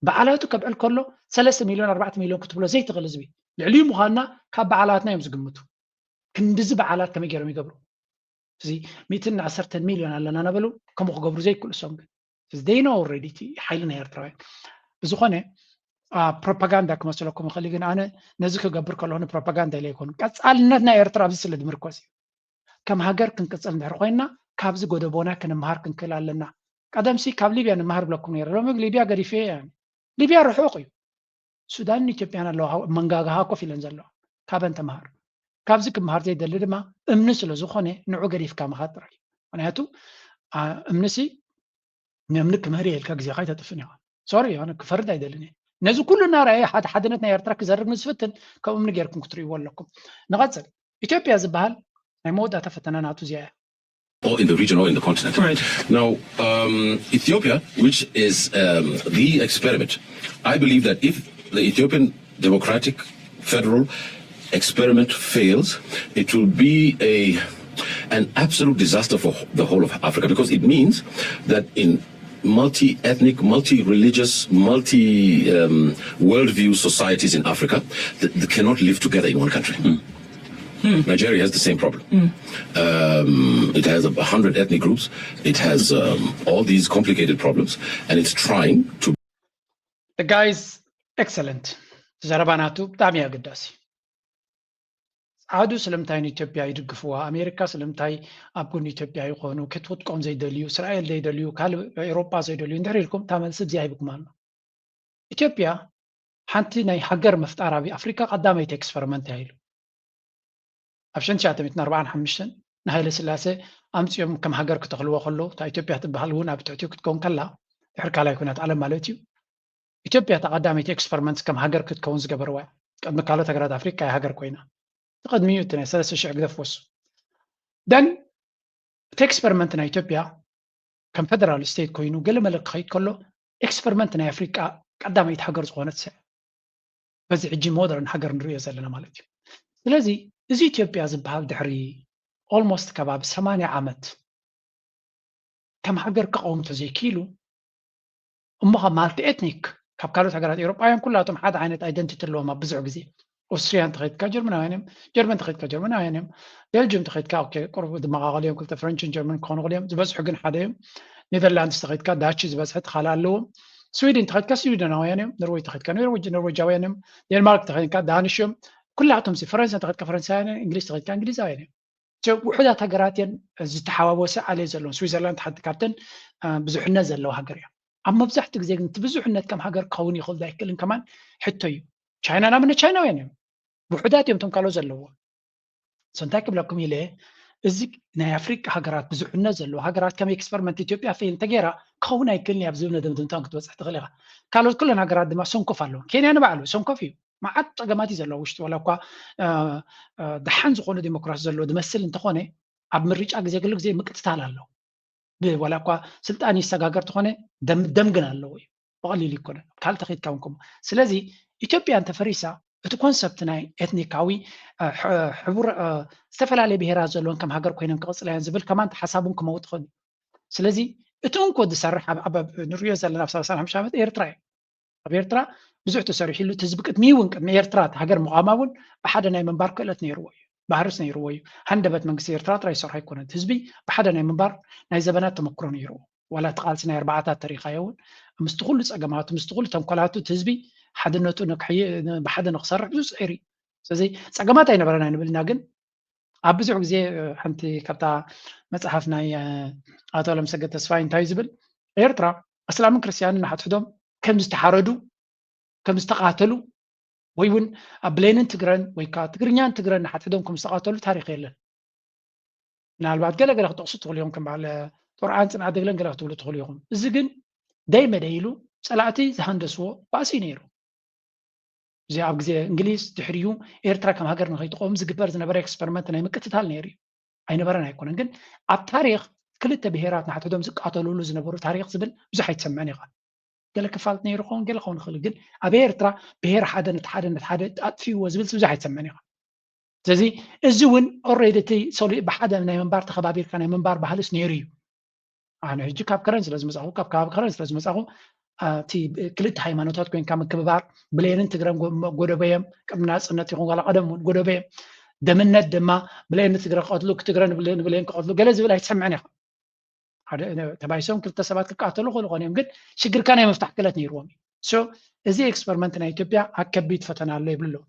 በዓላቱ ከብዕል ከሎ ሰለስተ ሚልዮን ኣርባዕተ ሚልዮን ክትብሎ ዘይትኽእል ህዝቢ ልዕሊኡ ምዃንና ካብ በዓላትና እዮም ዝግምቱ ክንድዚ በዓላት ከመይ ገይሮም ይገብሩ እዚ ሚእትን ዓሰርተን ሚልዮን ኣለና ነበሉ ከምኡ ክገብሩ ዘይክእሉ እሶም ግን they know already ሓይሊ ናይ ኤርትራውያን ብዝኾነ ፕሮፓጋንዳ ክመስለኩም ይኽእል ግን ኣነ ነዚ ክገብር ከለኹ ፕሮፓጋንዳ ኢለ ይኮኑ ቀፃልነት ናይ ኤርትራ ኣብዚ ስለ ዝምርኮስ እዩ ከም ሃገር ክንቅፅል እንድሕር ኮይና ካብዚ ጎደቦና ክንምሃር ክንክእል ኣለና ቀደምሲ ካብ ሊብያ ንምሃር ብለኩም ነይረ ሎሚ ሊብያ ገዲፈ እያ ሊብያ ርሑቕ እዩ ሱዳንን ኢትዮጵያን ኣለዋ መንጋግሃ ኮፍ ኢለን ዘለዋ ካበን ተምሃር ካብዚ ክምሃር ዘይደሊ ድማ እምኒ ስለ ዝኾነ ንዑ ገዲፍካ ምኻድ ጥራይ እዩ ምክንያቱ እምኒሲ ንእምኒ ክምህር የልካ ግዜካ ይተጥፍን ኢኻ ሶሪ ኣነ ክፈርድ ኣይደልን እየ ነዚ ኩሉ እናረኣየ ሓደ ሓድነት ናይ ኤርትራ ክዘርግ ንዝፍትን ከም እምኒ ጌርኩም ክትርእይዎ ኣለኩም ንቐፅል ኢትዮጵያ ዝበሃል ናይ መወዳእታ ፈተና ናቱ እዚኣ እያ or in the region or in the continent. Right. Now, um, Ethiopia, which is um, the experiment, I believe that if the Ethiopian democratic federal experiment fails, it will be a an absolute disaster for the whole of Africa because it means that in multi-ethnic, multi-religious, multi-worldview um, societies in Africa that, that cannot live together in one country. Mm. Nigeria has the same problem. Mm. Um, it has a hundred ethnic groups. It has um, all these complicated problems, and it's trying to. The guys, excellent. ዘረባ ናቱ ብጣዕሚ ኣገዳሲ ጻዕዱ ስለምንታይ ንኢትዮጵያ ይድግፍዋ ኣሜሪካ ስለምንታይ ኣብ ጎኒ ኢትዮጵያ ይኾኑ ክትውጥቆም ዘይደልዩ እስራኤል ዘይደልዩ ካልእ ኤሮጳ ዘይደልዩ እንድሕር ኢልኩም እታ መልሲ እዚኣ ሂብኩም ኣሎ ኢትዮጵያ ሓንቲ ናይ ሃገር ምፍጣር ኣብ ኣፍሪካ ቀዳመይቲ ኤክስፐሪመንት እያ ኢሉ ኣብ ሽሕን ትሽዓተ ሚእትን ኣርባዓን ሓሙሽተን ንሃይለ ስላሴ ኣምፅኦም ከም ሃገር ክተኽልዎ ከለዉ፣ እታ ኢትዮጵያ ትበሃል እውን ኣብ ትሕቲኡ ክትከውን ከላ፣ ድሕሪ ካልኣይ ኩናት ዓለም ማለት እዩ፣ ኢትዮጵያ እታ ቀዳመይቲ ኤክስፐሪመንት ከም ሃገር ክትከውን ዝገበርዋ እያ። ቅድሚ ካልኦት ሃገራት ኣፍሪቃ እያ ሃገር ኮይና። እቲ ቅድሚኡ እቲ ናይ ሰለስተ ሽሕ ግደፍ ወሱ። ደን እቲ ኤክስፐሪመንት ናይ ኢትዮጵያ ከም ፌደራል ስቴት ኮይኑ ገለ መለ ክኸይድ ከሎ፣ ኤክስፐሪመንት ናይ ኣፍሪቃ ቀዳመይቲ ሃገር ዝኾነት ሰ-፣ በዚ ሕጂ ሞደርን ሃገር ንሪኦ ዘለና ማለት እዩ። ስለዚ እዚ ኢትዮጵያ ዝበሃል ድሕሪ ኦልሞስት ከባቢ ሰማንያ ዓመት ከም ሃገር ክቐውም ተዘይክኢሉ፣ እሞ ካብ ማልቲ ኤትኒክ፣ ካብ ካልኦት ሃገራት ኤውሮጳውያን ኩላቶም ሓደ ዓይነት ኣይደንቲቲ ኣለዎም። ኣብ ብዙሕ ግዜ ኦስትሪያ እንተኸይድካ ጀርመናውያን እዮም፣ ጀርመን እንተኸይድካ ጀርመናውያን እዮም፣ ቤልጅም እንተኸይድካ፣ ኦኬ፣ ቁሩብ ዝመቓቐሉ እዮም፣ ክልተ ፍረንችን ጀርመን ክኾኑ ይኽእሉ እዮም፣ ዝበዝሑ ግን ሓደ እዮም። ኔዘርላንድስ እንተኸይድካ ዳች ዝበዝሐ እቲ ካልእ ኣለዎም። ስዊድን እንተኸይድካ ስዊደናውያን እዮም፣ ኖርወይ እንተኸይድካ ኖርወጅ-፣ ኖርወጃውያን እዮም፣ ዴንማርክ እንተኸይድካ ዳንሽ እዮም። ኩላቶም ሲ-፣ ፈረንሳ እንተኸይድካ ፈረንሳውያን እዮም፣ እንግሊዝ እንተኸይድካ እንግሊዛውያን እዮም። So ውሑዳት ሃገራት እየን ዝተሓዋወሰ ዓሌት ዘለዎን። ስዊዘርላንድ ሓንቲ ካብተን፣ አ፣ ብዙሕነት ዘለዋ ሃገር እያ። ኣብ መብዛሕትኡ ግዜ ግን እቲ ብዙሕነት ከም ሃገር ክኸውን ይኽእል ዶ ኣይክእልን ከማን ሕቶ እዩ። ቻይና ንኣብነት ቻይናውያን እዮም። ውሑዳት እዮም እቶም ካልኦት ዘለዎም። So እንታይ ክብለኩም ኢለ፣ እዚ ናይ ኣፍሪቃ ሃገራት ብዙሕነት ዘለዎ ሃገራት ከም ኤክስፐሪመንት ኢትዮጵያ ፌል እንተገይራ ክኸውን ኣይክእልን እዩ ኣብ ዝብል መደምደምታ ክትበፅሕ ትኽእል ኢኻ። ካልኦት ኩለን ሃገራት ድማ ሰንኮፍ ኣለዎ። ኬንያ ንባዕሉ ሰንኮፍ እዩ። መዓት ፀገማት እዩ ዘለዎ ውሽጡ፣ ዋላ እኳ፣ አ፣ አ፣ ደሓን ዝኾነ ዲሞክራሲ ዘለዎ ዝመስል እንተኾነ፣ ኣብ ምርጫ ግዜ ኩሉ ግዜ ምቅትታል ኣሎ። ብ-፣ ዋላ እኳ ስልጣን ይሰጋገር ተኾነ፣ ደም፣ ደም ግን ኣለዎ እዩ። ብቐሊሉ ይኮነን። ካልእ ተኸይድካ እውን ከምኡ። ስለዚ ኢትዮጵያ እንተፈሪሳ፣ እቲ ኮንሰፕት ናይ ኤትኒካዊ፣ አ፣ ሕ-፣ ሕቡር፣ አ፣ ዝተፈላለየ ብሄራት ዘለወን ከም ሃገር ኮይነን ክቕጽላ እየን ዝብል ከማን ሓሳብ እውን ክመውት ይኽእል እዩ። ስለዚ እቲ እንኮ ዝሰርሕ ኣብ፣ ኣብ፣ ኣብ ንሪኦ ዘለና ኣብ ሰላሳን ሓሙሽተ ዓመት ኤርትራ እዩ። ኣብ ኤርትራ ብዙሕ ተሰሪሕሉ፣ እቲ ህዝቢ ቅድሚ እውን፣ ቅድሚ ኤርትራ እቲ ሃገር ምቋማ እውን ብሓደ ናይ ምንባር ክእለት ነይርዎ እዩ። ባህርስ ነይርዎ እዩ። ሃንደበት መንግስቲ ኤርትራ ጥራይ ዝሰርሖ ኣይኮነን። እቲ ህዝቢ ብሓደ ናይ ምንባር ናይ ዘበናት ተመክሮ ነይርዎ። ዋላ እቲ ቃልሲ ናይ ኣርባዓታት ተሪኻዮ እውን፣ ምስቲ ኩሉ ጸገማቱ፣ ምስቲ ኩሉ ተንኮላቱ፣ እቲ ህዝቢ ሓድነቱ ንክሕይ-፣ ን-፣ ብሓደ ንክሰርሕ ብዙሕ ጸይሩ እዩ። ስለዚ ጸገማት ኣይነበረን ኣይንብል ኢና፣ ግን ኣብ ብዙሕ ግዜ፣ እ፣ ሓንቲ ካብታ መጽሓፍ ናይ፣ እ፣ ኣቶ ኣለምሰገድ ተስፋይ እንታይ እዩ ዝብል? ኤርትራ ኣስላምን ክርስትያንን ንሓድሕዶም ከም ዝተሓረዱ፣ ከም ዝተቓተሉ፣ ወይ እውን ኣብ ብሌንን ትግረን ወይ ከዓ ትግርኛን ትግረን ንሓድሕዶም ከም ዝተቓተሉ ታሪኽ የለን። ምናልባት ገለ ገለ ክትጠቕሱ ትኽእሉ ኢኹም፣ ከም በዓል ጦርዓን ጽንዓት ደግለን ገለ ክትብሉ ትኽእሉ ኢኹም። እዚ ግን ደይ መደይ ኢሉ ጸላእቲ ዝሃንደስዎ ባእሲ እዩ ነይሩ። እዚ ኣብ ግዜ እንግሊዝ ድሕሪኡ ኤርትራ ከም ሃገር ንኸይትቆም ዝግበር ዝነበረ ኤክስፐሪመንት ናይ ምቅትታል ነይሩ እዩ። ኣይነበረን ኣይኮነን፣ ግን ኣብ ታሪኽ ክልተ ብሄራት ንሓድሕዶም ዝቃተሉሉ ዝነበሩ ታሪኽ ዝብል ብዙሕ ኣይትሰምዕን ኢኻ። ገለ ክፋል ነይሩ ክኸውን፣ ገለ ክኸውን ይኽእል፣ ግን ኣብ ኤርትራ ብሄር ሓደ ነቲ ሓደ ነቲ ሓደ ኣጥፊእዎ ዝብል ብዙሕ ኣይትሰምዕን ኢኻ። ስለዚ እዚ እውን ኦልሬዲ እቲ ሰሉ ብሓደ ናይ ምንባር፣ ተኸባቢርካ ናይ ምንባር ባህልስ ነይሩ እዩ። ኣነ ሕጂ ካብ ከረን ስለ ዝመጻኹ፣ ካብ ከባቢ ከረን ስለ ዝመጻኹ፣ አ፣ እቲ ክልተ ሃይማኖታት ኮይንካ ምክብባር፣ ብሌንን ትግረን ጎ-፣ ጎደበ እዮም። ቅድሚ ናጽነት ይኹን ዋላ ቀደም እውን ጎደበ እዮም። ደምነት ድማ ብሌን ንትግረ ክቐትሉ፣ ትግረ ንብሌ-፣ ንብሌን ክቐትሉ ገለ ዝብል ኣይትሰምዕን ኢኻ። ሓደ፣ እ፣ ተባይሶም ክልተ ሰባት ክቃተሉ ክኽእሉ ይኾኑ እዮም፣ ግን ሽግርካ ናይ ምፍታሕ ክእለት ነይርዎም እዩ። So እዚ ኤክስፐሪመንት ናይ ኢትዮጵያ ኣብ ከቢድ ፈተና ኣሎ ይብሉ ኣለዉ።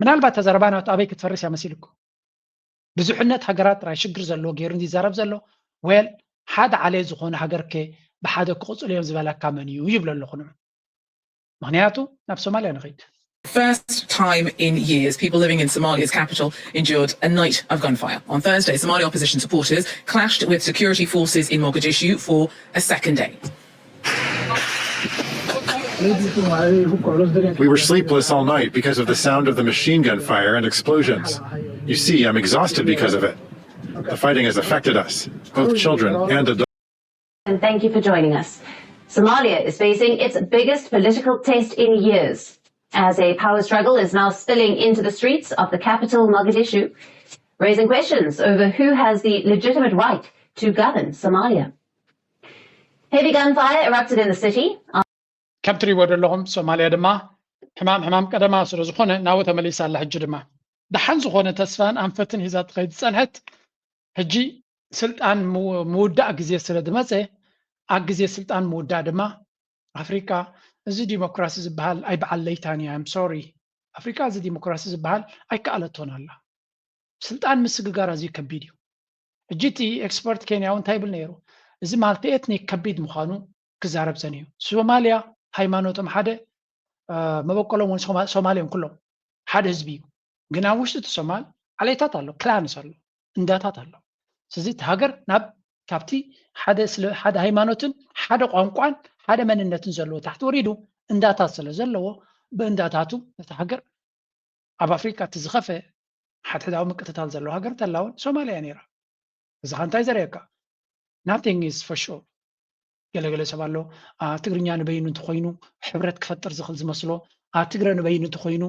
ምናልባት ተዘረባ ናቱ ኣበይ ክትፈርስ እያ መሲልኩም? ብዙሕነት ሃገራት ጥራይ ሽግር ዘለዎ ገይሩ እንዲ ይዛረብ ዘሎ? ዌል፣ ሓደ ዓሌት ዝኾነ ሃገር ከ ብሓደ ክቕጽሉ እዮም ዝበለካ መን እዩ ይብሎ ኣለኹ ንዑ። ምኽንያቱ ናብ ሶማልያ ንኸይድ። First time in years, people living in Somalia's capital endured a night of gunfire. On Thursday, Somali opposition supporters clashed with security forces in Mogadishu for a second day. We were sleepless all night because of the sound of the machine gun fire and explosions. You see, I'm exhausted because of it. The fighting has affected us, both children and adults. And thank you for joining us. Somalia is facing its biggest political test in years, as a power struggle is now spilling into the streets of the capital, Mogadishu, raising questions over who has the legitimate right to govern Somalia. Heavy gunfire erupted in the city. ከም ትሪእዎ ዘለኹም ሶማልያ ድማ ሕማም ሕማም ቀደማ ስለ ዝኾነ ናብኡ ተመሊሳ ኣላ። ሕጂ ድማ ደሓን ዝኾነ ተስፋን ኣንፈትን ሒዛ ትኸይድ ዝጸንሐት፣ ሕጂ ስልጣን ምው-፣ ምውዳእ ግዜ ስለ ዝመጸ፣ ኣብ ግዜ ስልጣን ምውዳእ ድማ ኣፍሪቃ እዚ ዲሞክራሲ ዝበሃል ኣይበዓለይታን እያ። I'm sorry፣ ኣፍሪቃ እዚ ዲሞክራሲ ዝበሃል ኣይከኣለቶን ኣላ። ስልጣን ምስግጋር ኣዝዩ ከቢድ እዩ። ሕጂ እቲ ኤክስፐርት ኬንያዊ እንታይ ይብል ነይሩ? እዚ ማልቲ ኤትኒክ ከቢድ ምዃኑ ክዛረብ ጸኒሑ። ሶማልያ ሃይማኖቶም ሓደ፣ እ፣ መበቆሎም እውን ሶማ-፣ ሶማል እዮም ኩሎም። ሓደ ህዝቢ እዩ። ግን ኣብ ውሽጢ እቲ ሶማል ዓሌታት ኣሎ፣ ክላንስ ኣሎ፣ እንዳታት ኣሎ። ስለዚ እቲ ሃገር ናብ ካብቲ ሓደ ስለ ሓደ ሃይማኖትን ሓደ ቋንቋን ሓደ መንነትን ዘለዎ ታሕቲ ወሪዱ እንዳታት ስለ ዘለዎ ብእንዳታቱ ነቲ ሃገር ኣብ ኣፍሪካ እቲ ዝኸፈ ሓድሕዳዊ ምቅትታል ዘለዎ ሃገር ተላውን ሶማልያ ነይራ። እዚ ኸ እንታይ ዘርእየካ? Nothing is for sure። ገለገለ ሰብ ኣሎ ትግርኛ ንበይኑ እንተኮይኑ ሕብረት ክፈጥር ዝኽእል ዝመስሎ፣ ትግረ ንበይኑ እንተኮይኑ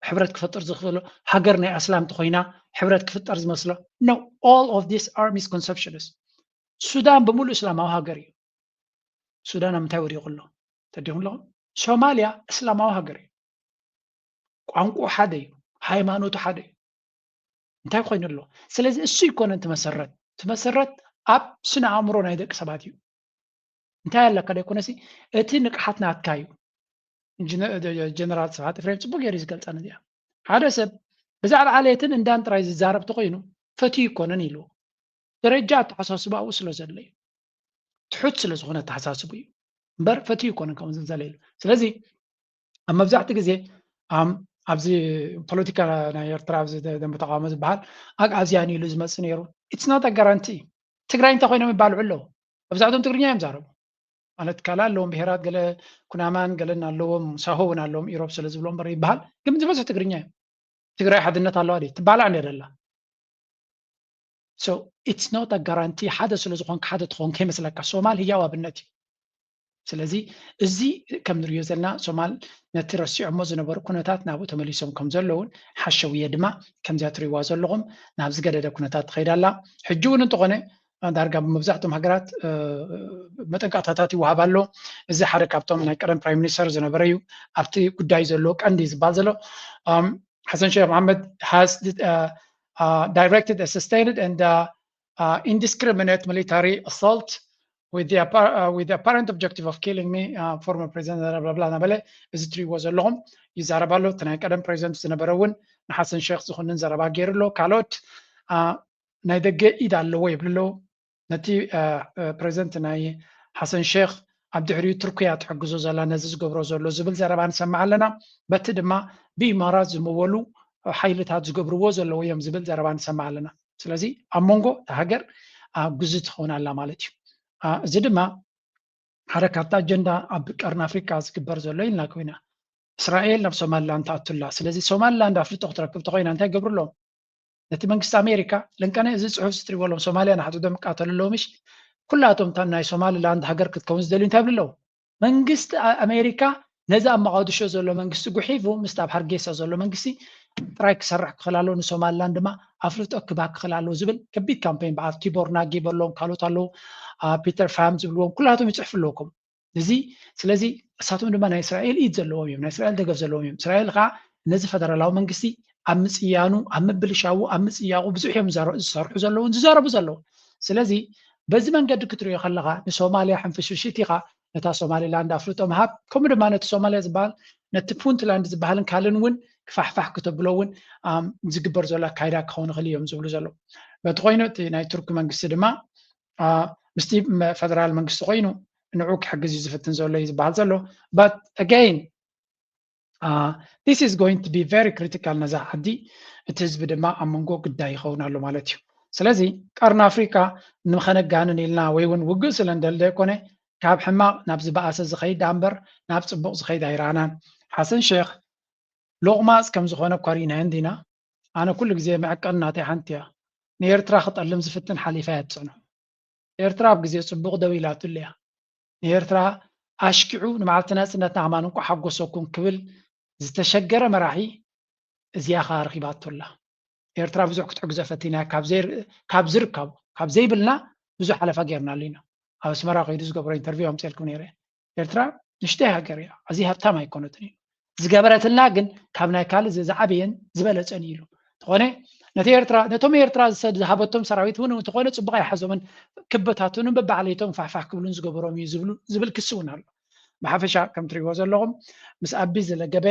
ሕብረት ክፈጥር ዝኽእል፣ ሃገር ናይ ኣስላም እንተኮይና ሕብረት ክፍጠር ዝመስሎ። No, all of these are misconceptions። ሱዳን ብምሉእ እስላማዊ ሃገር እዩ። ሱዳን ኣብ ምንታይ ወዲቑ ኣሎ? ተዲኹም ኣለኹም? ሶማልያ እስላማዊ ሃገር እዩ። ቋንቋ ሓደ እዩ፣ ሃይማኖቱ ሓደ እዩ። እንታይ ኮይኑ ኣሎ? ስለዚ እሱ ይኮነን ትመሰረት ትመሰረት ኣብ ስነ ኣእምሮ ናይ ደቂ ሰባት እዩ። እንታይ ኣለካ ደይኮነ እቲ ንቕሓት ናትካ እዩ። ጀነራል ስብሓት ኤፍሬም ፅቡቅ ገይሩ ዝገልፃ ነዚኣ ሓደ ሰብ ብዛዕባ ዓሌትን እንዳን ጥራይ ዝዛረብ ተኮይኑ ፈትዩ ይኮነን ኢሉ ደረጃ ኣተሓሳስባኡ ስለ ዘሎ እዩ። ትሑት ስለ ዝኾነ ኣተሓሳስቡ እዩ እምበር ፈትዩ ይኮነን ከምኡ ዝዘለ ኢሉ። ስለዚ ኣብ መብዛሕትኡ ግዜ ኣብዚ ፖለቲካ ናይ ኤርትራ ኣብዚ ደንበ ተቃውሞ ዝበሃል ኣግኣዝያን ኢሉ ዝመፅእ ነይሩ። It's not a guarantee። ትግራይ እንታይ ኮይኖም ይባልዑ ኣለዉ። መብዛሕትኦም ትግርኛ እዮም ዛረቡ። ማለት ካልእ ኣለዎም ብሄራት ገለ ኩናማን ገለን ኣለዎም ሳሆ እውን ኣለዎም ኢሮብ ስለ ዝብሎም በር ይበሃል ግን ዝበዝሑ ትግርኛ እዮም። ትግራይ ሓድነት ኣለዋ ድዩ ትባላዕ እንደ ደላ። So it's not a guarantee ሓደ ስለ ዝኾንካ ሓደ ትኾን ከይመስለካ። ሶማል ህያው ኣብነት እዩ። ስለዚ እዚ ከም ንሪኦ ዘለና ሶማል ነቲ ረሲዖሞ ዝነበሩ ኩነታት ናብኡ ተመሊሶም ከም ዘለውን ሓሸውየ ድማ ከምዚኣ ትሪእዋ ዘለኹም ናብ ዝገደደ ኩነታት ትኸይድ ኣላ። ሕጂ እውን እንተኾነ ዳርጋ ብመብዛሕትኦም ሃገራት መጠንቀቕታታት ይወሃብ ኣሎ። እዚ ሓደ ካብቶም ናይ ቀደም ፕራይም ሚኒስተር ዝነበረ እዩ። ኣብቲ ጉዳይ ዘሎ ቀንዲ ዝበሃል ዘሎ ሓሰን ሼክ መሓመድ has directed a sustained and indiscriminate military assault with the apparent objective of killing me, former president bla bla እናበለ እዚ ትሪእዎ ዘለኹም ይዛረብ ኣሎ። እቲ ናይ ቀደም ፕሬዚደንት ዝነበረ እውን ንሓሰን ሼክ ዝኹንን ዘረባ ገይሩ ኣሎ። ካልኦት ናይ ደገ ኢድ ኣለዎ ይብሉ ኣለዉ። ነቲ ፕሬዚደንት ናይ ሓሰን ሼክ ኣብ ድሕሪኡ ቱርክያ ትሕግዞ ዘላ ነዚ ዝገብሮ ዘሎ ዝብል ዘረባ ንሰምዕ ኣለና። በቲ ድማ ብኢማራት ዝምወሉ ሓይልታት ዝገብርዎ ዘለዉ እዮም ዝብል ዘረባ ንሰምዕ ኣለና። ስለዚ ኣብ መንጎ እታ ሃገር ግዙ ትኸውን ኣላ ማለት እዩ። እዚ ድማ ሓደ ካብቲ ኣጀንዳ ኣብ ቀርኒ ኣፍሪቃ ዝግበር ዘሎ ኢልና ኮይና እስራኤል ናብ ሶማሊላንድ ትኣቱላ። ስለዚ ሶማሊላንድ ኣፍልጦ ክትረክብ ተኮይና እንታይ ገብሩ ኣለዎም? ነቲ መንግስቲ ኣሜሪካ ለንቀነ እዚ ፅሑፍ ዝትሪዎ ኣለዎም ሶማሊያ ንሓድሕዶም ይቃተሉ ኣለዎም። ምሽ ኩላቶም እታ ናይ ሶማሊላንድ ሃገር ክትከውን ዝደልዩ እንታይ ይብሉ ኣለዉ? መንግስቲ ኣሜሪካ ነዚ ኣብ መቓድሾ ዘሎ መንግስቲ ጉሒፉ ምስቲ ኣብ ሓርጌሳ ዘሎ መንግስቲ ጥራይ ክሰርሕ ክኽእል ኣለዎ፣ ንሶማሊላንድ ድማ ኣፍልጦ ክባ ክኽእል ኣለዎ ዝብል ከቢድ ካምፔን በዓል ቲቦር ናጊ በሎም ካልኦት ኣለዉ ፒተር ፋም ዝብልዎም ኩላቶም ይፅሕፉ ኣለውኩም እዚ። ስለዚ እሳቶም ድማ ናይ እስራኤል ኢድ ዘለዎም እዮም፣ ናይ እስራኤል ደገፍ ዘለዎም እዮም። እስራኤል ከዓ ነዚ ፈደራላዊ መንግስቲ ኣብ ምፅያኑ ኣብ ምብልሻዉ ኣብ ምፅያቑ ብዙሕ እዮም ዝሰርሑ ዘለውን ዝዛረቡ ዘለውን። ስለዚ በዚ መንገዲ ክትሪኦ ከለካ ንሶማልያ ሕንፍሽፍሽት ኢካ ነታ ሶማሊላንድ ኣፍልጦ ምሃብ ከምኡ ድማ ነቲ ሶማልያ ዝበሃል ነቲ ፑንትላንድ ዝበሃልን ካልእን እውን ክፋሕፋሕ ክተብሎ እውን ዝግበር ዘሎ ኣካይዳ ክኸውን ይኽእል እዮም ዝብሉ ዘለዉ። በቲ ኮይኑ እቲ ናይ ቱርኪ መንግስቲ ድማ ምስቲ ፈደራል መንግስቲ ኮይኑ ንዑ ክሕግዝ እዩ ዝፍትን ዘሎ እዩ ዝበሃል ዘሎ። But again this is going to be very critical ነዛ ዓዲ። እቲ ህዝቢ ድማ ኣብ መንጎ ግዳይ ይኸውን ኣሎ ማለት እዩ። ስለዚ ቀርኒ ኣፍሪካ ንኸነጋንን ኢልና ወይ እውን ውግእ ስለ እንደልደ ይኮነ ካብ ሕማቕ ናብ ዝበኣሰ ዝኸይድ ዳኣ እምበር ናብ ፅቡቕ ዝኸይድ ኣይረኣናን። ሓሰን ሼክ ሎቕማፅ ከም ዝኾነ እኳ ርኢናዮ እንዲና። ኣነ ኩሉ ግዜ መዕቀኒ ናተይ ሓንቲ እያ። ንኤርትራ ክጠልም ዝፍትን ሓሊፋ እያ ትፅዕኖ። ኤርትራ ኣብ ግዜ ፅቡቕ ደው ኢላትሉ እያ። ንኤርትራ ኣሽኪዑ ንመዓልቲ ናፅነትና ከማን እንኳዕ ሓጎሰኩም ክብል ዝተሸገረ መራሒ እዚኣ ከዓ ረኺባቶ ኣላ። ኤርትራ ብዙሕ ክትሕግዞ ፈቲና ካብ ዝርከቡ ካብ ዘይብልና ብዙሕ ሓለፋ ጌርናሉ ኢና። ኣብ ኣስመራ ከይዱ ዝገብሮ ኢንተርቪው ኣምፅኤልኩም ነይረ። ኤርትራ ንሽተይ ሃገር እያ፣ ኣዝያ ሃብታም ኣይኮነትን እዩ። ዝገበረትልና ግን ካብ ናይ ካልእ ዝዓበየን ዝበለፀን እዩ ኢሉ። እንተኾነ ነቲ ኤርትራ ነቶም ኤርትራ ዝሰድ ዝሃበቶም ሰራዊት እውን እንተኾነ ፅቡቕ ኣይሓዞምን ክበታተኑን በባዕለይቶም ፋሕፋሕ ክብሉን ዝገበሮም እዩ ዝብሉ ዝብል ክሲ እውን ኣሎ። ብሓፈሻ ከም ትሪእዎ ዘለኹም ምስ ኣቢ ዝለገበ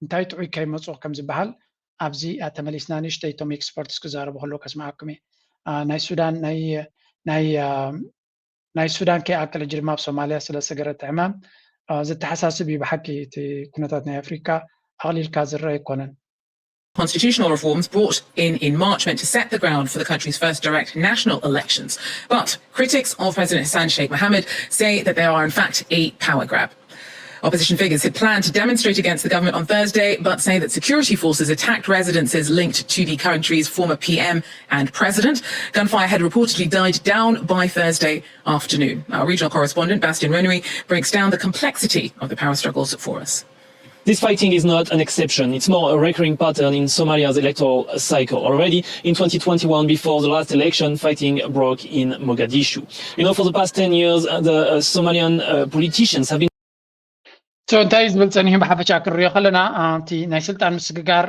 እንታይ ጥዑይ ከይመፁ ከም ዝበሃል ኣብዚ ተመሊስና ንእሽተይ እቶም ኤክስፐርትስ ክዛረቡ ከለዉ ከስምዓኩም እየ። ናይ ሱዳን ናይ ናይ ናይ ሱዳን ከይኣክል ሕጂ ድማ ኣብ ሶማልያ ስለ ዝሰገረ እቲ ሕማም ዝተሓሳስብ እዩ። ብሓቂ እቲ ኩነታት ናይ ኣፍሪካ ኣቕሊልካ ዝረአ ኣይኮነን። Constitutional reforms brought in in March meant to set the ground for the country's first direct national elections. But critics of President Hassan Sheikh Mohammed say that they are, in fact, a power grab. Opposition figures had planned to demonstrate against the government on Thursday, but say that security forces attacked residences linked to the country's former P M and president. Gunfire had reportedly died down by Thursday afternoon. Our regional correspondent, Bastien Renouy, breaks down the complexity of the power struggles for us. This fighting is not an exception. It's more a recurring pattern in Somalia's electoral cycle. Already in twenty twenty-one, before the last election, fighting broke in Mogadishu. You know, for the past ten years, uh, the uh, Somalian uh, politicians have been So እንታይ እዩ ዝብል ጸኒሑ ብሓፈሻ ክንሪኦ ከለና፣ እቲ ናይ ስልጣን ምስግጋር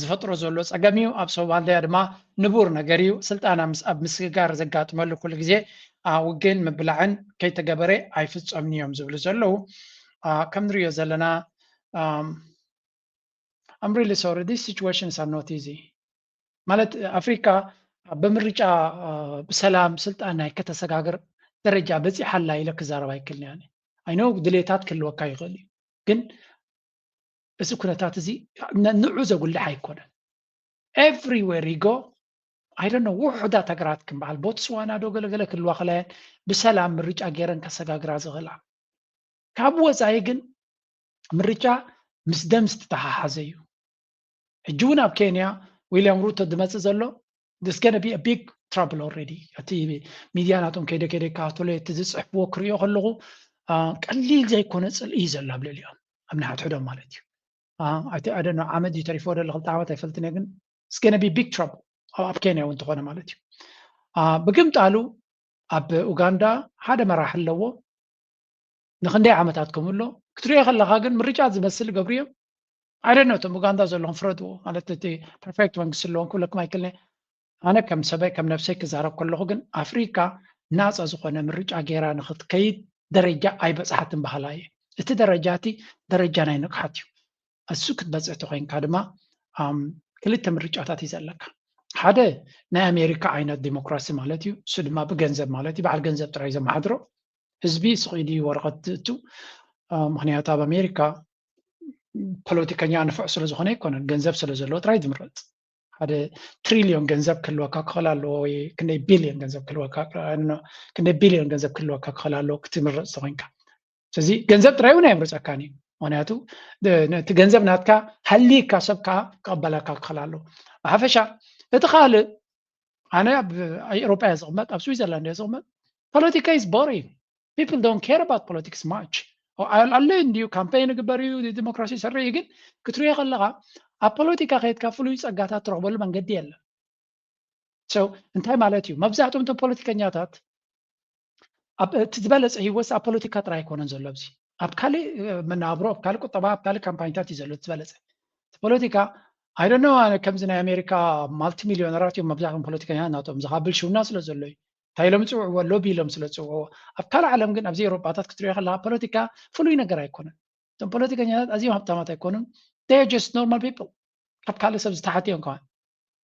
ዝፈጥሮ ዘሎ ጸገም እዩ። ኣብ ሶማልያ ድማ ንቡር ነገር እዩ። ስልጣን ኣብ ምስጋር ዘጋጥመሉ ኩሉ ግዜ ውግእን ምብላዕን ከይተገበረ ኣይፍጸምን እዮም ዝብሉ ዘለዉ። ከም ንሪኦ ዘለና I'm really sorry, these situations are not easy. ማለት ኣፍሪካ ብምርጫ ብሰላም ስልጣን ናይ ከተሰጋግር ደረጃ በፂሓላ ኢለ ክዛረብ ኣይክልንያ። ኣይኖ ድሌታት ክህልወካ ይኽእል እዩ፣ ግን እዚ ኩነታት እዚ ንዑ ዘጉልሕ ኣይኮነን። Everywhere you go, I don't know፣ ውሑዳት ሃገራት ከም በዓል ቦትስዋና ዶ ገለገለ ክህልዋ ከላየን ብሰላም ምርጫ ገይረን ከሰጋግራ ዝኽእላ። ካብ ወፃኢ ግን ምርጫ ምስ ደም ዝተተሓሓዘ እዩ። ሕጂ እውን ኣብ ኬንያ ዊልያም ሩቶ ዝመፅእ ዘሎ this gonna be a big trouble already። እቲ ሚድያ ናቶም ከይደ ከይደ ይከታተሎ እቲ ዝፅሕፍዎ ክሪኦ ከለኹ ቀሊል ዘይኮነ ፅልኢ እዩ ዘሎ ኣብ ልዕሊኦም፣ ኣብ ንሓድሕዶም ማለት እዩ። እቲ ኣደኖ ዓመት እዩ ተሪፎ ዘሎ ክልተ ዓመት ኣይፈልጥን እየ፣ ግን it's gonna be big trouble ኣብ ኬንያ እውን እንተኾነ ማለት እዩ። ብግምጣሉ ኣብ ኡጋንዳ ሓደ መራሒ ኣለዎ። ንክንደይ ዓመታት ከምኡ ኣሎ ክትሪኦ ከለካ ግን ምርጫ ዝመስል ገብርዮም። I don't know፣ እቶም ኡጋንዳ ዘለኹም ፍረድዎ። ማለት እቲ perfect መንግስቲ ኣለዎም ክብለኩም ኣይክልነ። ኣነ ከም ሰበይ ከም ነብሰይ ክዛረብ ከለኹ ግን ኣፍሪካ ናፃ ዝኾነ ምርጫ ገይራ ንክትከይድ ደረጃ ኣይበፅሓትን በሃላ እየ። እቲ ደረጃ እቲ ደረጃ ናይ ንቕሓት እዩ። እሱ ክትበፅሕ ተኮይንካ ድማ ክልተ ምርጫታት እዩ ዘለካ። ሓደ ናይ ኣሜሪካ ዓይነት ዲሞክራሲ ማለት እዩ። እሱ ድማ ብገንዘብ ማለት እዩ። በዓል ገንዘብ ጥራይ ዘመሓድሮ፣ ህዝቢ ስቕ ኢሉ እዩ ወረቐት ዝእቱ። ምክንያቱ ኣብ ኣሜሪካ ፖለቲከኛ ንፉዕ ስለዝኾነ ኣይኮነን፣ ገንዘብ ስለዘለዎ ጥራይ ዝምረፅ። ሓደ ትሪልዮን ገንዘብ ክህልወካ ክኽእል ኣለዎ፣ ወይ ክንደይ ቢልዮን ገንዘብ ክህልወካ ክንደይ ቢልዮን ገንዘብ ክህልወካ ክኽእል ኣለዎ ክትምረፅ ተኮይንካ። ስለዚ ገንዘብ ጥራይ እውን ኣየምርፀካን እዩ። ምክንያቱ ነቲ ገንዘብ ናትካ ሃልይካ ሰብ ከዓ ክቕበለካ ክኽእል ኣለዎ። ብሓፈሻ እቲ ካልእ ኣነ ኣብ ኤሮጳ እየ ዝቕመጥ፣ ኣብ ስዊዘርላንድ እየ ዝቕመጥ። ፖለቲካ is boring. People don't care about politics much. ኣሎ እንዲዩ ካምፔን ይግበር እዩ፣ ዲሞክራሲ ይሰርሕ እዩ፣ ግን ክትሪኦ ከለካ ኣብ ፖለቲካ ከይድካ ፍሉይ ጸጋታት ትረኽበሉ መንገዲ የለን። So እንታይ ማለት እዩ? መብዛሕትኦም እቶም ፖለቲከኛታት እቲ ዝበለጸ ህይወት ኣብ ፖለቲካ ጥራይ ኣይኮነን ዘሎ። ኣብዚ ኣብ ካልእ መናብሮ፣ ኣብ ካልእ ቁጠባ፣ ኣብ ካልእ ካምፓኒታት እዩ ዘሎ ዝበለጸ። እቲ ፖለቲካ I don't know፣ ኣነ ከምዚ ናይ ኣሜሪካ ማልቲ ሚሊዮነራት እዮም መብዛሕትኦም ፖለቲከኛ ናቶም ዝኻብል ሽውና ስለ ዘሎ እዩ። እንታይ ኢሎም ዝፅውዕዎ? ሎቢ ኢሎም ስለ ዝፅውዕዎ። ኣብ ካልእ ዓለም ግን ኣብዚ ኤውሮጳታት ክትሪኦ ከለካ ፖለቲካ ፍሉይ ነገር ኣይኮነን። እቶም ፖለቲከኛታት ኣዝዮም ሃብታማት ኣይኮኑን። They are just normal people፣ ካብ ካልእ ሰብ ዝተሓት እዮም ከማን።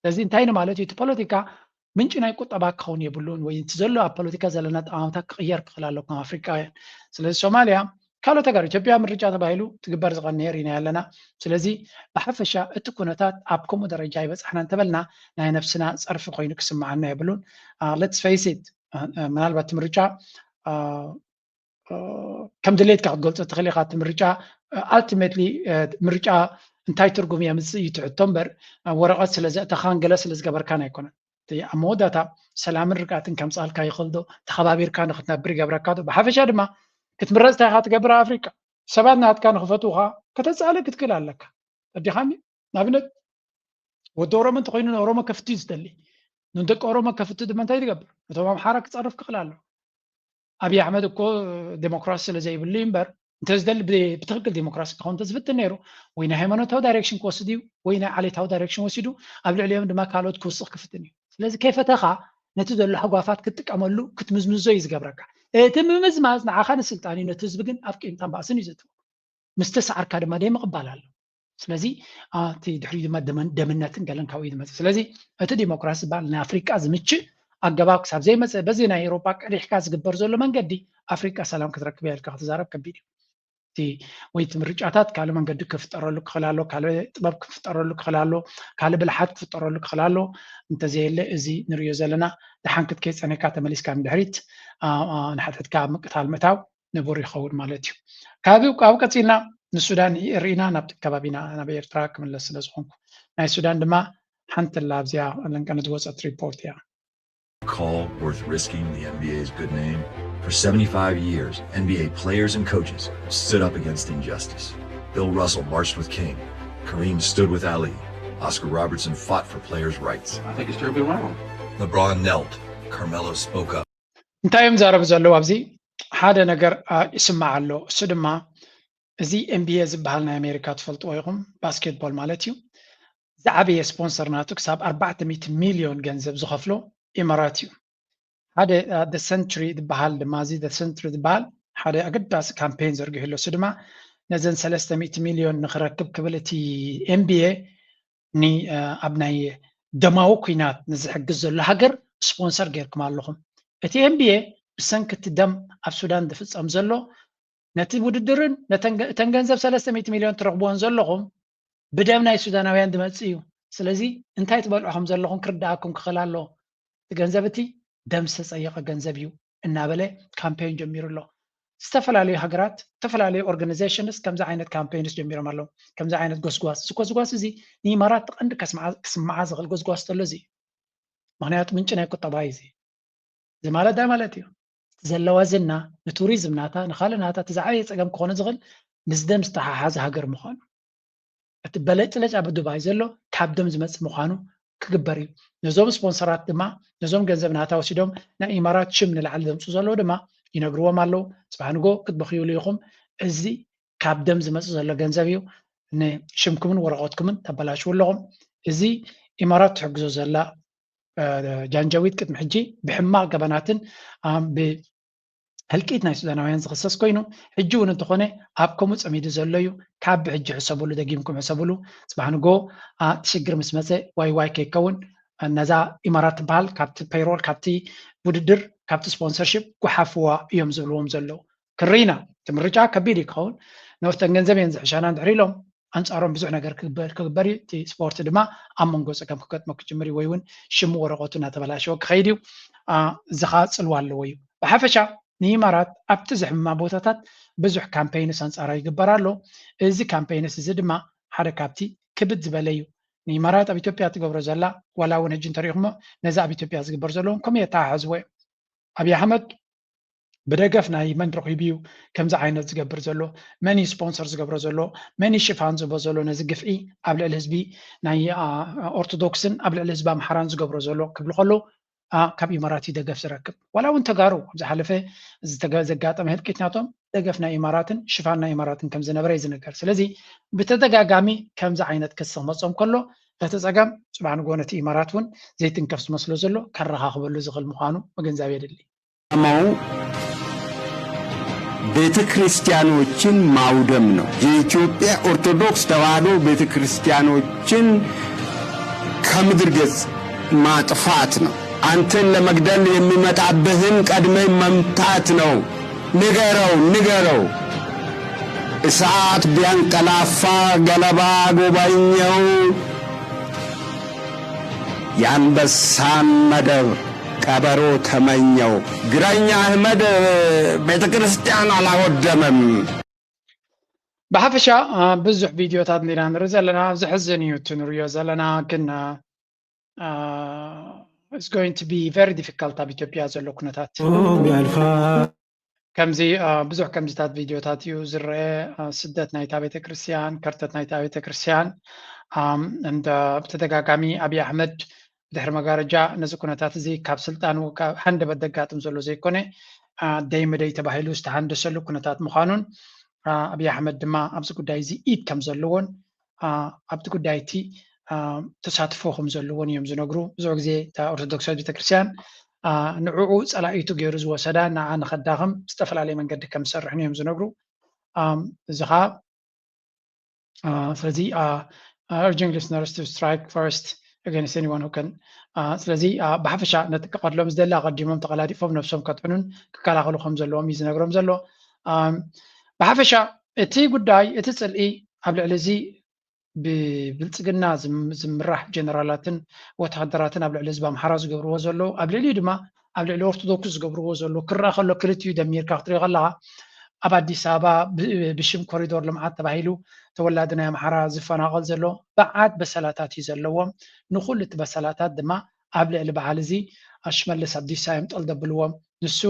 ስለዚ እንታይ ንማለት እዩ? እቲ ፖለቲካ ምንጪ ናይ ቁጠባ ክኸውን የብሉን፣ ወይ እቲ ዘሎ ኣብ ፖለቲካ ዘለና ኣጠማምታ ክቕየር ክኽእል ኣሎ ከም ኣፍሪቃውያን። ስለዚ ሶማልያ ካልኦት ሃገር፣ ኢትዮጵያ ምርጫ ተባሂሉ ትግበር ዝቐንየ ርኢና ኣለና። ስለዚ ብሓፈሻ እቲ ኩነታት ኣብ ከምኡ ደረጃ ይበፃሕና እንተበልና ናይ ነብስና ፀርፊ ኮይኑ ክስምዓና የብሉን። Let's face it፣ ምናልባት እቲ ምርጫ ከም ድሌትካ ክትገልፆ ትኽእል ኢኻ። እቲ ምርጫ ultimately ምርጫ እንታይ ትርጉም የምፅእ እዩ ትሕቶ እምበር፣ ወረቐት ስለ ዘእተኻን ገለ ስለ ዝገበርካን ኣይኮነን። ኣብ መወዳእታ ሰላምን ርግኣትን ከምፅኣልካ ይኽእል ዶ? ተኸባቢርካ ንክትነብር ይገብረካ ዶ? ብሓፈሻ ድማ ክትምረፅ እንታይ ኢኻ ትገብር? ኣብ ኣፍሪቃ ሰባት ናትካ ንክፈትውካ ከተፃለ ክትክእል ኣለካ። ተዲኻኒ ንኣብነት ወዲ ኦሮሞ እንተኮይኑ ንኦሮሞ ከፍቲ እዩ ዝደሊ። ንደቂ ኦሮሞ ከፍቲ ድማ እንታይ ትገብር? ነቶም ኣምሓራ ክፀርፍ ክኽእል ኣሎ። ኣብይ ኣሕመድ እኮ ዴሞክራሲ ስለ ዘይብሉ እዩ እምበር እንተዝደሊ ብትክክል ዴሞክራሲ ክኸውን እንተዝፍትን ነይሩ ወይ ናይ ሃይማኖታዊ ዳይሬክሽን ክወስድ እዩ ወይ ናይ ዓሌታዊ ዳይሬክሽን ወሲዱ ኣብ ልዕሊኦም ድማ ካልኦት ክውስኽ ክፍትን እዩ። ስለዚ ከይፈተኻ ነቲ ዘሎ ሃጓፋት ክትጥቀመሉ ክትምዝምዞ እዩ ዝገብረካ። እቲ ምምዝማዝ ንዓኻ ንስልጣን እዩ፣ ነቲ ህዝቢ ግን ኣብ ቂምታን ባእስን እዩ ዘእትዎ። ምስ ተሰዓርካ ድማ ደይ ምቕባል ኣሎ። ስለዚ እቲ ድሕሪኡ ድማ ደምነትን ገለን ካብኡ እዩ ዝመፅእ። ስለዚ እቲ ዲሞክራሲ ዝበሃል ንኣፍሪቃ ዝምችእ ኣገባብ ክሳብ ዘይመፀ በዚ ናይ ኤውሮጳ ቀዲሕካ ዝግበር ዘሎ መንገዲ ኣፍሪቃ ሰላም ክትረክብ እያ ኢልካ ክትዛረብ ከቢድ እዩ። እቲ ወይ እቲ ምርጫታት ካልእ መንገዲ ክፍጠረሉ ክኽእል ኣሎ፣ ካልእ ጥበብ ክፍጠረሉ ክኽእል ኣሎ፣ ካልእ ብልሓት ክፍጠረሉ ክኽእል ኣሎ። እንተዘየለ እዚ ንርእዮ ዘለና ደሓን ክትከይጸነካ ተመሊስካ ንድሕሪት ንሓድሕድካ ኣብ ምቅታል ምእታው ንቡር ይኸውን ማለት እዩ። ካብ ኣብኡ ቀጺልና ንሱዳን ርኢና ናብቲ ከባቢና ናብ ኤርትራ ክምለስ ስለ ዝኾንኩ ናይ ሱዳን ድማ ሓንቲ ኣላ ኣብዚኣ ለንቀነት ዝወፀት ሪፖርት እያ። Call worth risking the N B A's good name? For seventy-five years, N B A players and coaches stood up against injustice. Bill Russell marched with King. Kareem stood with Ali. Oscar Robertson fought for players' rights. I think it's terribly wrong. LeBron knelt. Carmelo spoke up. እንታይ እዮም ዛረቡ ዘለዉ ኣብዚ? ሓደ ነገር ይስማዕ ኣሎ። እሱ ድማ እዚ ኤንቢኤ ዝበሃል ናይ ኣሜሪካ ትፈልጥዎ ኢኹም፣ ባስኬትቦል ማለት እዩ። ዝዓበየ ስፖንሰር ናቱ ክሳብ ኣርባዕተ ሚእቲ ሚልዮን ገንዘብ ዝኸፍሎ ኢማራት እዩ። ሓደ ሰንትሪ ዝበሃል ድማ እዚ ሰንትሪ ዝበሃል ሓደ ኣገዳሲ ካምፔን ዘርጊሑ ኣሎ። እሱ ድማ ነዘን ሰለስተ ሚእቲ ሚልዮን ንክረክብ ክብል እቲ ኤንቢኤ ኣብ ናይ ደማዊ ኩናት ንዝሕግዝ ዘሎ ሃገር ስፖንሰር ጌርኩም ኣለኹም። እቲ ኤንቢኤ ብሰንኪ እቲ ደም ኣብ ሱዳን ዝፍጸም ዘሎ ነቲ ውድድርን እተን ገንዘብ ሰለስተ ሚእቲ ሚልዮን ትረኽብዎን ዘለኹም ብደም ናይ ሱዳናውያን ዝመጽእ እዩ። ስለዚ እንታይ ትበልዑ ከም ዘለኹም ክርድኣኩም ክኽእል ኣለዎ። እቲ ገንዘብ እቲ ደም ዝተጸየቐ ገንዘብ እዩ እናበለ ካምፔን ጀሚሩ ኣሎ። ዝተፈላለዩ ሃገራት፣ ዝተፈላለዩ ኦርጋናይዜሽንስ ከምዚ ዓይነት ካምፔንስ ጀሚሮም ኣለዉ። ከምዚ ዓይነት ጎስጓስ፣ እዚ ጎስጓስ እዚ ንኢማራት ቀንዲ ከስምዓ ዝኽእል ጎስጓስ ተሎ እዚ እዩ። ምኽንያቱ ምንጪ ናይ ቁጠባ እዩ እዚ። እዚ ማለት እንታይ ማለት እዩ? ዘለዋ ዝና ንቱሪዝም ናታ ንካልእ ናታ እቲ ዝዓበየ ፀገም ክኾነ ዝኽእል ምስ ደም ዝተሓሓዘ ሃገር ምዃኑ። እቲ በለጭለጭ ኣብ ዱባይ ዘሎ ካብ ደም ዝመፅእ ምዃኑ ክግበር እዩ። ነዞም ስፖንሰራት ድማ ነዞም ገንዘብ ናታ ወሲዶም ናይ ኢማራት ሽም ንላዕሊ ዘምፅኡ ዘለዉ ድማ ይነግርዎም ኣለዉ። ፅባሕ ንጎ ክትበኽዩሉ ኢኹም። እዚ ካብ ደም ዝመፅእ ዘሎ ገንዘብ እዩ። ንሽምኩምን ወረቐትኩምን ተበላሽዉ ኣለኹም። እዚ ኢማራት ትሕግዞ ዘላ ጃንጃዊድ ቅድሚ ሕጂ ብሕማቕ ገበናትን ብህልቂት ናይ ሱዳናውያን ዝኽሰስ ኮይኑ ሕጂ እውን እንተኾነ ኣብ ከምኡ ፀሚዱ ዘሎ እዩ። ካብ ብሕጂ ሕሰብሉ፣ ደጊምኩም ሕሰብሉ። ፅባሕ ንጎ እቲ ሽግር ምስ መፀ ዋይ ዋይ ከይከውን ነዛ ኢማራት ትበሃል ካብቲ ፔይሮል ካብቲ ውድድር ካብቲ ስፖንሰርሺፕ ጓሓፍዋ እዮም ዝብልዎም ዘለዉ። ክርኢና እቲ ምርጫ ከቢድ እዩ ክኸውን። ነፍተን ገንዘብ እየን ዝሕሻና እንድሕር ኢሎም ኣንፃሮም ብዙሕ ነገር ክግበር እዩ። እቲ ስፖርት ድማ ኣብ መንጎ ፀገም ክገጥሞ ክጅምር እዩ ወይ እውን ሽሙ ወረቐቱ እናተበላሸወ ክኸይድ እዩ። እዚ ከዓ ፅልዋ ኣለዎ እዩ። ብሓፈሻ ንኢማራት ኣብቲ ዝሕምማ ቦታታት ብዙሕ ካምፔይንስ ኣንፃራ ይግበር ኣሎ። እዚ ካምፔይንስ እዚ ድማ ሓደ ካብቲ ክብድ ዝበለ እዩ። ንኢማራት ኣብ ኢትዮጵያ ትገብሮ ዘላ ዋላ እውን ሕጂ እንተሪኢኹሞ ነዚ ኣብ ኢትዮጵያ ዝግበር ዘለውን ከምኡ የተሓሕዝዎ እዮም። ኣብይ ኣሕመድ ብደገፍ ናይ መን ረኺቡ እዩ ከምዚ ዓይነት ዝገብር ዘሎ? መን እዩ ስፖንሰር ዝገብሮ ዘሎ? መን እዩ ሽፋን ዝህቦ ዘሎ ነዚ ግፍዒ ኣብ ልዕሊ ህዝቢ ናይ ኦርቶዶክስን ኣብ ልዕሊ ህዝቢ ኣምሓራን ዝገብሮ ዘሎ ክብሉ ከለዉ ካብ ኢማራት እዩ ደገፍ ዝረክብ። ዋላ እውን ተጋሩ ኣብ ዝሓለፈ ዘጋጠመ ህልቂት ናቶም ደገፍ ናይ ኢማራትን ሽፋን ናይ ኢማራትን ከም ዝነበረ እዩ ዝነገር። ስለዚ ብተደጋጋሚ ከምዚ ዓይነት ክሲ ክመፆም ከሎ እቲ ፀገም ፅባሕ ንጎ ነቲ ኢማራት እውን ዘይትንከፍ ዝመስሎ ዘሎ ከረኻኽበሉ ዝኽእል ምዃኑ ምግንዛብ የድሊ። ዓላማው ቤተ ክርስቲያኖችን ማውደም ነው። የኢትዮጵያ ኦርቶዶክስ ተዋሕዶ ቤተ ክርስቲያኖችን ከምድር ገጽ ማጥፋት ነው። አንተን ለመግደል የሚመጣብህን ቀድመ መምታት ነው። ንገረው፣ ንገረው። እሳት ቢያንቀላፋ ገለባ ጎበኘው። የአንበሳን መደብ ቀበሮ ተመኘው። ግራኝ አህመድ ቤተ ክርስቲያን አላወደመም። ብሓፈሻ ብዙሕ ቪድዮታት ኢና ንርኢ ዘለና። ዘሕዝን እዩ እቲ ንሪኦ ዘለና፣ ግን it's going to be very difficult ኣብ ኢትዮጵያ ዘሎ ኩነታት። ከምዚ ብዙሕ ከምዚታት ቪድዮታት እዩ ዝረአ። ስደት ናይታ ቤተክርስትያን፣ ከርተት ናይታ ቤተክርስትያን እንደ ብተደጋጋሚ ኣብይ ኣሕመድ ድሕሪ መጋረጃ ነዚ ኩነታት እዚ ካብ ስልጣኑ ሃንደበት ዘጋጥም ዘሎ ዘይኮነ ደይ መደይ ተባሂሉ ዝተሃንደሰሉ ኩነታት ምዃኑን ኣብይ ኣሕመድ ድማ ኣብዚ ጉዳይ እዚ ኢድ ከም ዘለዎን ኣብቲ ጉዳይ እቲ ተሳትፎ ከም ዘለዎን እዮም ዝነግሩ። ብዙሕ ግዜ እታ ኦርቶዶክሳዊት ቤተክርስትያን ንዕኡ ጸላኢቱ ገይሩ ዝወሰዳ ንዓ ንኸዳኽም ዝተፈላለየ መንገዲ ከም ዝሰርሕን እዮም ዝነግሩ። እዚ ኸዓ ስለዚ urging listeners to strike first against anyone who can ስለዚ ብሓፈሻ ነቲ ክቐትሎም ዝደሊ ኣቐዲሞም ተቐላጢፎም ነብሶም ከጥዕኑን ክከላኸሉ ከም ዘለዎም እዩ ዝነግሮም ዘሎ። ብሓፈሻ እቲ ጉዳይ፣ እቲ ጽልኢ ኣብ ልዕሊ እዚ ብብልጽግና ዝም- ዝምራሕ ጀነራላትን ወተሃደራትን ኣብ ልዕሊ ህዝቢ ኣምሓራ ዝገብርዎ ዘለዉ፣ ኣብ ልዕሊኡ ድማ ኣብ ልዕሊ ኦርቶዶክስ ዝገብርዎ ዘለዉ ክረኣ ከሎ፣ ክልቲኡ ደሚርካ ክትሪኦ ከለኻ፣ ኣብ ኣዲስ ኣበባ ብ- ብሽም ኮሪዶር ልምዓት ተባሂሉ ተወላዲ ናይ ኣምሓራ ዝፈናቐል ዘሎ በዓት በሰላታት እዩ ዘለዎም። ንኹሉ እቲ በሰላታት ድማ ኣብ ልዕሊ በዓል እዚ ሽመልስ ኣብዲሳ እዮም ጠል ዘብልዎም። ንሱ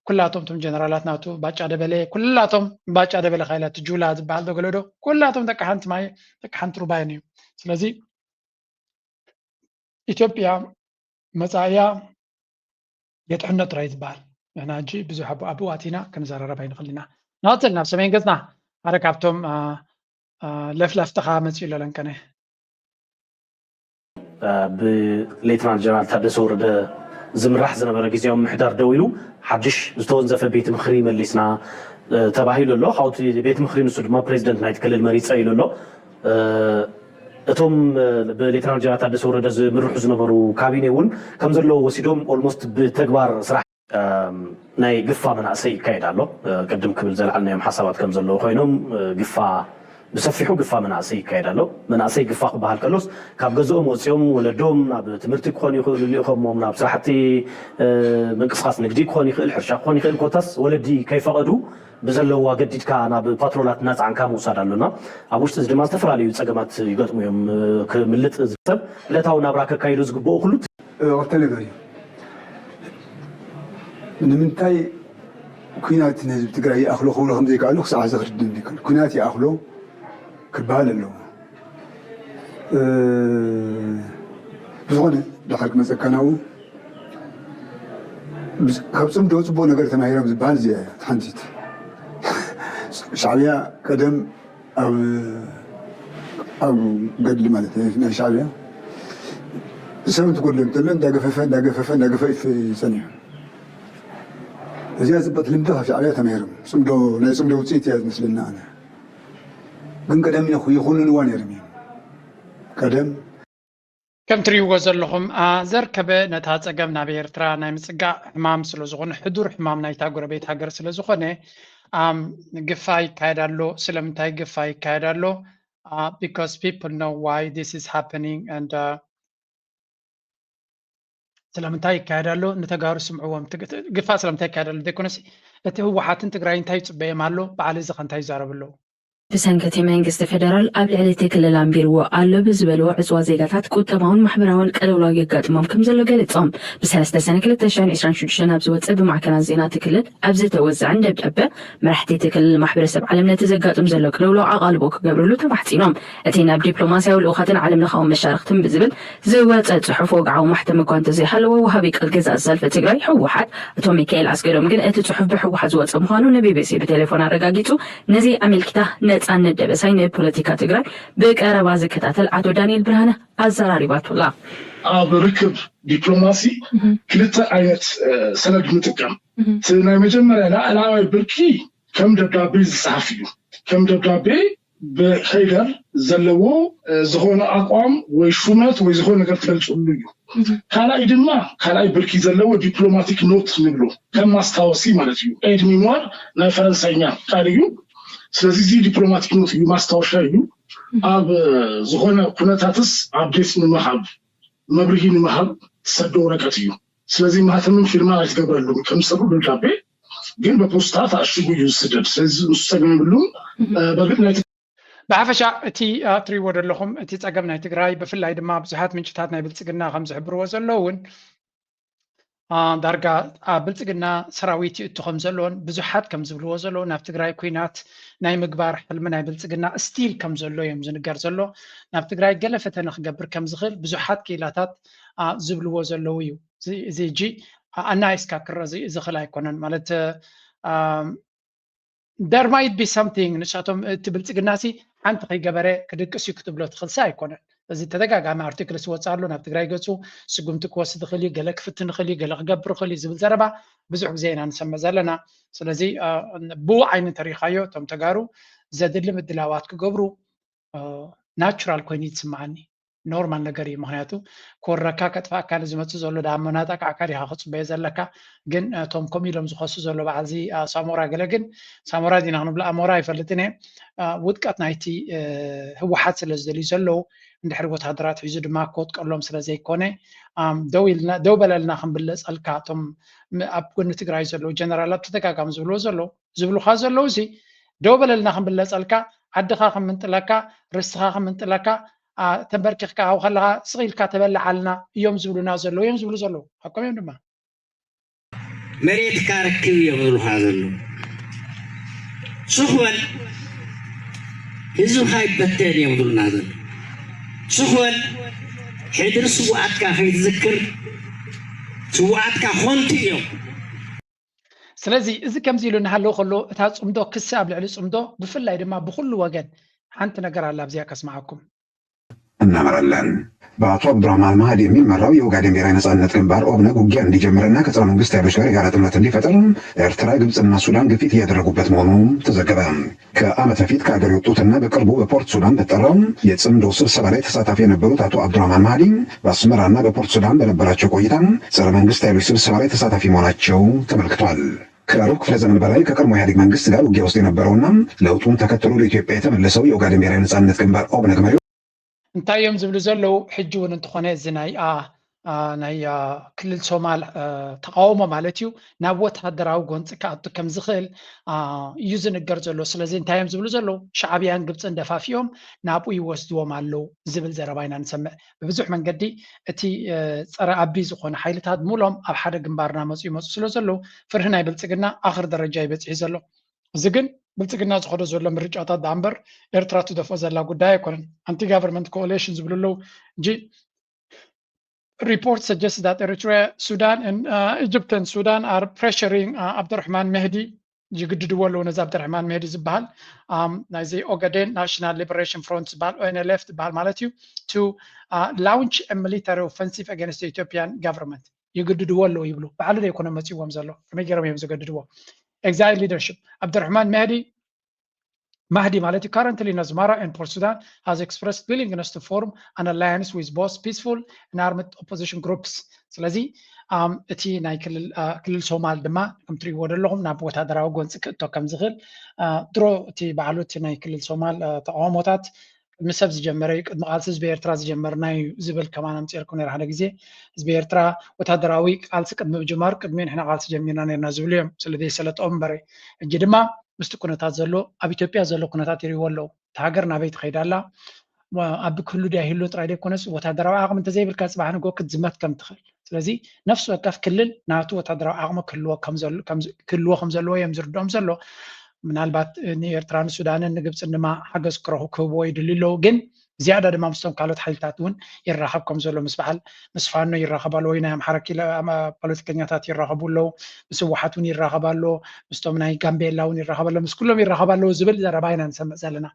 ኩላቶም እቶም ጀነራላት ናቱ፣ ባጫ ደበለ፣ ኩላቶም ባጫ ደበለ ካይላ፣ እቲ ጁላ ዝበሃል ዶ ገለ ዶ፣ ኩላቶም ደቂ ሓንቲ ማይ፣ ደቂ ሓንቲ ሩባ እዮም። ስለዚ ኢትዮጵያ መጻኢያ የጥሕኖ ጥራይ ዝበሃል። ንሕና ሕጂ ብዙሕ ኣብኡ ኣብኡ ኣቲና ክንዘራረብ ኣይንኽእል ኢና። ንቐጽል ናብ ሰሜን ገጽና። ሓደ ካብቶም አ፣ አ፣ ለፍለፍትኻ መጺኡ ኣሎ ለንቀነ። ብሌተናል ጀነራል ታደሰ ወረደ ዝምራሕ ዝነበረ ግዝያዊ ምምሕዳር ደው ኢሉ ሓድሽ ዝተወንዘፈ ቤት ምኽሪ መሊስና ተባሂሉ ኣሎ። ካብኡ እቲ ቤት ምኽሪ ንሱ ድማ ፕሬዚደንት ናይቲ ክልል መሪፀ ኢሉ ኣሎ። እቶም ብሌተናል ጀነራል ታደሰ ወረደ ዝምርሑ ዝነበሩ ካቢኔ እውን ከም ዘለዎ ወሲዶም ኦልሞስት ብተግባር ስራሕ ናይ ግፋ መናእሰይ ይካየድ ኣሎ። ቅድም ክብል ዘልዓልናዮም ሓሳባት ከም ዘለዉ ኮይኖም ግፋ ብሰፊሑ ግፋ መናእሰይ ይካየድ ኣሎ። መናእሰይ ግፋ ክበሃል ከሎስ ካብ ገዝኦም ወፂኦም ወለዶም ናብ ትምህርቲ ክኾኑ ይኽእሉ ልኢኾሞም ናብ ስራሕቲ ምንቅስቃስ ንግዲ ክኾን ይኽእል ሕርሻ ክኾን ይኽእል ኮታስ ወለዲ ከይፈቐዱ ብዘለዎ ኣገዲድካ ናብ ፓትሮላት እናፀዓንካ ምውሳድ ኣሎና። ኣብ ውሽጢ እዚ ድማ ዝተፈላለዩ ፀገማት ይገጥሙ እዮም። ክምልጥ ሰብ ዕለታዊ ናብራ ከካይዶ ዝግብኦ ኩሉ ክልተ ነገር እዩ። ንምንታይ ኲናት ንህዝቢ ትግራይ ይኣኽሎ ክብሎ ከም ዘይከኣሉ ክሳዕ ሕዚ ክርድእኒ ይከኣል። ኲናት ይኣኽሎ ክበሃል ኣለዎ። ብዝኾነ ድሓር ክመፀካ ናብኡ ካብ ፅምዶ ፅቡቕ ነገር ተማሂሮም ዝበሃል እዚኣ እያ ሓንቲት። ሻዕብያ ቀደም ኣብ ኣብ ገድሊ ማለት ናይ ሻዕብያ ሰብ እንትጎድሎ እንተሎ እንዳገፈፈ እንዳገፈፈ እንዳገፈፈ ይፀኒሑ። እዚኣ ፅብቕቲ ልምዲ ካብ ሻዕብያ ተማሂሮም ፅምዶ ናይ ፅምዶ ውፅኢት እያ ዝመስለና ኣነ። ግን ቀደም ይኹንንዋ ነይሮም እዮም ቀደም ከም ትሪእዎ ዘለኹም ዘርከበ ነታ ፀገም ናብ ኤርትራ ናይ ምፅጋዕ ሕማም ስለ ዝኾነ ሕዱር ሕማም ናይታ ጎረቤት ሃገር ስለ ዝኾነ ግፋ ይካየድ ኣሎ። ስለምንታይ ግፋ ይካየድ ኣሎ? Because people know why this is happening and ስለምንታይ ይካየድ ኣሎ ንተጋሩ ስምዕዎም። ግፋ ስለምንታይ ይካየድ ኣሎ ዘይኮነሲ እቲ ህወሓትን ትግራይ እንታይ ይፅበዮም ኣሎ? በዓል እዚ ከ እንታይ ይዛረቡ ኣለዉ? ብሰንኪ እቲ መንግስቲ ፌደራል ኣብ ልዕሊ እቲ ክልል ኣንቢርዎ ኣሎ ብዝበልዎ ዕፅዋ ዜጋታት ቁጠባውን ማሕበራውን ቅልውላው የጋጥሞም ከም ዘሎ ገሊፆም። ብሰለስተ ሰነ ክልተ ሽሕን ዕስራን ሽዱሽተን ኣብ ዝወፀ ብማዕከናት ዜና እቲ ክልል ኣብ ዝተወዘዐን ደብዳበ መራሕቲ እቲ ክልል ማሕበረሰብ ዓለም ነቲ ዘጋጥም ዘሎ ቅልውላው ኣቓልቦ ክገብርሉ ተማሕፂኖም። እቲ ናብ ዲፕሎማስያዊ ልኡኻትን ዓለም ለኻዊ መሻርኽትን ብዝብል ዝወፀ ፅሑፍ ወግዓዊ ማሕተም እኳ እንተዘይሃለዎ ወሃቢ ቃል ገዛእ ሰልፊ ትግራይ ህወሓት ኣቶ ሚካኤል ኣስገዶም ግን እቲ ፅሑፍ ብህወሓት ዝወፀ ምዃኑ ንቢቢሲ ብቴሌፎን ኣረጋጊፁ። ነዚ ኣመልኪታ ነፃነት ደበሳይ ንፖለቲካ ትግራይ ብቀረባ ዝከታተል ኣቶ ዳንኤል ብርሃነ ኣዘራሪባቱላ። ኣብ ርክብ ዲፕሎማሲ ክልተ ዓይነት ሰነድ ንጥቀም። እቲ ናይ መጀመርያ ላዕላዋይ ብርኪ ከም ደብዳቤ ዝፀሓፍ እዩ። ከም ደብዳቤ ብሄደር ዘለዎ ዝኾነ ኣቋም ወይ ሹመት ወይ ዝኾነ ነገር ትገልፅሉ እዩ። ካልኣይ ድማ ካልኣይ ብርኪ ዘለዎ ዲፕሎማቲክ ኖት ንብሎ ከም ማስታወሲ ማለት እዩ። ኤድ ሚሟር ናይ ፈረንሳይኛ ቃል እዩ። ስለዚ እዚ ዲፕሎማቲክ ኖት እዩ፣ ማስታወሻ እዩ። ኣብ ዝኾነ ኩነታትስ ኣፕዴት ንምሃብ መብርሂ ንምሃብ ትሰዶ ወረቀት እዩ። ስለዚ ማህተምን ፊርማን ኣይትገብረሉን ከም ዝሰሩ ደብዳቤ ግን በፖስታ ተኣሽጉ እዩ ዝስደድ። ስለዚ ንሱ ፀገም የብሉን። በእርግጥ ናይ ብሓፈሻ እቲ ትሪእዎ ዘለኹም እቲ ፀገም ናይ ትግራይ ብፍላይ ድማ ብዙሓት ምንጭታት ናይ ብልፅግና ከም ዝሕብርዎ ዘለዉ እውን ዳርጋ ኣብ ብልፅግና ሰራዊት ይእቱ ከም ዘሎን ብዙሓት ከም ዝብልዎ ዘለዉ ናብ ትግራይ ኩናት ናይ ምግባር ሕልሚ ናይ ብልፅግና ስቲል ከም ዘሎ እዮም ዝንገር ዘሎ። ናብ ትግራይ ገለ ፈተነ ክገብር ከም ዝኽእል ብዙሓት ክኢላታት ዝብልዎ ዘለዉ እዩ። እዚ ሕጂ ኣናይስካ ክረ ዝኽእል ኣይኮነን ማለት there might be something ንሳቶም እቲ ብልፅግና ሲ ሓንቲ ከይገበረ ክድቅስ እዩ ክትብሎ ትኽእል ሲ ኣይኮነን። እዚ ተደጋጋሚ ኣርቲክል ስወፅእ ኣሎ ናብ ትግራይ ገፁ ስጉምቲ ክወስድ ይኽእል እዩ፣ ገለ ክፍትን ይኽእል እዩ፣ ገለ ክገብር ይኽእል እዩ ዝብል ዘረባ ብዙሕ ግዜ ኢና ንሰምዕ ዘለና። ስለዚ ብኡ ዓይኒ እንተሪኢኻዮ እቶም ተጋሩ ዘድሊ ምድላዋት ክገብሩ ናቹራል ኮይኑ እዩ ዝስምዓኒ። ኖርማል ነገር እዩ። ምክንያቱ ክወረካ ከጥፋእካ ንዝመፅእ ዘሎ ዳመና ጠቃዕካ ዲካ ክፅበዮ ዘለካ። ግን እቶም ከምኡ ኢሎም ዝኸሱ ዘሎ በዓልዚ ሳሞራ ገለ ግን ሳሞራ ዲና ክንብሎ ኣሞራ ኣይፈልጥን እየ። ውድቀት ናይቲ ህወሓት ስለ ዝደልዩ ዘለዉ እንድሕር ወታደራት ሒዙ ድማ ክወጥቀሎም ስለ ዘይኮነ ደው በለልና ክንብለፀልካ እቶም ኣብ ጎኒ ትግራይ ዘለዉ ጀነራላት ተደጋጋሚ ዝብልዎ ዘለዉ ዝብሉካ ዘለዉ ሲ ደው በለልና ክንብለፀልካ ዓድኻ ክንምንጥለካ ርስትኻ ክንምንጥለካ ተንበርኪኽካ ኣብኡ ከለኻ ስቕ ኢልካ ተበልዓልና እዮም ዝብሉና ዘለዉ እዮም ዝብሉ ዘለዉ ሓቆም እዮም ድማ መሬትካ ርክብ እዮም ዝብሉካ ዘለዉ ስኽበል ህዝብኻ ይበተን እዮም ዝብሉና ዘለዉ ስኽበል ሕድሪ ስውኣትካ ከይትዝክር ስውኣትካ ኮንቱ እዮም ስለዚ እዚ ከምዚ ኢሉ እናሃለወ ከሎ እታ ፅምዶ ክሲ ኣብ ልዕሊ ፅምዶ ብፍላይ ድማ ብኩሉ ወገን ሓንቲ ነገር ኣላ ኣብዚኣ ከስምዓኩም እናመራለን። በአቶ አብዱራህማን ማህዲ የሚመራው የኦጋዴን ብሔራዊ ነጻነት ግንባር ኦብነግ ውጊያ እንዲጀምርና ከጸረ መንግስት ኃይሎች ጋር የጋራ ጥምረት እንዲፈጥር ኤርትራ፣ ግብፅና ሱዳን ግፊት እያደረጉበት መሆኑ ተዘገበ። ከዓመት በፊት ከሀገር የወጡትና በቅርቡ በፖርት ሱዳን በተጠራው የጽምዶ ስብሰባ ላይ ተሳታፊ የነበሩት አቶ አብዱራህማን ማህዲ በአስመራና በፖርት ሱዳን በነበራቸው ቆይታ ጸረ መንግስት ኃይሎች ስብሰባ ላይ ተሳታፊ መሆናቸው ተመልክቷል። ከሩብ ክፍለ ዘመን በላይ ከቀድሞ ኢህአዴግ መንግስት ጋር ውጊያ ውስጥ የነበረውና ለውጡን ተከትሎ ወደ ኢትዮጵያ የተመለሰው የኦጋዴን ብሔራዊ ነጻነት ግንባር ኦብነግ መሪው እንታይ እዮም ዝብሉ ዘለዉ ሕጂ እውን እንተኾነ እዚ ናይ ናይ ክልል ሶማል ተቃውሞ ማለት እዩ ናብ ወታደራዊ ጎንፂ ክኣቱ ከም ዝኽእል እዩ ዝንገር ዘሎ ስለዚ እንታይ እዮም ዝብሉ ዘለዉ ሻዕብያን ግብፅን ደፋፊኦም ናብኡ ይወስድዎም ኣለዉ ዝብል ዘረባ ኢና ንሰምዕ ብብዙሕ መንገዲ እቲ ፀረ ኣቢ ዝኾነ ሓይልታት ሙሎም ኣብ ሓደ ግንባር እናመፁ ይመፁ ስለ ዘለዉ ፍርሂ ናይ ብልፅግና ኣኽር ደረጃ ይበፅሒ ዘሎ እዚ ግን ብልፅግና ዝኸዶ ዘሎ ምርጫታት ዳኣ እምበር ኤርትራ ትደፍኦ ዘላ ጉዳይ ኣይኮነን። ኣንቲ ጋቨርንመንት ኮኦሌሽን ዝብሉ ኣለዉ እንጂ report suggests that Eritrea, Sudan and uh, Egypt and Sudan are pressuring uh, Abdurrahman Mehdi ይግድድዎ ኣለዉ ነዚ ኣብደርሕማን መህዲ ዝበሃል ናይዚ ኦገዴን ናሽናል ሊበሬሽን ፍሮንት ዝበሃል ኦኤንኤልኤፍ ዝበሃል ማለት እዩ to launch military offensive against Ethiopian government ይግድድዎ ኣለዉ ይብሉ ባዕሉ ዘይኮነ መፅዎም ዘሎ ከመይ ገይሮም እዮም ዝገድድዎ exile leadership Abdurrahman Mehdi Mahdi Maleti, currently in Asmara and Port Sudan, has expressed willingness to form an alliance with both peaceful and armed opposition groups. ስለዚ እቲ ናይ ክልል ሶማል ድማ ከም ትሪእዎ ዘለኹም ናብ ወታደራዊ ጎንፂ ክእቶ ከም ዝኽእል ድሮ እቲ ባዕሉ እቲ ናይ ክልል ሶማል ተቃውሞታት ቅድሚ ሰብ ዝጀመረ እዩ ቅድሚ ቃልሲ ህዝቢ ኤርትራ ዝጀመርና እዩ ዝብል ከማን ኣምፅኤልኩም ነይረ ሓደ ግዜ ህዝቢ ኤርትራ ወታደራዊ ቃልሲ ቅድሚ ምጅማሩ ቅድሚ ንሕና ቃልሲ ጀሚርና ነርና ዝብሉ እዮም ስለ ዘይሰለጠኦም እምበረ ሕጂ ድማ ምስቲ ኩነታት ዘሎ ኣብ ኢትዮጵያ ዘሎ ኩነታት ይሪእዎ ኣለዉ እቲ ሃገር ናበይ ትኸይድ ኣላ ኣብ ክህሉ ድያ ይህሉ ጥራይ ዘይኮነስ ወታደራዊ ዓቕሚ እንተዘይብልካ ፅባሕ ንጎ ክትዝመት ከም ትኽእል ስለዚ ነፍሲ ወከፍ ክልል ናቱ ወታደራዊ ዓቕሚ ክህልዎ ከም ዘለዎ እዮም ዝርድኦም ዘሎ ምናልባት ንኤርትራን ሱዳንን ንግብፅን ድማ ሓገዝ ክረኹ ክህብዎ ይድልዩ ኣለዉ ግን ዝያዳ ድማ ምስቶም ካልኦት ሓይልታት እውን ይራኸብ ከም ዘሎ ምስ በዓል ምስ ፋኖ ይራኸቡ ኣለዉ ወይ ናይ ኣምሓራ ፖለቲከኛታት ይራኸቡ ኣለዉ ምስ ህወሓት እውን ይራኸብ ኣሎ ምስቶም ናይ ጋምቤላ እውን ይራኸብ ኣሎ ምስ ኩሎም ይራኸብ ኣለዉ ዝብል ዘረባ ኢና ንሰምዕ ዘለና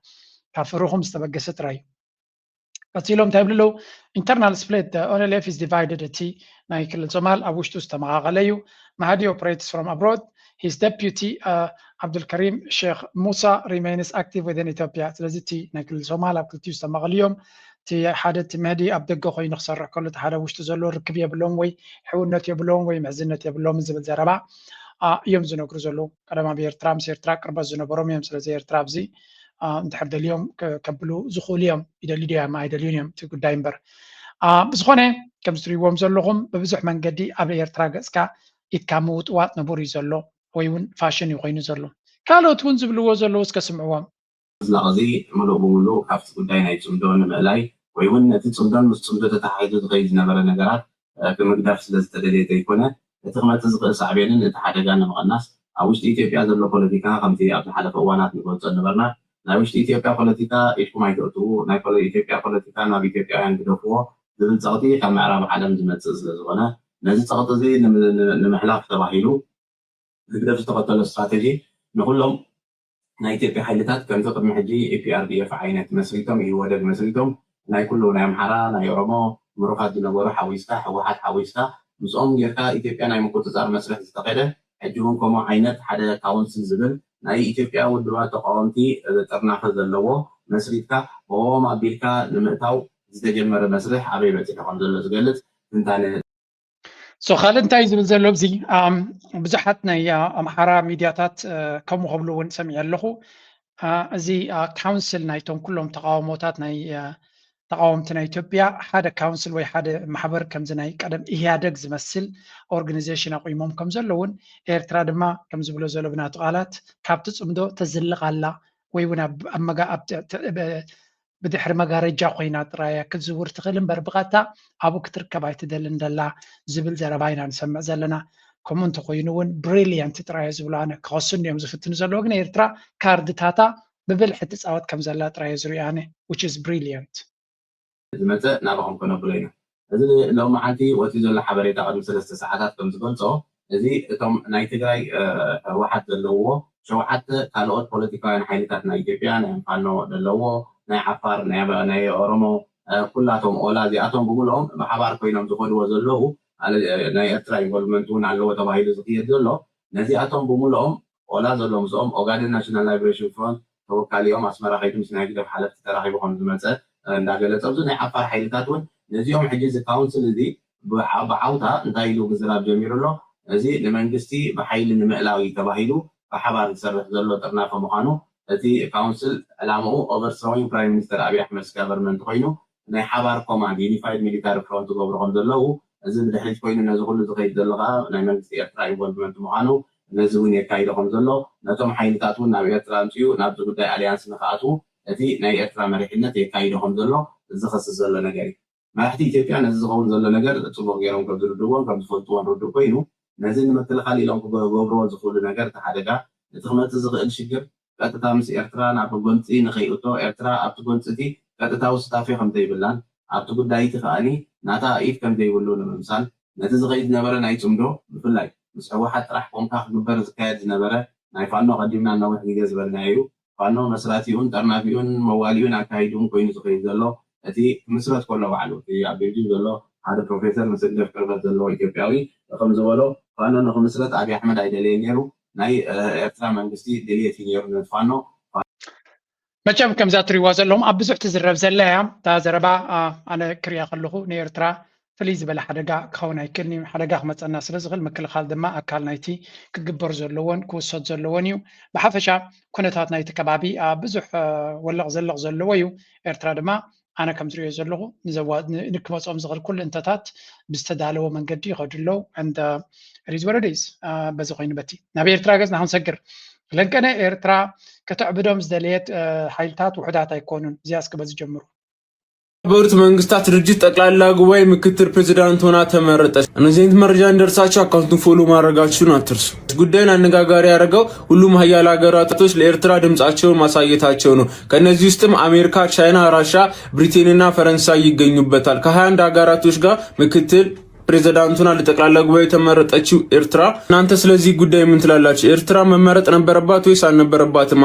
ካብ ፍርኹም ዝተበገሰ ጥራይ እዩ ቀፂሎም እንታይ ይብሉ ኣለዉ internal split onlf is divided እቲ ናይ ክልል ሶማል ኣብ ውሽጡ ዝተመቓቐለ እዩ ማሃዲ operates from abroad his deputy uh, Abdul Karim Sheikh Musa remains active within Ethiopia ስለዚ እቲ ናይ ክልል ሶማል ኣብ ክልቲኡ ዝተመቐሉ እዮም እቲ ሓደ እቲ መህዲ ኣብ ደገ ኮይኑ ክሰርሕ ከሎ እቲ ሓደ ውሽጢ ዘሎ ርክብ የብሎም ወይ ሕውነት የብሎም ወይ ምሕዝነት የብሎም ዝብል ዘረባ እዮም ዝነግሩ ዘለዉ ቀደም ኣብ ኤርትራ ምስ ኤርትራ ቅርበት ዝነበሮም እዮም ስለዚ ኤርትራ ኣብዚ እንድሕር ደልዮም ከብሉ ዝኽእሉ እዮም ይደልዩ ድዮም ኣይደልዩን እዮም እቲ ጉዳይ እምበር ብዝኾነ ከም ዝትሪእዎም ዘለኹም ብብዙሕ መንገዲ ኣብ ኤርትራ ገፅካ ኢድካ ምውጥዋጥ ንቡር እዩ ዘሎ ወይ እውን ፋሽን እዩ ኮይኑ ዘሎ ካልኦት እውን ዝብልዎ ዘለዉ እስከ ስምዕዎም ምዝላቕ እዚ ምሉእ ብምሉእ ካብቲ ጉዳይ ናይ ፅምዶ ንምእላይ ወይ እውን ነቲ ፅምዶን ምስ ፅምዶ ተተሓሒዙ ዝኸይድ ዝነበረ ነገራት ብምግዳፍ ስለ ዝተደልየ ዘይኮነ እቲ ክመፅእ ዝኽእል ሳዕቤንን እቲ ሓደጋ ንምቕናስ ኣብ ውሽጢ ኢትዮጵያ ዘሎ ፖለቲካ ከምቲ ኣብ ዝሓለፈ እዋናት ንገልፆ ዝነበርና ናይ ውሽጢ ኢትዮጵያ ፖለቲካ ኢድኩም ኣይተእትዉ ናይ ኢትዮጵያ ፖለቲካ ናብ ኢትዮጵያውያን ግደፍዎ ዝብል ፀቕጢ ካብ ምዕራብ ዓለም ዝመፅእ ስለ ዝኾነ ነዚ ፀቕጢ እዚ ንምሕላፍ ተባሂሉ ህግደፍ ዝተኸተሎ ስትራተጂ ንኩሎም ናይ ኢትዮጵያ ሓይልታት ከምቲ ቅድሚ ሕጂ ኢፒኣርዲኤፍ ዓይነት መስሪቶም ኢህወደግ መስሪቶም ናይ ኩሉ ናይ ኣምሓራ ናይ ኦሮሞ ምሩኻት ዝነበሩ ሓዊስካ ህወሓት ሓዊስካ ምስኦም ጌርካ ኢትዮጵያ ናይ ምቁፅፃር መስርሕ ዝተኸደ ሕጂ እውን ከምኡ ዓይነት ሓደ ካውንስል ዝብል ናይ ኢትዮጵያ ውድባት ተቃወምቲ ጥርናፈ ዘለዎ መስሪትካ ብኦም ኣቢልካ ንምእታው ዝተጀመረ መስርሕ ኣበይ በፂሑ ከም ዘሎ ዝገልፅ ትንታነ። So ካልእ እንታይ ዝብል ዘሎ ኣብዚ ብዙሓት ናይ ኣምሓራ ሚድያታት ከምኡ ክብሉ እውን ሰሚዐ ኣለኹ። እዚ ካውንስል ናይቶም ኩሎም ተቃውሞታት ናይ ተቃወምቲ ናይ ኢትዮጵያ ሓደ ካውንስል ወይ ሓደ ማሕበር ከምዚ ናይ ቀደም ኢህያደግ ዝመስል ኦርጋኒዜሽን ኣቁሞም ከም ዘለውን ኤርትራ ድማ ከም ዝብሎ ዘሎ ብናቱ ቃላት ካብቲ ፅምዶ ተዝልቕ ኣላ ወይ እውን ብድሕሪ መጋረጃ ኮይና ጥራያ ክትዝውር ትኽእል እምበር ብቐጥታ ኣብኡ ክትርከብ ኣይትደልን ደላ ዝብል ዘረባ ኢና ንሰምዕ ዘለና። ከምኡ እንተኮይኑ እውን ብሪሊየንት ጥራይ ዝብሉ ኣነ ክኸሱን እዮም ዝፍትኑ ዘለዎ ግን ኤርትራ ካርድታታ ብብልሒ ትፃወት ከም ዘላ ጥራይ ዝሪኦ ኣነ which is brilliant። ዝመፀ ናባኹም ከነብሎ ኢና። እዚ ሎሚ ሓንቲ ወፂኡ ዘሎ ሓበሬታ ቅድሚ ሰለስተ ሰዓታት ከም ዝገልፆ እዚ እቶም ናይ ትግራይ ህወሓት ዘለውዎ ሸውዓተ ካልኦት ፖለቲካውያን ሓይልታት ናይ ኢትዮጵያ ናይ ፋኖ ዘለዎ ናይ ዓፋር ናይ ኦሮሞ ኩላቶም ኦላ እዚኣቶም ብምልኦም ብሓባር ኮይኖም ዝኸድዎ ዘለዉ ናይ ኤርትራ ኢንቮልቭመንት እውን ኣለዎ ተባሂሉ ዝክየድ ዘሎ ነዚኣቶም ብምልኦም ኦላ ዘሎ ምስኦም ኦጋደን ናሽናል ላይብሬሽን ፍሮንት ተወካሊኦም ኣስመራ ከይዱ ምስ ናይ ህግደፍ ሓለፍቲ ተራኺቡ ከም ዝመፀ እንዳገለፀ ኣብዚ ናይ ዓፋር ሓይልታት እውን ነዚኦም ሕጂ እዚ ካውንስል እዚ ብዓውታ እንታይ ኢሉ ምዝራብ ጀሚሩ ኣሎ። እዚ ንመንግስቲ ብሓይሊ ንምእላው እዩ ተባሂሉ ብሓባር ዝሰርሕ ዘሎ ጥርናፈ ምዃኑ እቲ ካውንስል ዕላምኡ ኦቨርትሮዊንግ ፕራይም ሚኒስተር ኣብይ ኣሕመድ ጋቨርንመንት ኮይኑ ናይ ሓባር ኮማንድ ዩኒፋይድ ሚሊታሪ ፍሮንት ገብሩ ከም ዘለዉ እዚ ብድሕሪት ኮይኑ ነዚ ኩሉ ዝኸይድ ዘሎ ከዓ ናይ መንግስቲ ኤርትራ ኢንቮልቭመንት ምዃኑ ነዚ እውን የካይዶ ከም ዘሎ ነቶም ሓይልታት እውን ናብ ኤርትራ ኣምፅኡ ናብዚ ጉዳይ ኣልያንስ ንክኣትዉ እቲ ናይ ኤርትራ መሪሕነት የካይዶ ከም ዘሎ ዝኸስስ ዘሎ ነገር እዩ። መራሕቲ ኢትዮጵያ ነዚ ዝኸውን ዘሎ ነገር ፅቡቕ ገይሮም ከም ዝርድእዎን ከም ዝፈልጥዎን ርዱእ ኮይኑ ነዚ ንምክልኻል ኢሎም ክገብርዎ ዝኽእሉ ነገር እቲ ሓደጋ እቲ ክመፅእ ዝኽእል ሽግር ቀጥታ ምስ ኤርትራ ናብ ጎንፂ ንኸይእቶ ኤርትራ ኣብቲ ጎንፂ እቲ ቀጥታዊ ስታፌ ከምዘይብላን ኣብቲ ጉዳይ እቲ ከኣኒ ናታ ኢድ ከምዘይብሉ ንምምሳል ነቲ ዝኸይድ ዝነበረ ናይ ፅምዶ ብፍላይ ምስ ህወሓት ጥራሕ ቆምካ ክግበር ዝካየድ ዝነበረ ናይ ፋኖ ቀዲምና ነዊሕ ግዜ ዝበልናዮ እዩ። ፋኖ መስራቲኡን ጠርናፊኡን መዋሊኡን ኣካይድኡን ኮይኑ ዝኸይድ ዘሎ እቲ ክምስረት ከሎ ባዕሉ እቲ ኣብ ቤልጅም ዘሎ ሓደ ፕሮፌሰር ምስ ህግደፍ ቅርበት ዘለዎ ኢትዮጵያዊ ከም ዝበሎ ፋኖ ንክምስረት ኣብይ ኣሕመድ ኣይደለየ ነይሩ ናይ ኤርትራ መንግስቲ ድልየት እዩ ነይሩ ነቲ ፋኖ መቸም ከምዛ ትሪዋ ዘለኹም ኣብ ብዙሕ ትዝረብ ዘላ እያ እታ ዘረባ ኣነ ክሪያ ከለኹ ንኤርትራ ፍልይ ዝበለ ሓደጋ ክኸውን ኣይክእልን እዩ ሓደጋ ክመፀና ስለ ዝኽእል ምክልኻል ድማ ኣካል ናይቲ ክግበር ዘለዎን ክውሰድ ዘለዎን እዩ ብሓፈሻ ኩነታት ናይቲ ከባቢ ብዙሕ ወለቕ ዘለቕ ዘለዎ እዩ ኤርትራ ድማ ኣነ ከም ዝሪኦ ዘለኹ ንክመፆም ዝኽእል ኩሉ እንተታት ብዝተዳለወ መንገዲ ይኸዱ ኣለዉ and it is what it is በዚ ኮይኑ በቲ ናብ ኤርትራ ገጽና ክንሰግር ለንቀነ ኤርትራ ከተዕብዶም ዝደለየት ሓይልታት ውሑዳት ኣይኮኑን እዚኣ እስከ በዚ ጀምሩ የተባበሩት መንግስታት ድርጅት ጠቅላላ ጉባኤ ምክትል ፕሬዚዳንት ሆና ተመረጠች። እነዚህ አይነት መረጃ እንደርሳቸው አካውንቱን ፎሎ ማድረጋችሁን አትርሱ። ጉዳዩን አነጋጋሪ ያደረገው ሁሉም ሀያል ሀገራቶች ለኤርትራ ድምጻቸውን ማሳየታቸው ነው። ከእነዚህ ውስጥም አሜሪካ፣ ቻይና፣ ራሻ፣ ብሪቴንና ፈረንሳይ ይገኙበታል። ከ21 ሀገራቶች ጋር ምክትል ፕሬዚዳንት ሆና ለጠቅላላ ጉባኤ የተመረጠችው ኤርትራ። እናንተ ስለዚህ ጉዳይ ምን ትላላችሁ? ኤርትራ መመረጥ ነበረባት ወይስ አልነበረባትም?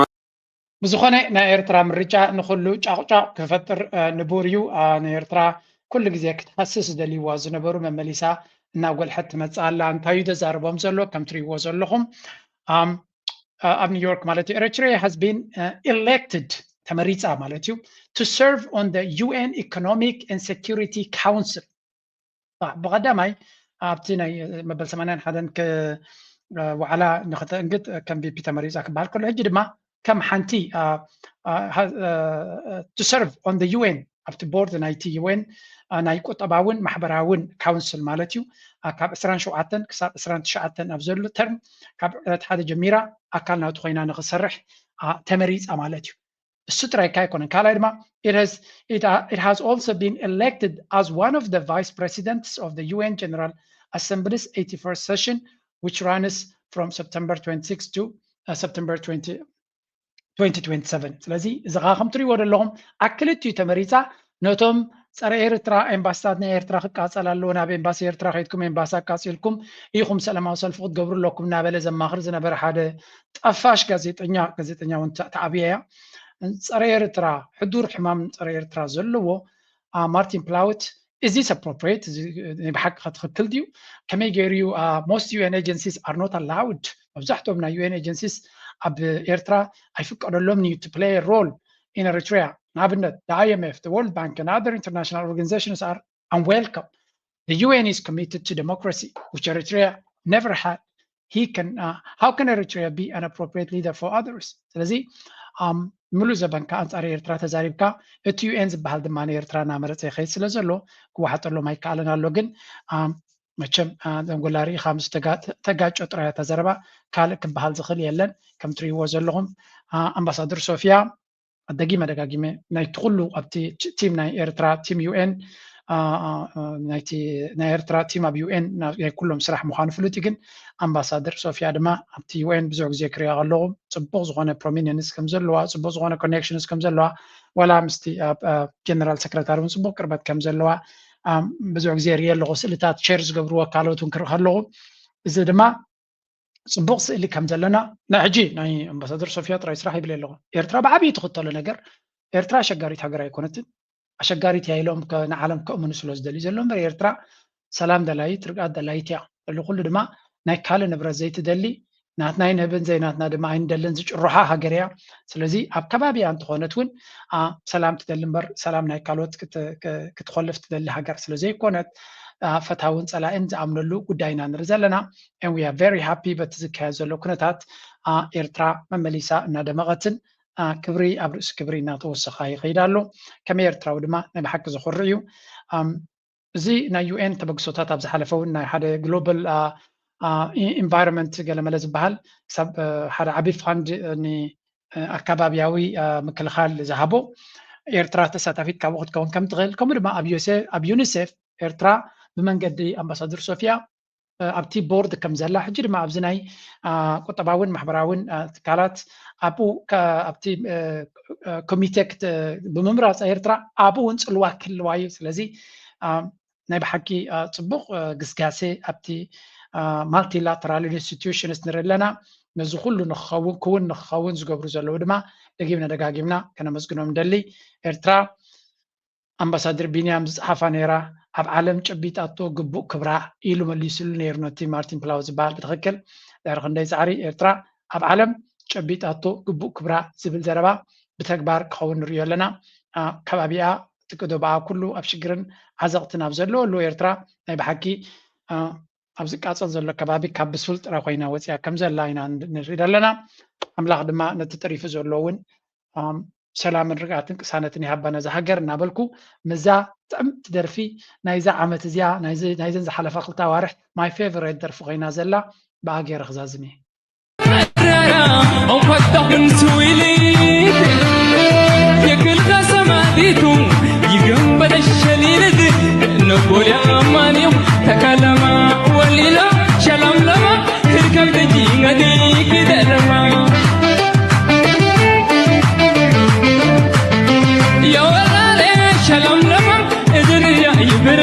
ብዝኾነ ናይ ኤርትራ ምርጫ ንኹሉ ጫቑጫቕ ክፈጥር ንቡር እዩ። ንኤርትራ ኩሉ ግዜ ክትሃስስ ዝደልይዋ ዝነበሩ መመሊሳ እናጎልሐት ትመፅእ ኣላ። እንታይ እዩ ዘዛርቦም ዘሎ? ከም ትሪእዎ ዘለኹም ኣብ ኒውዮርክ ማለት እዩ Eritrea has been elected ተመሪፃ ማለት እዩ to serve on the U N Economic and Security Council ብቐዳማይ ኣብቲ ናይ መበል ሰማንያን ሓደን ዋዕላ ንክተእንግድ ከም ቪፒ ተመሪፃ ክበሃል ከሎ ሕጂ ድማ ከም ሓንቲ to serve on the U N ኣብቲ ቦርድ ናይቲ U N ናይ ቁጠባውን ማሕበራውን ካውንስል ማለት እዩ ካብ ዕስራን ሸውዓተን ክሳብ ዕስራን ትሽዓተን ኣብ ዘሎ ተርም ካብ ዕለት ሓደ ጀሚራ ኣካል ናቱ ኮይና ንክሰርሕ ተመሪፃ ማለት እዩ እሱ ጥራይ እካ ኣይኮነን ካልኣይ ድማ it has, it, uh, it has also been elected as one of the vice presidents of the U N General Assembly's eighty-first session which runs from September twenty-six to uh, September twenty, twenty twenty-seven ስለዚ እዚ ከዓ ከም ትሪእዎ ዘለኹም ኣክልቲኡ ተመሪፃ ነቶም ፀረ ኤርትራ ኤምባስታት ናይ ኤርትራ ክቃፀል ኣለዎ ናብ ኤምባሲ ኤርትራ ከይድኩም ኤምባሲ ኣቃፂልኩም ኢኹም ሰላማዊ ሰልፊ ክትገብሩ ኣለኩም እናበለ ዘማኽር ዝነበረ ሓደ ጠፋሽ ጋዜጠኛ ጋዜጠኛ እውን ተዓብየ እያ ፀረ ኤርትራ ሕዱር ሕማም ፀረ ኤርትራ ዘለዎ ማርቲን ፕላውት is this appropriate ናይ ብሓቂ ከትኽክል ድዩ ከመይ ገይሩ እዩ most U N agencies are not allowed መብዛሕትኦም ናይ U N agencies ኣብ ኤርትራ ኣይፍቀደሎም እዩ to play role in Eritrea ንኣብነት፣ the I M F, the World Bank, and other international organizations are unwelcome. The U N is committed to democracy, which Eritrea never had. He can, uh, how can Eritrea be an appropriate leader for others? ስለዚ ምሉእ ዘበንካ ኣንጻር ኤርትራ ተዛሪብካ፣ እቲ ዩ ኤን ዝበሃል ድማ ንኤርትራ እናመረጸ ይኸይድ ስለ ዘሎ ክወሓጠሎም ኣይከኣልን ኣሎ። ግን መቸም ደንጎላ ርኢኻ ምስ ተጋጮ ጥራይ እታ ዘረባ፣ ካልእ ክበሃል ዝኽእል የለን። ከም ትርእይዎ ዘለኹም ኣምባሳደር ሶፊያ ደጊመ ደጋጊመ ናይቲ ኩሉ ኣብቲ ቲም ናይ ኤርትራ፣ ቲም ዩ ኤን፣ ናይቲ ናይ ኤርትራ ቲም ኣብ ዩ ኤን ናይ ኩሎም ስራሕ ምዃኑ ፍሉጥ እዩ። ግን ኣምባሳደር ሶፊያ ድማ ኣብቲ ዩ ኤን ብዙሕ ግዜ ክሪኣ ከለኹ ጽቡቕ ዝኾነ ፕሮሚነንስ ከም ዘለዋ፣ ጽቡቕ ዝኾነ ኮኔክሽንስ ከም ዘለዋ፣ ዋላ ምስቲ ጀነራል ሰክረታሪ እውን ጽቡቕ ቅርበት ከም ዘለዋ ብዙሕ ግዜ ርየ ኣለኹ። ስእልታት ሸር ዝገብርዎ ካልኦት እውን ክርኢ ከለኹ፣ እዚ ድማ ጽቡቕ ስእሊ ከም ዘለና ናይ ሕጂ ናይ ኣምባሳደር ሶፊያ ጥራይ ስራሕ ይብል ኣለኹ። ኤርትራ ብዓብዪ ትኽተሎ ነገር፣ ኤርትራ ኣሸጋሪት ሃገር ኣይኮነትን። ኣሸጋሪት እያ ኢሎም ንዓለም ከእምኑ ስለ ዝደልዩ ዘሎ እምበር፣ ኤርትራ ሰላም ደላይት፣ ርግኣት ደላይት እያ። ልዕሊ ኩሉ ድማ ናይ ካልእ ንብረት ዘይትደሊ፣ ናትናይ ንህብን ዘይናትና ድማ ኣይንደልን ዝጭርሖ ሃገር እያ። ስለዚ ኣብ ከባቢኣ እንተኾነት እውን ሰላም ትደሊ እምበር፣ ሰላም ናይ ካልኦት ክትኾልፍ ትደሊ ሃገር ስለ ዘይኮነት፣ ፈታውን ጸላእን ዝኣምነሉ ጉዳይ ኢና ንርኢ ዘለና። And we are very happy በቲ ዝካየድ ዘሎ ኩነታት ኤርትራ መመሊሳ እናደመቐትን ክብሪ ኣብ ርእሲ ክብሪ እናተወሰኻ ይኸይድ ኣሎ። ከም ኤርትራዊ ድማ ናይ ብሓቂ ዘኹርዕ እዩ። እዚ ናይ ዩ ኤን ተበግሶታት ኣብ ዝሓለፈ እውን ናይ ሓደ ግሎባል ኢንቫይሮንመንት ገለመለ ዝበሃል ክሳብ ሓደ ዓቢ ፋንድ ንኣካባቢያዊ ምክልኻል ዝሃቦ፣ ኤርትራ ተሳታፊት ካብኡ ክትከውን ከም ትኽእል፣ ከምኡ ድማ ኣብ ዩኒሴፍ ኤርትራ ብመንገዲ ኣምባሳደር ሶፊያ ኣብቲ ቦርድ ከም ዘላ፣ ሕጂ ድማ ኣብዚ ናይ ቁጠባውን ማሕበራውን ትካላት ኣብኡ ኣብቲ ኮሚቴ ብምምራፅ ኤርትራ ኣብኡ እውን ፅልዋ ክህልዋ እዩ። ስለዚ ናይ ብሓቂ ፅቡቕ ግስጋሴ ኣብቲ ማልቲላተራል ኢንስቲትዩሽንስ ንርኢ ኣለና። ነዚ ኩሉ ንክኸውን ክውን ንክኸውን ዝገብሩ ዘለዉ ድማ ደጊምና ደጋጊምና ከነመስግኖም ንደሊ። ኤርትራ ኣምባሳደር ቢንያም ዝጸሓፋ ነይራ፣ ኣብ ዓለም ጨቢጣቶ ግቡእ ክብራ ኢሉ መሊስሉ ነይሩ ነቲ ማርቲን ፕላው ዝበሃል ብትኽክል። ድሕሪ ክንደይ ጻዕሪ ኤርትራ ኣብ ዓለም ጨቢጣቶ ግቡእ ክብራ ዝብል ዘረባ ብተግባር ክኸውን ንርእዮ ኣለና። ከባቢኣ እቲ ገደባኣ ኩሉ ኣብ ሽግርን ዓዘቕትን ኣብ ዘለወሉ ኤርትራ ናይ ብሓቂ ኣብ ዝቃጸል ዘሎ ከባቢ ካብ ብሱል ጥረ ኮይና ወጺኣ ከም ዘላ ኢና ንርኢ ዘለና። ኣምላኽ ድማ ነቲ ጠሪፉ ዘሎ እውን ሰላምን ርግኣትን ቅሳነትን ይሃባ ነዛ ሃገር እናበልኩ፣ ምዛ ጥዕምቲ ደርፊ ናይዛ ዓመት እዚኣ፣ ናይዘን ዝሓለፋ ክልተ ኣዋርሕ ማይ ፌቨሬት ደርፊ ኮይና ዘላ ብኣ ገይረ ክዛዝም እየ። እንኳጣሁን ስዊሊ የክልተ ሰማዲቱ ይገንበለ ሸሊልድ ነጎልያ ማንዮም ተካለማ ወሊላ ሸላምለማ ክርከብ ደጂ ገዲክ ደረማ የወላለ ሸላምለማ እድርያ ይብራ